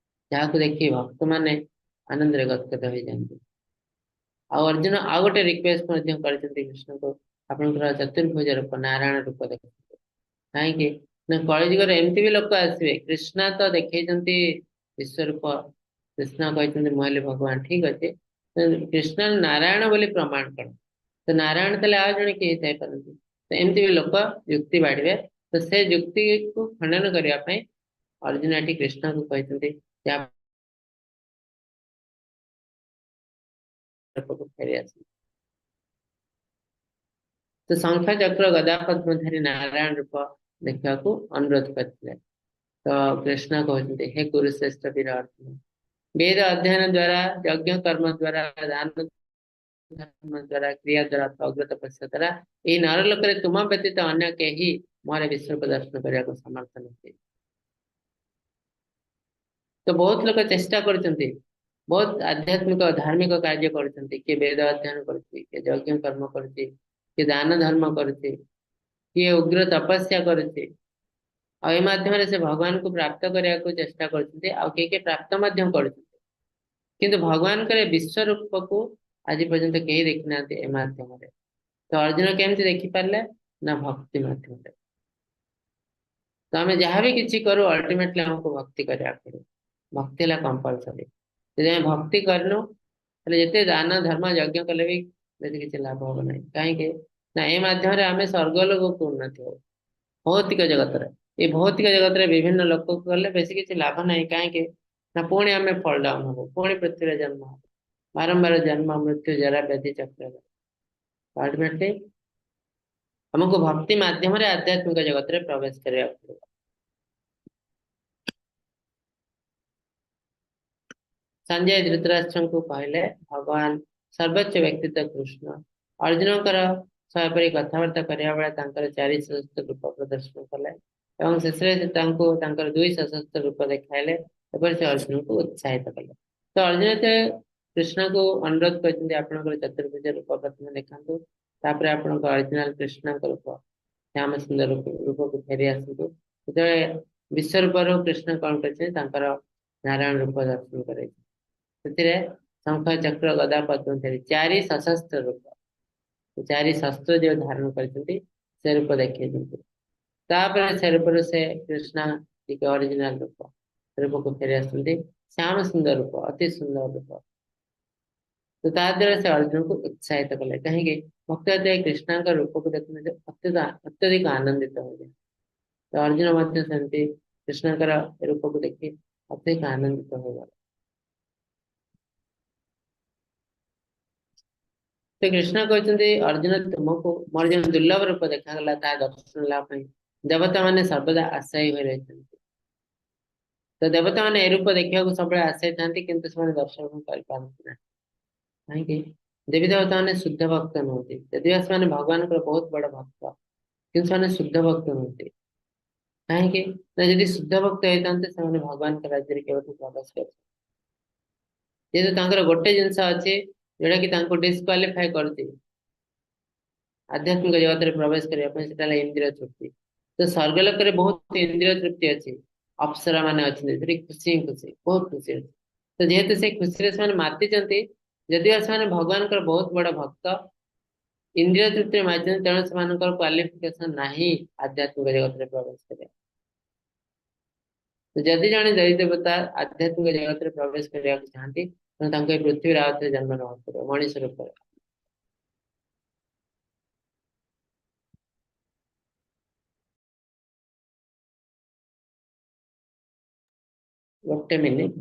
Speaker 2: ଯାହାକୁ ଦେଖି ଭକ୍ତମାନେ ଆନନ୍ଦରେ ଗଦଗଦ ହେଇଯାଆନ୍ତି। ଆଉ ଅର୍ଜୁନ ଆଉ ଗୋଟେ ରିକ୍ୱେଷ୍ଟ ମଧ୍ୟ କରିଛନ୍ତି କୃଷ୍ଣଙ୍କୁ, ଆପଣଙ୍କର ଚତୁର୍ଭୁଜ ରୂପ ନାରାୟଣ ରୂପ ଦେଖନ୍ତୁ। କାହିଁକି ନା କଳିଯୁଗରେ ଏମିତି ବି ଲୋକ ଆସିବେ, କୃଷ୍ଣ ତ ଦେଖେଇଛନ୍ତି ବିଶ୍ୱରୂପ, କୃଷ୍ଣ କହିଛନ୍ତି ମୁଁ ହେଲି ଭଗବାନ, ଠିକ ଅଛି, କୃଷ୍ଣ ନାରାୟଣ ବୋଲି ପ୍ରମାଣ କର, ତ ନାରାୟଣ ତାହେଲେ ଆଉ ଜଣେ କିଏ ହେଇଥାଇପାରନ୍ତି। ତ ଏମିତି ବି ଲୋକ ଯୁକ୍ତି ବାଢିବେ, ତ ସେ ଯୁକ୍ତିକୁ ଖଣ୍ଡନ କରିବା ପାଇଁ ଅର୍ଜୁନ ଏଠି କୃଷ୍ଣକୁ କହିଛନ୍ତି ଯେ ଫେରି ଆସନ୍ତୁ। ତ ଶଙ୍ଖ ଚକ୍ର ଗଦା ପଦ୍ମଧାରୀ ନାରାୟଣ ରୂପ ଦେଖିବାକୁ ଅନୁରୋଧ କରିଥିଲେ। ତ କୃଷ୍ଣ କହୁଛନ୍ତି ହେ କୁରୁଶ୍ରେଷ୍ଠ ବୀର ଅର୍ଜୁନ, ବେଦ ଅଧ୍ୟୟନ ଦ୍ୱାରା, ଯଜ୍ଞ କର୍ମ ଦ୍ୱାରା, ଦାନ ଧର୍ମ ଦ୍ୱାରା, କ୍ରିୟା ଦ୍ୱାରା, ଅଗ୍ର ତପସ୍ୟା ଦ୍ୱାରା ଏଇ ନରଲୋକରେ ତୁମ ବ୍ୟତୀତ ଅନ୍ୟ କେହି ମୋର ବିଶ୍ୱରୂପ ଦର୍ଶନ କରିବାକୁ ସମର୍ଥ ନୁହନ୍ତି। ତ ବହୁତ ଲୋକ ଚେଷ୍ଟା କରୁଛନ୍ତି, ବହୁତ ଆଧ୍ୟାତ୍ମିକ ଧାର୍ମିକ କାର୍ଯ୍ୟ କରୁଛନ୍ତି, କିଏ ବେଦ ଅଧ୍ୟୟନ କରୁଛି, କିଏ ଯଜ୍ଞ କର୍ମ କରୁଛି, କିଏ ଦାନ ଧର୍ମ କରୁଛି, କିଏ ଉଗ୍ର ତପସ୍ୟା କରୁଛି, ଆଉ ଏ ମାଧ୍ୟମରେ ସେ ଭଗବାନଙ୍କୁ ପ୍ରାପ୍ତ କରିବାକୁ ଚେଷ୍ଟା କରୁଛନ୍ତି, ଆଉ କିଏ କିଏ ପ୍ରାପ୍ତ ମଧ୍ୟ କରୁଛନ୍ତି। କିନ୍ତୁ ଭଗବାନଙ୍କର ବିଶ୍ୱରୂପକୁ ଆଜି ପର୍ଯ୍ୟନ୍ତ କେହି ଦେଖିନାହାନ୍ତି ଏ ମାଧ୍ୟମରେ। ତ ଅର୍ଜୁନ କେମିତି ଦେଖିପାରିଲେ? ନା ଭକ୍ତି ମାଧ୍ୟମରେ। ତ ଆମେ ଯାହା ବି କିଛି କରୁ ଅଲ୍ଟିମେଟଲି ଆମକୁ ଭକ୍ତି କରିବାକୁ ପଡିବ। ଭକ୍ତି ହେଲା କମ୍ପଲସରି। ଯଦି ଆମେ ଭକ୍ତି କରିନୁ ତାହେଲେ ଯେତେ ଦାନ ଧର୍ମ ଯଜ୍ଞ କଲେ ବି ବେଶୀ କିଛି ଲାଭ ହବ ନାହିଁ। କାହିଁକି ନା ଏ ମାଧ୍ୟମରେ ଆମେ ସ୍ୱର୍ଗଲୋକକୁ ଉନ୍ନତି ହଉ ଭୌତିକ ଜଗତରେ, ଏ ଭୌତିକ ଜଗତରେ ବିଭିନ୍ନ ଲୋକକୁ ଗଲେ ବେଶୀ କିଛି ଲାଭ ନାହିଁ। କାହିଁକି ନା ପୁଣି ଆମେ ଫଲ୍ ଡାଉନ ହବୁ, ପୁଣି ପୃଥିବୀରେ ଜନ୍ମ ହବୁ, ବାରମ୍ବାର ଜନ୍ମ ମୃତ୍ୟୁ ଜରା ବ୍ୟାଧି ଚକ୍ର। ଅଲ୍ଟିମେଟଲି ଆମକୁ ଭକ୍ତି ମାଧ୍ୟମରେ ଆଧ୍ୟାତ୍ମିକ ଜଗତରେ ପ୍ରବେଶ କରିବାକୁ ପଡିବ। ସଞ୍ଜୟ ଧୃତରାଷ୍ଟ୍ରଙ୍କୁ କହିଲେ ଭଗବାନ ସର୍ବୋଚ୍ଚ ବ୍ୟକ୍ତିତ୍ୱ କୃଷ୍ଣ ଅର୍ଜୁନଙ୍କର ସହ ଏପରି କଥାବାର୍ତ୍ତା କରିବା ବେଳେ ତାଙ୍କର ଚାରି ସଶସ୍ତ୍ର ରୂପ ପ୍ରଦର୍ଶନ କଲେ ଏବଂ ଶେଷରେ ସେ ତାଙ୍କୁ ତାଙ୍କର ଦୁଇ ସଶସ୍ତ୍ର ରୂପ ଦେଖାଇଲେ। ଏପରି ସେ ଅର୍ଜୁନଙ୍କୁ ଉତ୍ସାହିତ କଲେ। ତ ଅର୍ଜୁନ ଯେତେବେଳେ କୃଷ୍ଣଙ୍କୁ ଅନୁରୋଧ କରିଛନ୍ତି ଆପଣଙ୍କର ଚତୁର୍ଭୁଜ ରୂପ ପ୍ରଥମେ ଦେଖାନ୍ତୁ, ତାପରେ ଆପଣଙ୍କ ଅରିଜିନାଲ କୃଷ୍ଣଙ୍କ ରୂପ ଶ୍ୟାମ ସୁନ୍ଦର ରୂପକୁ ଫେରି ଆସନ୍ତୁ। ଯେତେବେଳେ ବିଶ୍ୱରୂପରୁ କୃଷ୍ଣ କଣ କରିଛନ୍ତି, ତାଙ୍କର ନାରାୟଣ ରୂପ ଦର୍ଶନ କରାଇଛନ୍ତି। ସେଥିରେ ଶଙ୍ଖ ଚକ୍ର ଗଦା ପଦ୍ମ ଧରି ଚାରି ସଶସ୍ତ୍ର ରୂପ, ଚାରି ଶସ୍ତ୍ର ଯୋଉ ଧାରଣ କରିଛନ୍ତି ସେ ରୂପ ଦେଖେଇଛନ୍ତି। ତାପରେ ସେ ରୂପରୁ ସେ କୃଷ୍ଣ ଟିକେ ଅରିଜିନାଲ ରୂପ ରୂପକୁ ଫେରି ଆସନ୍ତି, ଶ୍ୟାମ ସୁନ୍ଦର ରୂପ, ଅତି ସୁନ୍ଦର ରୂପ। ତ ତା ଦ୍ୱାରା ସେ ଅର୍ଜୁନକୁ ଉତ୍ସାହିତ କଲେ। କାହିଁକି ଭକ୍ତ ଯେତେବେଳେ କୃଷ୍ଣଙ୍କ ରୂପକୁ ଦେଖନ୍ତି ଅତ୍ୟଧିକ ଆନନ୍ଦିତ ହୋଇଯାଏ। ତ ଅର୍ଜୁନ ମଧ୍ୟ ସେମିତି କୃଷ୍ଣଙ୍କର ରୂପକୁ ଦେଖି ଅତ୍ୟଧିକ ଆନନ୍ଦିତ ହୋଇଗଲେ। ତ କୃଷ୍ଣ କହିଛନ୍ତି ଅର୍ଜୁନ ତୁମକୁ ମୋର ଯେଉଁ ଦୁର୍ଲଭ ରୂପ ଦେଖାଗଲା ତାହା ଦର୍ଶନ ଲାଭ ପାଇଁ ଦେବତା ମାନେ ସର୍ବଦା ଆଶାୟୀ ହୋଇ ରହିଥାନ୍ତି। ତ ଦେବତା ମାନେ ଏ ରୂପ ଦେଖିବାକୁ ସବୁବେଳେ ଆଶାୟୀ ଥାନ୍ତି, କିନ୍ତୁ ସେମାନେ ଦର୍ଶନ କରିପାରନ୍ତି ନାହିଁ। କାହିଁକି? ଦେବୀ ଦେବତା ମାନେ ଶୁଦ୍ଧ ଭକ୍ତ ନୁହନ୍ତି। ଯଦି ବା ସେମାନେ ଭଗବାନଙ୍କର ବହୁତ ବଡ ଭକ୍ତ, କିନ୍ତୁ ସେମାନେ ଶୁଦ୍ଧ ଭକ୍ତ ନୁହନ୍ତି। କାହିଁକି ନା ଯଦି ଶୁଦ୍ଧ ଭକ୍ତ ହେଇଥାନ୍ତେ ସେମାନେ ଭଗବାନଙ୍କ ରାଜ୍ୟରେ କେବେଠୁ ପ୍ରବେଶ କରିଥାନ୍ତେ। ଯେହେତୁ ତାଙ୍କର ଗୋଟେ ଜିନିଷ ଅଛି ଯୋଉଟା କି ତାଙ୍କୁ ଡିସକ୍ୱାଲିଫାଏ କରୁଛି ଆଧ୍ୟାତ୍ମିକ ଜଗତରେ ପ୍ରବେଶ କରିବା ପାଇଁ, ସେଟା ହେଲା ଇନ୍ଦ୍ରିୟ ତୃପ୍ତି। ତ ସ୍ୱର୍ଗଲୋକରେ ବହୁତ ଇନ୍ଦ୍ରିୟ ତୃପ୍ତି ଅଛି, ଅପ୍ସରା ମାନେ ଅଛନ୍ତି, ସେଠି ଖୁସି ହିଁ ଖୁସି, ବହୁତ ଖୁସି ଅଛି। ତ ଯେହେତୁ ସେ ଖୁସିରେ ସେମାନେ ମାତିଛନ୍ତି, ଯଦି ବା ସେମାନେ ଭଗବାନଙ୍କର ବହୁତ ବଡ ଭକ୍ତ, ଇନ୍ଦ୍ରିୟ ତୃପ୍ତିରେ ମାତିଛନ୍ତି, ତେଣୁ ସେମାନଙ୍କର କ୍ୱାଲିଫିକେସନ ନାହିଁ ଆଧ୍ୟାତ୍ମିକ ଜଗତରେ ପ୍ରବେଶ କରିବା। ତ ଯଦି ଜଣେ ଦେବୀ ଦେବତା ଆଧ୍ୟାତ୍ମିକ ଜଗତରେ ପ୍ରବେଶ କରିବାକୁ ଚାହାନ୍ତି, ତେଣୁ ତାଙ୍କୁ ଏ ପୃଥିବୀରେ ଆଉ ଥରେ ଜନ୍ମ ନେବାକୁ ପଡିବ ମଣିଷ ରୂପରେ। ଗୋଟେ ମିନିଟ,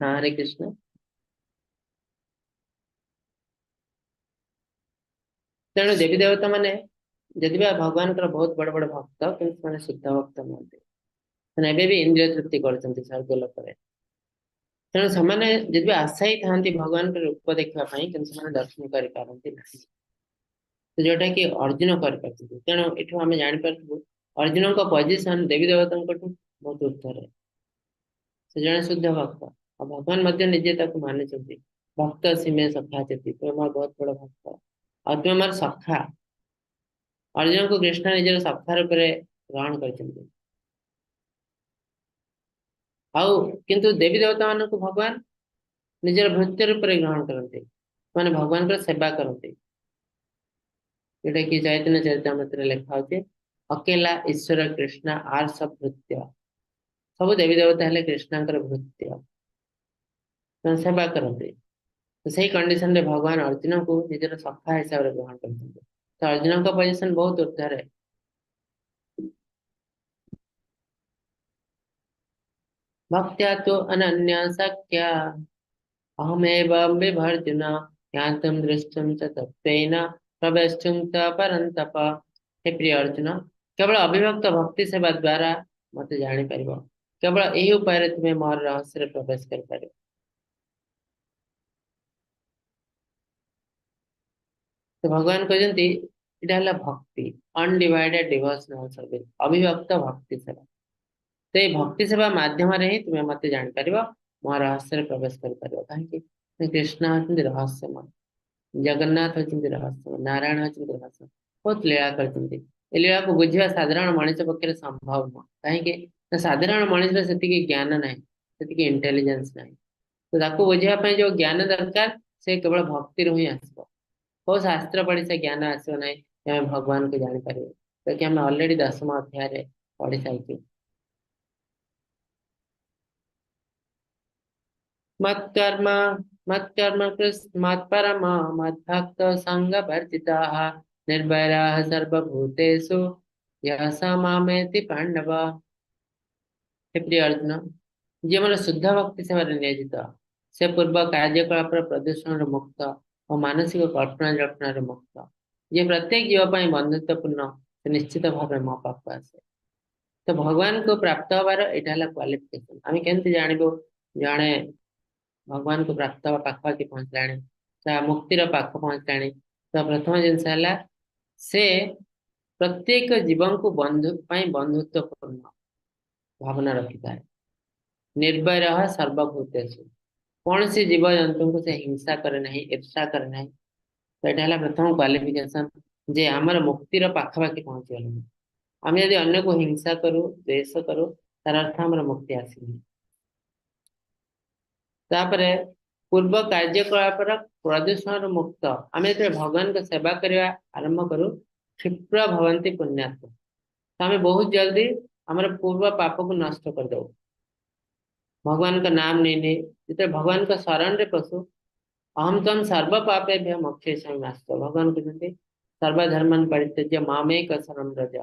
Speaker 2: ହଁ, ହରେ କୃଷ୍ଣ। ତେଣୁ ଦେବୀ ଦେବତା ମାନେ ଯଦି ବା ଭଗବାନଙ୍କର ବହୁତ ବଡ ବଡ ଭକ୍ତ, କିନ୍ତୁ ସେମାନେ ଶୁଦ୍ଧ ଭକ୍ତ ନୁହନ୍ତି। ସେମାନେ ଏବେ ବି ଇନ୍ଦ୍ରିୟ ତୃପ୍ତି କରୁଛନ୍ତି ସ୍ୱର୍ଗ ଲୋକରେ। ତେଣୁ ସେମାନେ ଯଦି ବି ଆଶାୟୀ ଥାନ୍ତି ଭଗବାନଙ୍କର ରୂପ ଦେଖିବା ପାଇଁ, କିନ୍ତୁ ସେମାନେ ଦର୍ଶନ କରିପାରନ୍ତି ନାହିଁ, ଯୋଉଟା କି ଅର୍ଜୁନ କରିପାରୁଛନ୍ତି। ତେଣୁ ଏଠୁ ଆମେ ଜାଣିପାରୁଥିବୁ ଅର୍ଜୁନଙ୍କ ପଜିସନ ଦେବୀ ଦେବତାଙ୍କଠୁ ବହୁତ ଉର୍ଦ୍ଧ୍ୱରେ। ସେ ଜଣେ ଶୁଦ୍ଧ ଭକ୍ତ, ଆଉ ଭଗବାନ ମଧ୍ୟ ନିଜେ ତାକୁ ମାନୁଛନ୍ତି। ଭକ୍ତ ସିମେ ସଖା ଚେତି, ତୁମେ ମୋର ବହୁତ ବଡ ଭକ୍ତ ଆଉ ତୁମେ ମୋର ସଖା। ଅର୍ଜୁନଙ୍କୁ କୃଷ୍ଣ ନିଜର ସଖା ରୂପରେ ଗ୍ରହଣ କରିଛନ୍ତି। ଆଉ କିନ୍ତୁ ଦେବୀ ଦେବତା ମାନଙ୍କୁ ଭଗବାନ ନିଜର ଭୃତ୍ୟ ରୂପରେ ଗ୍ରହଣ କରନ୍ତି, ସେମାନେ ଭଗବାନଙ୍କର ସେବା କରନ୍ତି। ଯୋଉଟା କି ଚୈତନ୍ୟ ଚରିତାମୃତରେ ଲେଖା ହଉଛି, ଅକେଲା ଈଶ୍ୱର କୃଷ୍ଣ ଆର ସବ ଭୃତ୍ୟ। ସବୁ ଦେବୀ ଦେବତା ହେଲେ କୃଷ୍ଣଙ୍କର ଭୃତ୍ୟ, ସେମାନେ ସେବା କରନ୍ତି। ତ ସେଇ କଣ୍ଡିସନରେ ଭଗବାନ ଅର୍ଜୁନଙ୍କୁ ନିଜର ସଖା ହିସାବରେ ଗ୍ରହଣ କରିଛନ୍ତି। ତ ଅର୍ଜୁନଙ୍କ ପଜିସନ ବହୁତ ଉର୍ଦ୍ଧ୍ୱରେ। ଭକ୍ତ୍ୟା ତୁ ଅନନ୍ୟ ସଖ୍ୟା ଅହମେବ ବିଭର୍ଜୁନ ଜ୍ଞାତୁಂ ଦୃଷ୍ଟୁಂ ଚ ତତ୍ତ୍ୱେନ ପ୍ରବେଷ୍ଟୁଂ ଚ ପରନ୍ତପ। ହେ ପ୍ରିୟ ଅର୍ଜୁନ, କେବଳ ଅବିଭକ୍ତ ଭକ୍ତି ସେବା ଦ୍ୱାରା ମତେ ଜାଣିପାରିବ। କେବଳ ଏହି ଉପାୟରେ ତୁମେ ମୋର ରହସ୍ୟରେ ପ୍ରବେଶ କରିପାରିବ। ତ ଭଗବାନ କହିଛନ୍ତି ଏଇଟା ହେଲା ଭକ୍ତି, ଅନଡିଭାଇଡେଡ ଡିଭୋସନାଲ ସର୍ଭିସ, ଅବିଭକ୍ତ ଭକ୍ତି ସେବା। ତ ଏଇ ଭକ୍ତି ସେବା ମାଧ୍ୟମରେ ହିଁ ତୁମେ ମତେ ଜାଣିପାରିବ, ମୋ ରହସ୍ୟରେ ପ୍ରବେଶ କରିପାରିବ। କାହିଁକି? କୃଷ୍ଣ ହଉଛନ୍ତି ରହସ୍ୟମୟ, ଜଗନ୍ନାଥ ହଉଛନ୍ତି ରହସ୍ୟମୟ, ନାରାୟଣ ହଉଛନ୍ତି ରହସ୍ୟମୟ, ବହୁତ ଲୀଳା କରିଛନ୍ତି। ଏ ଲୀଳାକୁ ବୁଝିବା ସାଧାରଣ ମଣିଷ ପକ୍ଷରେ ସମ୍ଭବ ନୁହଁ। କାହିଁକି ନା ସାଧାରଣ ମଣିଷର ସେତିକି ଜ୍ଞାନ ନାହିଁ, ସେତିକି ଇଣ୍ଟେଲିଜେନ୍ସ ନାହିଁ। ତ ତାକୁ ବୁଝିବା ପାଇଁ ଯୋଉ ଜ୍ଞାନ ଦରକାର ସେ କେବଳ ଭକ୍ତିରୁ ହିଁ ଆସିବ। କୋଉ ଶାସ୍ତ୍ର ପଢି ସେ ଜ୍ଞାନ ଆସିବ ନାହିଁ ଯେ ଆମେ ଭଗବାନଙ୍କୁ ଜାଣିପାରିବୁ। ତ କି ଆମେ ଅଲରେଡି ଦଶମ ଅଧ୍ୟାୟରେ ପଢି ସାରିଛୁ। ମତ୍କର୍ମ ମତ୍କର୍ମ ମତ୍ପରମ ମଦ୍ଭକ୍ତ ସଙ୍ଗ ବର୍ଜିତାः निर्वैराः सर्वभूतेषु यः स मामेति पाण्डव। ହେ ପ୍ରିୟ ଅର୍ଜୁନ, ଯିଏ ମୋର ଶୁଦ୍ଧ ଭକ୍ତି ସେବାରେ ନିୟୋଜିତ, ସେ ପୂର୍ବ କାର୍ଯ୍ୟକଳାପର ପ୍ରଦୂଷଣରୁ ମୁକ୍ତ ଓ ମାନସିକ କଳ୍ପନା ଜଳ୍ପନାରୁ ମୁକ୍ତ। ଯିଏ ପ୍ରତ୍ୟେକ ଜୀବ ପାଇଁ ବନ୍ଧୁତ୍ୱପୂର୍ଣ୍ଣ, ସେ ନିଶ୍ଚିତ ଭାବେ ମୋ ପାଖକୁ ଆସେ। ତ ଭଗବାନଙ୍କୁ ପ୍ରାପ୍ତ ହବାର ଏଇଟା ହେଲା କ୍ୱାଲିଫିକେସନ। ଆମେ କେମିତି ଜାଣିବୁ ଜଣେ ଭଗବାନଙ୍କୁ ପ୍ରାପ୍ତ ହବା ପାଖାପାଖି ପହଞ୍ଚିଲାଣି, ତା ମୁକ୍ତିର ପାଖ ପହଞ୍ଚିଲାଣି? ତ ପ୍ରଥମ ଜିନିଷ ହେଲା ସେ ପ୍ରତ୍ୟେକ ଜୀବଙ୍କୁ ବନ୍ଧୁ ପାଇଁ ବନ୍ଧୁତ୍ୱପୂର୍ଣ୍ଣ ଭାବନା ରଖିଥାଏ। ନିର୍ବୈରଃ ସର୍ବଭୂତେଷୁ, କୌଣସି ଜୀବଜନ୍ତୁଙ୍କୁ ସେ ହିଂସା କରେ ନାହିଁ, ଈର୍ଷା କରେ ନାହିଁ। ତ ଏଇଟା ହେଲା ପ୍ରଥମ କ୍ୱାଲିଫିକେସନ ଯେ ଆମର ମୁକ୍ତିର ପାଖାପାଖି ପହଞ୍ଚିଗଲୁଣି। ଆମେ ଯଦି ଅନ୍ୟକୁ ହିଂସା କରୁ, ଦ୍ୱେଷ କରୁ, ତାର ଅର୍ଥ ଆମର ମୁକ୍ତି ଆସିନି। ତାପରେ ପୂର୍ବ କାର୍ଯ୍ୟକଳାପର ପ୍ରଦୂଷଣରୁ ମୁକ୍ତ। ଆମେ ଯେତେବେଳେ ଭଗବାନଙ୍କ ସେବା କରିବା ଆରମ୍ଭ କରୁ, କ୍ଷିପ୍ର ଭବନ୍ତି ପୁଣ୍ୟାତ୍ମା, ତ ଆମେ ବହୁତ ଜଲଦି ଆମର ପୂର୍ବ ପାପକୁ ନଷ୍ଟ କରିଦଉ। ଭଗବାନଙ୍କ ନାମ ନେଇ ନେଇ ଯେତେବେଳେ ଭଗବାନଙ୍କ ଶରଣରେ ପଶୁ, ଅହಂ ତ୍ୱଂ ସର୍ବ ପାପେଭ୍ୟ ମୋକ୍ଷୟିଷ୍ୟାମି ମା ଶୁଚଃ। ଭଗବାନ କହୁଛନ୍ତି ସର୍ବଧର୍ମାନ ପରିତ୍ୟଜ୍ୟ ମାମେକ ଶରଣ ବ୍ରଜ।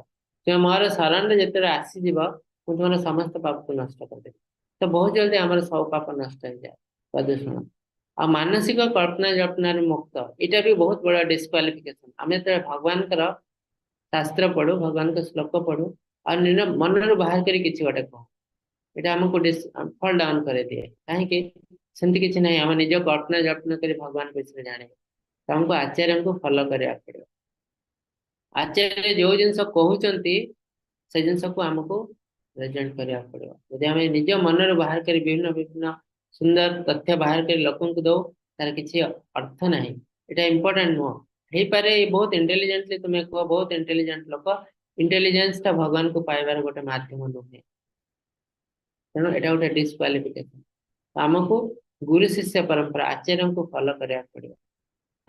Speaker 2: ତୁମେ ମୋର ଶରଣରେ ଯେତେବେଳେ ଆସିଯିବ, ମୁଁ ତୁମର ସମସ୍ତ ପାପକୁ ନଷ୍ଟ କରିଦେବି। ତ ବହୁତ ଜଲଦି ଆମର ସବୁ ପାପ ନଷ୍ଟ ହେଇଯାଏ, ପ୍ରଦୂଷଣ। ଆଉ ମାନସିକ କଳ୍ପନା ଜଳ୍ପନାରୁ ମୁକ୍ତ, ଏଇଟା ବି ବହୁତ ବଡ ଡିସକ୍ୱାଲିଫିକେସନ। ଆମେ ଯେତେବେଳେ ଭଗବାନଙ୍କର ଶାସ୍ତ୍ର ପଢୁ, ଭଗବାନଙ୍କ ଶ୍ଲୋକ ପଢୁ, ଆଉ ନିଜ ମନରୁ ବାହାର କରି କିଛି ଗୋଟେ କହୁ, ଏଇଟା ଆମକୁ ଫଲ୍ ଡାଉନ କରିଦିଏ। କାହିଁକି? ସେମିତି କିଛି ନାହିଁ, ଆମେ ନିଜ କଳ୍ପନା ଜଳ୍ପନା କରି ଭଗବାନଙ୍କ ବିଷୟରେ ଜାଣିବୁ। ତ ଆମକୁ ଆଚାର୍ଯ୍ୟଙ୍କୁ ଫଲୋ କରିବାକୁ ପଡିବ। ଆଚାର୍ଯ୍ୟ ଯୋଉ ଜିନିଷ କହୁଛନ୍ତି ସେ ଜିନିଷକୁ ଆମକୁ ପ୍ରେଜେଣ୍ଟ କରିବାକୁ ପଡିବ। ଯଦି ଆମେ ନିଜ ମନରୁ ବାହାର କରି ବିଭିନ୍ନ ବିଭିନ୍ନ ସୁନ୍ଦର ତଥ୍ୟ ବାହାର କରି ଲୋକଙ୍କୁ ଦଉ, ତାର କିଛି ଅର୍ଥ ନାହିଁ। ଏଇଟା ଇମ୍ପୋର୍ଟାଣ୍ଟ ନୁହଁ। ହେଇପାରେ ବହୁତ ଇଣ୍ଟେଲିଜେଣ୍ଟଲି ତୁମେ କୁହ, ବହୁତ ଇଣ୍ଟେଲିଜେଣ୍ଟ ଲୋକ, ଇଣ୍ଟେଲିଜେନ୍ସ ଟା ଭଗବାନଙ୍କୁ ପାଇବାର ଗୋଟେ ମାଧ୍ୟମ ନୁହେଁ। ତେଣୁ ଏଇଟା ଗୋଟେ ଡିସକ୍ୱାଲିଫିକେସନ। ଆମକୁ ଗୁରୁ ଶିଷ୍ୟ ପରମ୍ପରା, ଆଚାର୍ଯ୍ୟଙ୍କୁ ଫଲୋ କରିବାକୁ ପଡିବ।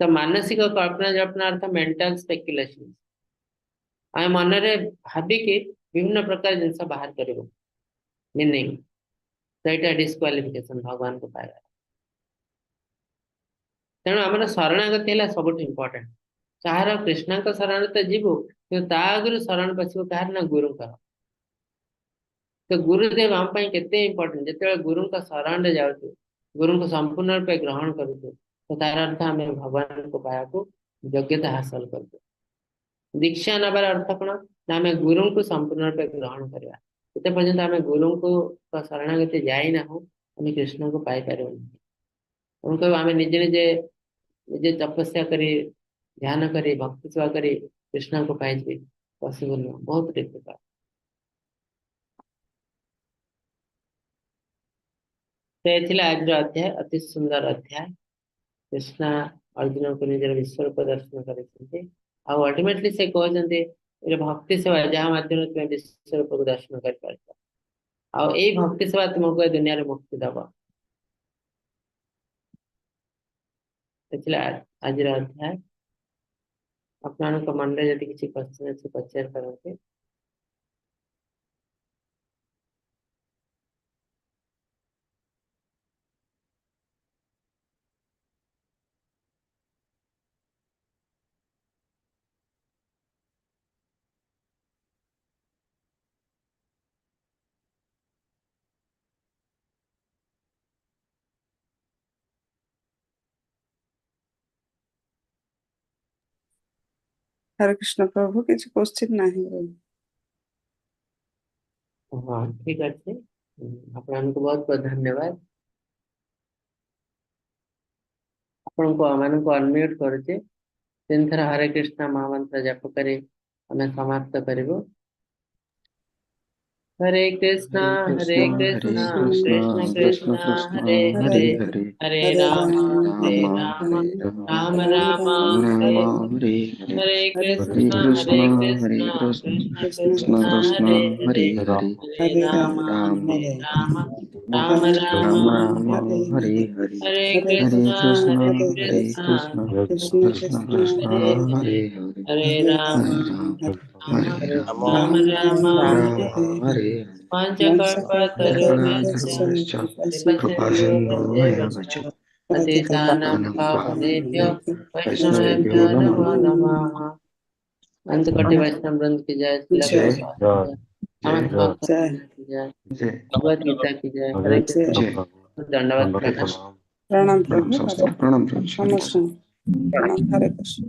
Speaker 2: ତ ମାନସିକ କଳ୍ପନା ଜଳ୍ପନା ଅର୍ଥ ମେଣ୍ଟାଲ ସ୍ପେକୁଲେସନ। ଆମେ ମନରେ ଭାବିକି ବିଭିନ୍ନ ପ୍ରକାର ଜିନିଷ ବାହାର କରିବୁ, ମିନିଂ। ତ ଏଇଟା ଡିସକ୍ୱାଲିଫିକେସନ ଭଗବାନଙ୍କୁ ପାଇବା। ତେଣୁ ଆମର ଶରଣାଗତି ହେଲା ସବୁଠୁ ଇମ୍ପୋର୍ଟାଣ୍ଟ। କାହାର? କୃଷ୍ଣଙ୍କ ଶରଣ ତ ଯିବୁ, କିନ୍ତୁ ତା ଆଗରୁ ଶରଣ ପଶିବୁ କାହାର ନା ଗୁରୁଙ୍କର। ତ ଗୁରୁଦେବ ଆମ ପାଇଁ କେତେ ଇମ୍ପୋର୍ଟାଣ୍ଟ। ଯେତେବେଳେ ଗୁରୁଙ୍କ ଶରଣରେ ଯାଉଛୁ, ଗୁରୁଙ୍କୁ ସମ୍ପୂର୍ଣ୍ଣ ରୂପେ ଗ୍ରହଣ କରୁଛୁ, ତ ତାର ଅର୍ଥ ଆମେ ଭଗବାନଙ୍କୁ ପାଇବାକୁ ଯୋଗ୍ୟତା ହାସଲ କରୁଛୁ। ଦୀକ୍ଷା ନେବାର ଅର୍ଥ କଣ ନା ଆମେ ଗୁରୁଙ୍କୁ ସମ୍ପୂର୍ଣ୍ଣ ରୂପେ ଗ୍ରହଣ କରିବା। ଯେତେ ପର୍ଯ୍ୟନ୍ତ ଆମେ ଗୁରୁଙ୍କୁ ଶରଣାଗତି ଯାଇନାହୁଁ, ଆମେ କୃଷ୍ଣଙ୍କୁ ପାଇପାରିବୁ ନାହିଁ। ଆମେ କହିବୁ ଆମେ ନିଜେ ନିଜେ ନିଜେ ତପସ୍ୟା କରି, ଧ୍ୟାନ କରି, ଭକ୍ତି ସେବା କରି କୃଷ୍ଣଙ୍କୁ ପାଇଯିବି, ପସିବଲ ନୁହଁ, ବହୁତ ଡିଫିକଲ୍ଟ। ତ ଏ ଥିଲା ଆଜିର ଅଧ୍ୟାୟ, ଅତି ସୁନ୍ଦର ଅଧ୍ୟାୟ। କୃଷ୍ଣ ଅର୍ଜୁନଙ୍କୁ ନିଜର ବିଶ୍ୱରୂପ ଦର୍ଶନ କରିଛନ୍ତି। ଆଉ ଅଲ୍ଟିମେଟଲି ସେ କହୁଛନ୍ତି ଏ ଭକ୍ତି ସେବା ଯାହା ମାଧ୍ୟମରେ ତୁମେ ବିଶ୍ୱରୂପକୁ ଦର୍ଶନ କରିପାରୁଛ, ଆଉ ଏଇ ଭକ୍ତି ସେବା ତୁମକୁ ଏ ଦୁନିଆରେ ମୁକ୍ତି ଦବ। ଏ ଥିଲା ଆଜିର ଅଧ୍ୟାୟ। ଆପଣଙ୍କ ମନରେ ଯଦି କିଛି କ୍ୱେଶ୍ଚନ ଅଛି ପଚାରି ପାରନ୍ତି।
Speaker 3: ହରେ କୃଷ୍ଣ ପ୍ରଭୁ, କିଛି କ୍ୱେଶ୍ଚିନ୍ ନାହିଁ ପ୍ରଭୁ।
Speaker 2: ହଁ, ଠିକ ଅଛି। ଆପଣଙ୍କୁ ବହୁତ ବହୁତ ଧନ୍ୟବାଦ। ଆପଣଙ୍କୁ ମାନଙ୍କୁ ଅନମ୍ୟୁଟ କରୁଛି। ତିନିଥର ହରେ କୃଷ୍ଣ ମହାମନ୍ତ୍ର ଜପ କରି ଆମେ ସମାପ୍ତ କରିବୁ। Hare Krishna
Speaker 4: Hare
Speaker 2: Hare
Speaker 4: Krishna
Speaker 2: Krishna
Speaker 4: Hare
Speaker 2: Krishna
Speaker 4: Krishna
Speaker 2: Krishna
Speaker 4: Krishna
Speaker 2: Hare
Speaker 3: Hare
Speaker 2: Hare
Speaker 4: Hare
Speaker 2: Hare
Speaker 3: Hare
Speaker 2: Rama
Speaker 3: Rama
Speaker 2: Hare
Speaker 4: Rama
Speaker 2: Rama
Speaker 3: Hare
Speaker 2: Rama
Speaker 3: Rama
Speaker 2: Rama
Speaker 3: Rama
Speaker 2: Hare
Speaker 4: Rama Hare Hare
Speaker 2: Hare
Speaker 3: Hare
Speaker 4: Hare
Speaker 2: Krishna
Speaker 4: Krishna
Speaker 2: Hare
Speaker 4: Hare
Speaker 2: Krishna
Speaker 4: Krishna
Speaker 2: Krishna
Speaker 3: Krishna
Speaker 4: Krishna
Speaker 2: Krishna
Speaker 4: Krishna
Speaker 2: Hare
Speaker 4: Hare
Speaker 2: Hare
Speaker 4: Hare
Speaker 2: Hare
Speaker 3: Hare
Speaker 2: Rama
Speaker 3: Rama
Speaker 4: Rama
Speaker 2: Hare
Speaker 3: Hare
Speaker 2: Rama Rama
Speaker 3: Rama
Speaker 2: Rama
Speaker 4: Rama
Speaker 3: Rama
Speaker 4: Rama
Speaker 3: Hare
Speaker 4: Hare
Speaker 3: Hare
Speaker 4: Hare
Speaker 2: Hare
Speaker 3: Hare
Speaker 4: Hare
Speaker 2: Krishna
Speaker 3: Krishna
Speaker 4: Krishna
Speaker 2: Hare
Speaker 3: Hare
Speaker 4: Hare
Speaker 2: Krishna
Speaker 4: Krishna
Speaker 3: Krishna
Speaker 4: Krishna
Speaker 3: Krishna
Speaker 4: Krishna
Speaker 2: Hare
Speaker 3: Hare
Speaker 2: Hare
Speaker 4: Hare Hare
Speaker 2: Hare
Speaker 3: Hare
Speaker 2: Rama
Speaker 4: Hare
Speaker 3: Rama
Speaker 4: Rama
Speaker 2: Rama
Speaker 4: Hare Rama
Speaker 2: Rama
Speaker 3: Rama
Speaker 2: Rama
Speaker 3: Rama
Speaker 2: Hare
Speaker 4: Rama
Speaker 3: Hare
Speaker 4: Hare
Speaker 3: Hare
Speaker 4: Hare
Speaker 2: पंचकल्पतरुभ्यश्च
Speaker 4: Panchakalpatarubhyascha
Speaker 2: कृपा
Speaker 4: कृपासिन्धुभ्यः च
Speaker 2: पतितानां
Speaker 4: पतितानां
Speaker 2: पावनेभ्यो
Speaker 4: पावनेभ्यो
Speaker 2: वैष्णवेभ्यो
Speaker 4: वैष्णवेभ्यो
Speaker 2: नमो
Speaker 4: नमो
Speaker 2: नमः। अंत कोटि वैष्णव वृंद की जय, श्रील
Speaker 3: जय
Speaker 2: प्रभुपाद की जय, समस्त भक्त
Speaker 3: जय
Speaker 2: की जय,
Speaker 4: जय
Speaker 2: भगवत गीता की जय। हरे
Speaker 3: जय
Speaker 2: कृष्ण।
Speaker 4: जय
Speaker 2: दंडवत
Speaker 4: हरे
Speaker 2: प्रणाम।
Speaker 4: कृष्ण।
Speaker 3: प्रणाम
Speaker 4: प्रणाम
Speaker 3: प्रभु।
Speaker 4: समस्त
Speaker 3: हरे
Speaker 4: प्रणाम प्रभु। हरे कृष्ण।
Speaker 3: ସମସ୍ତଙ୍କୁ ପ୍ରଣାମ। ହରେ କୃଷ୍ଣ।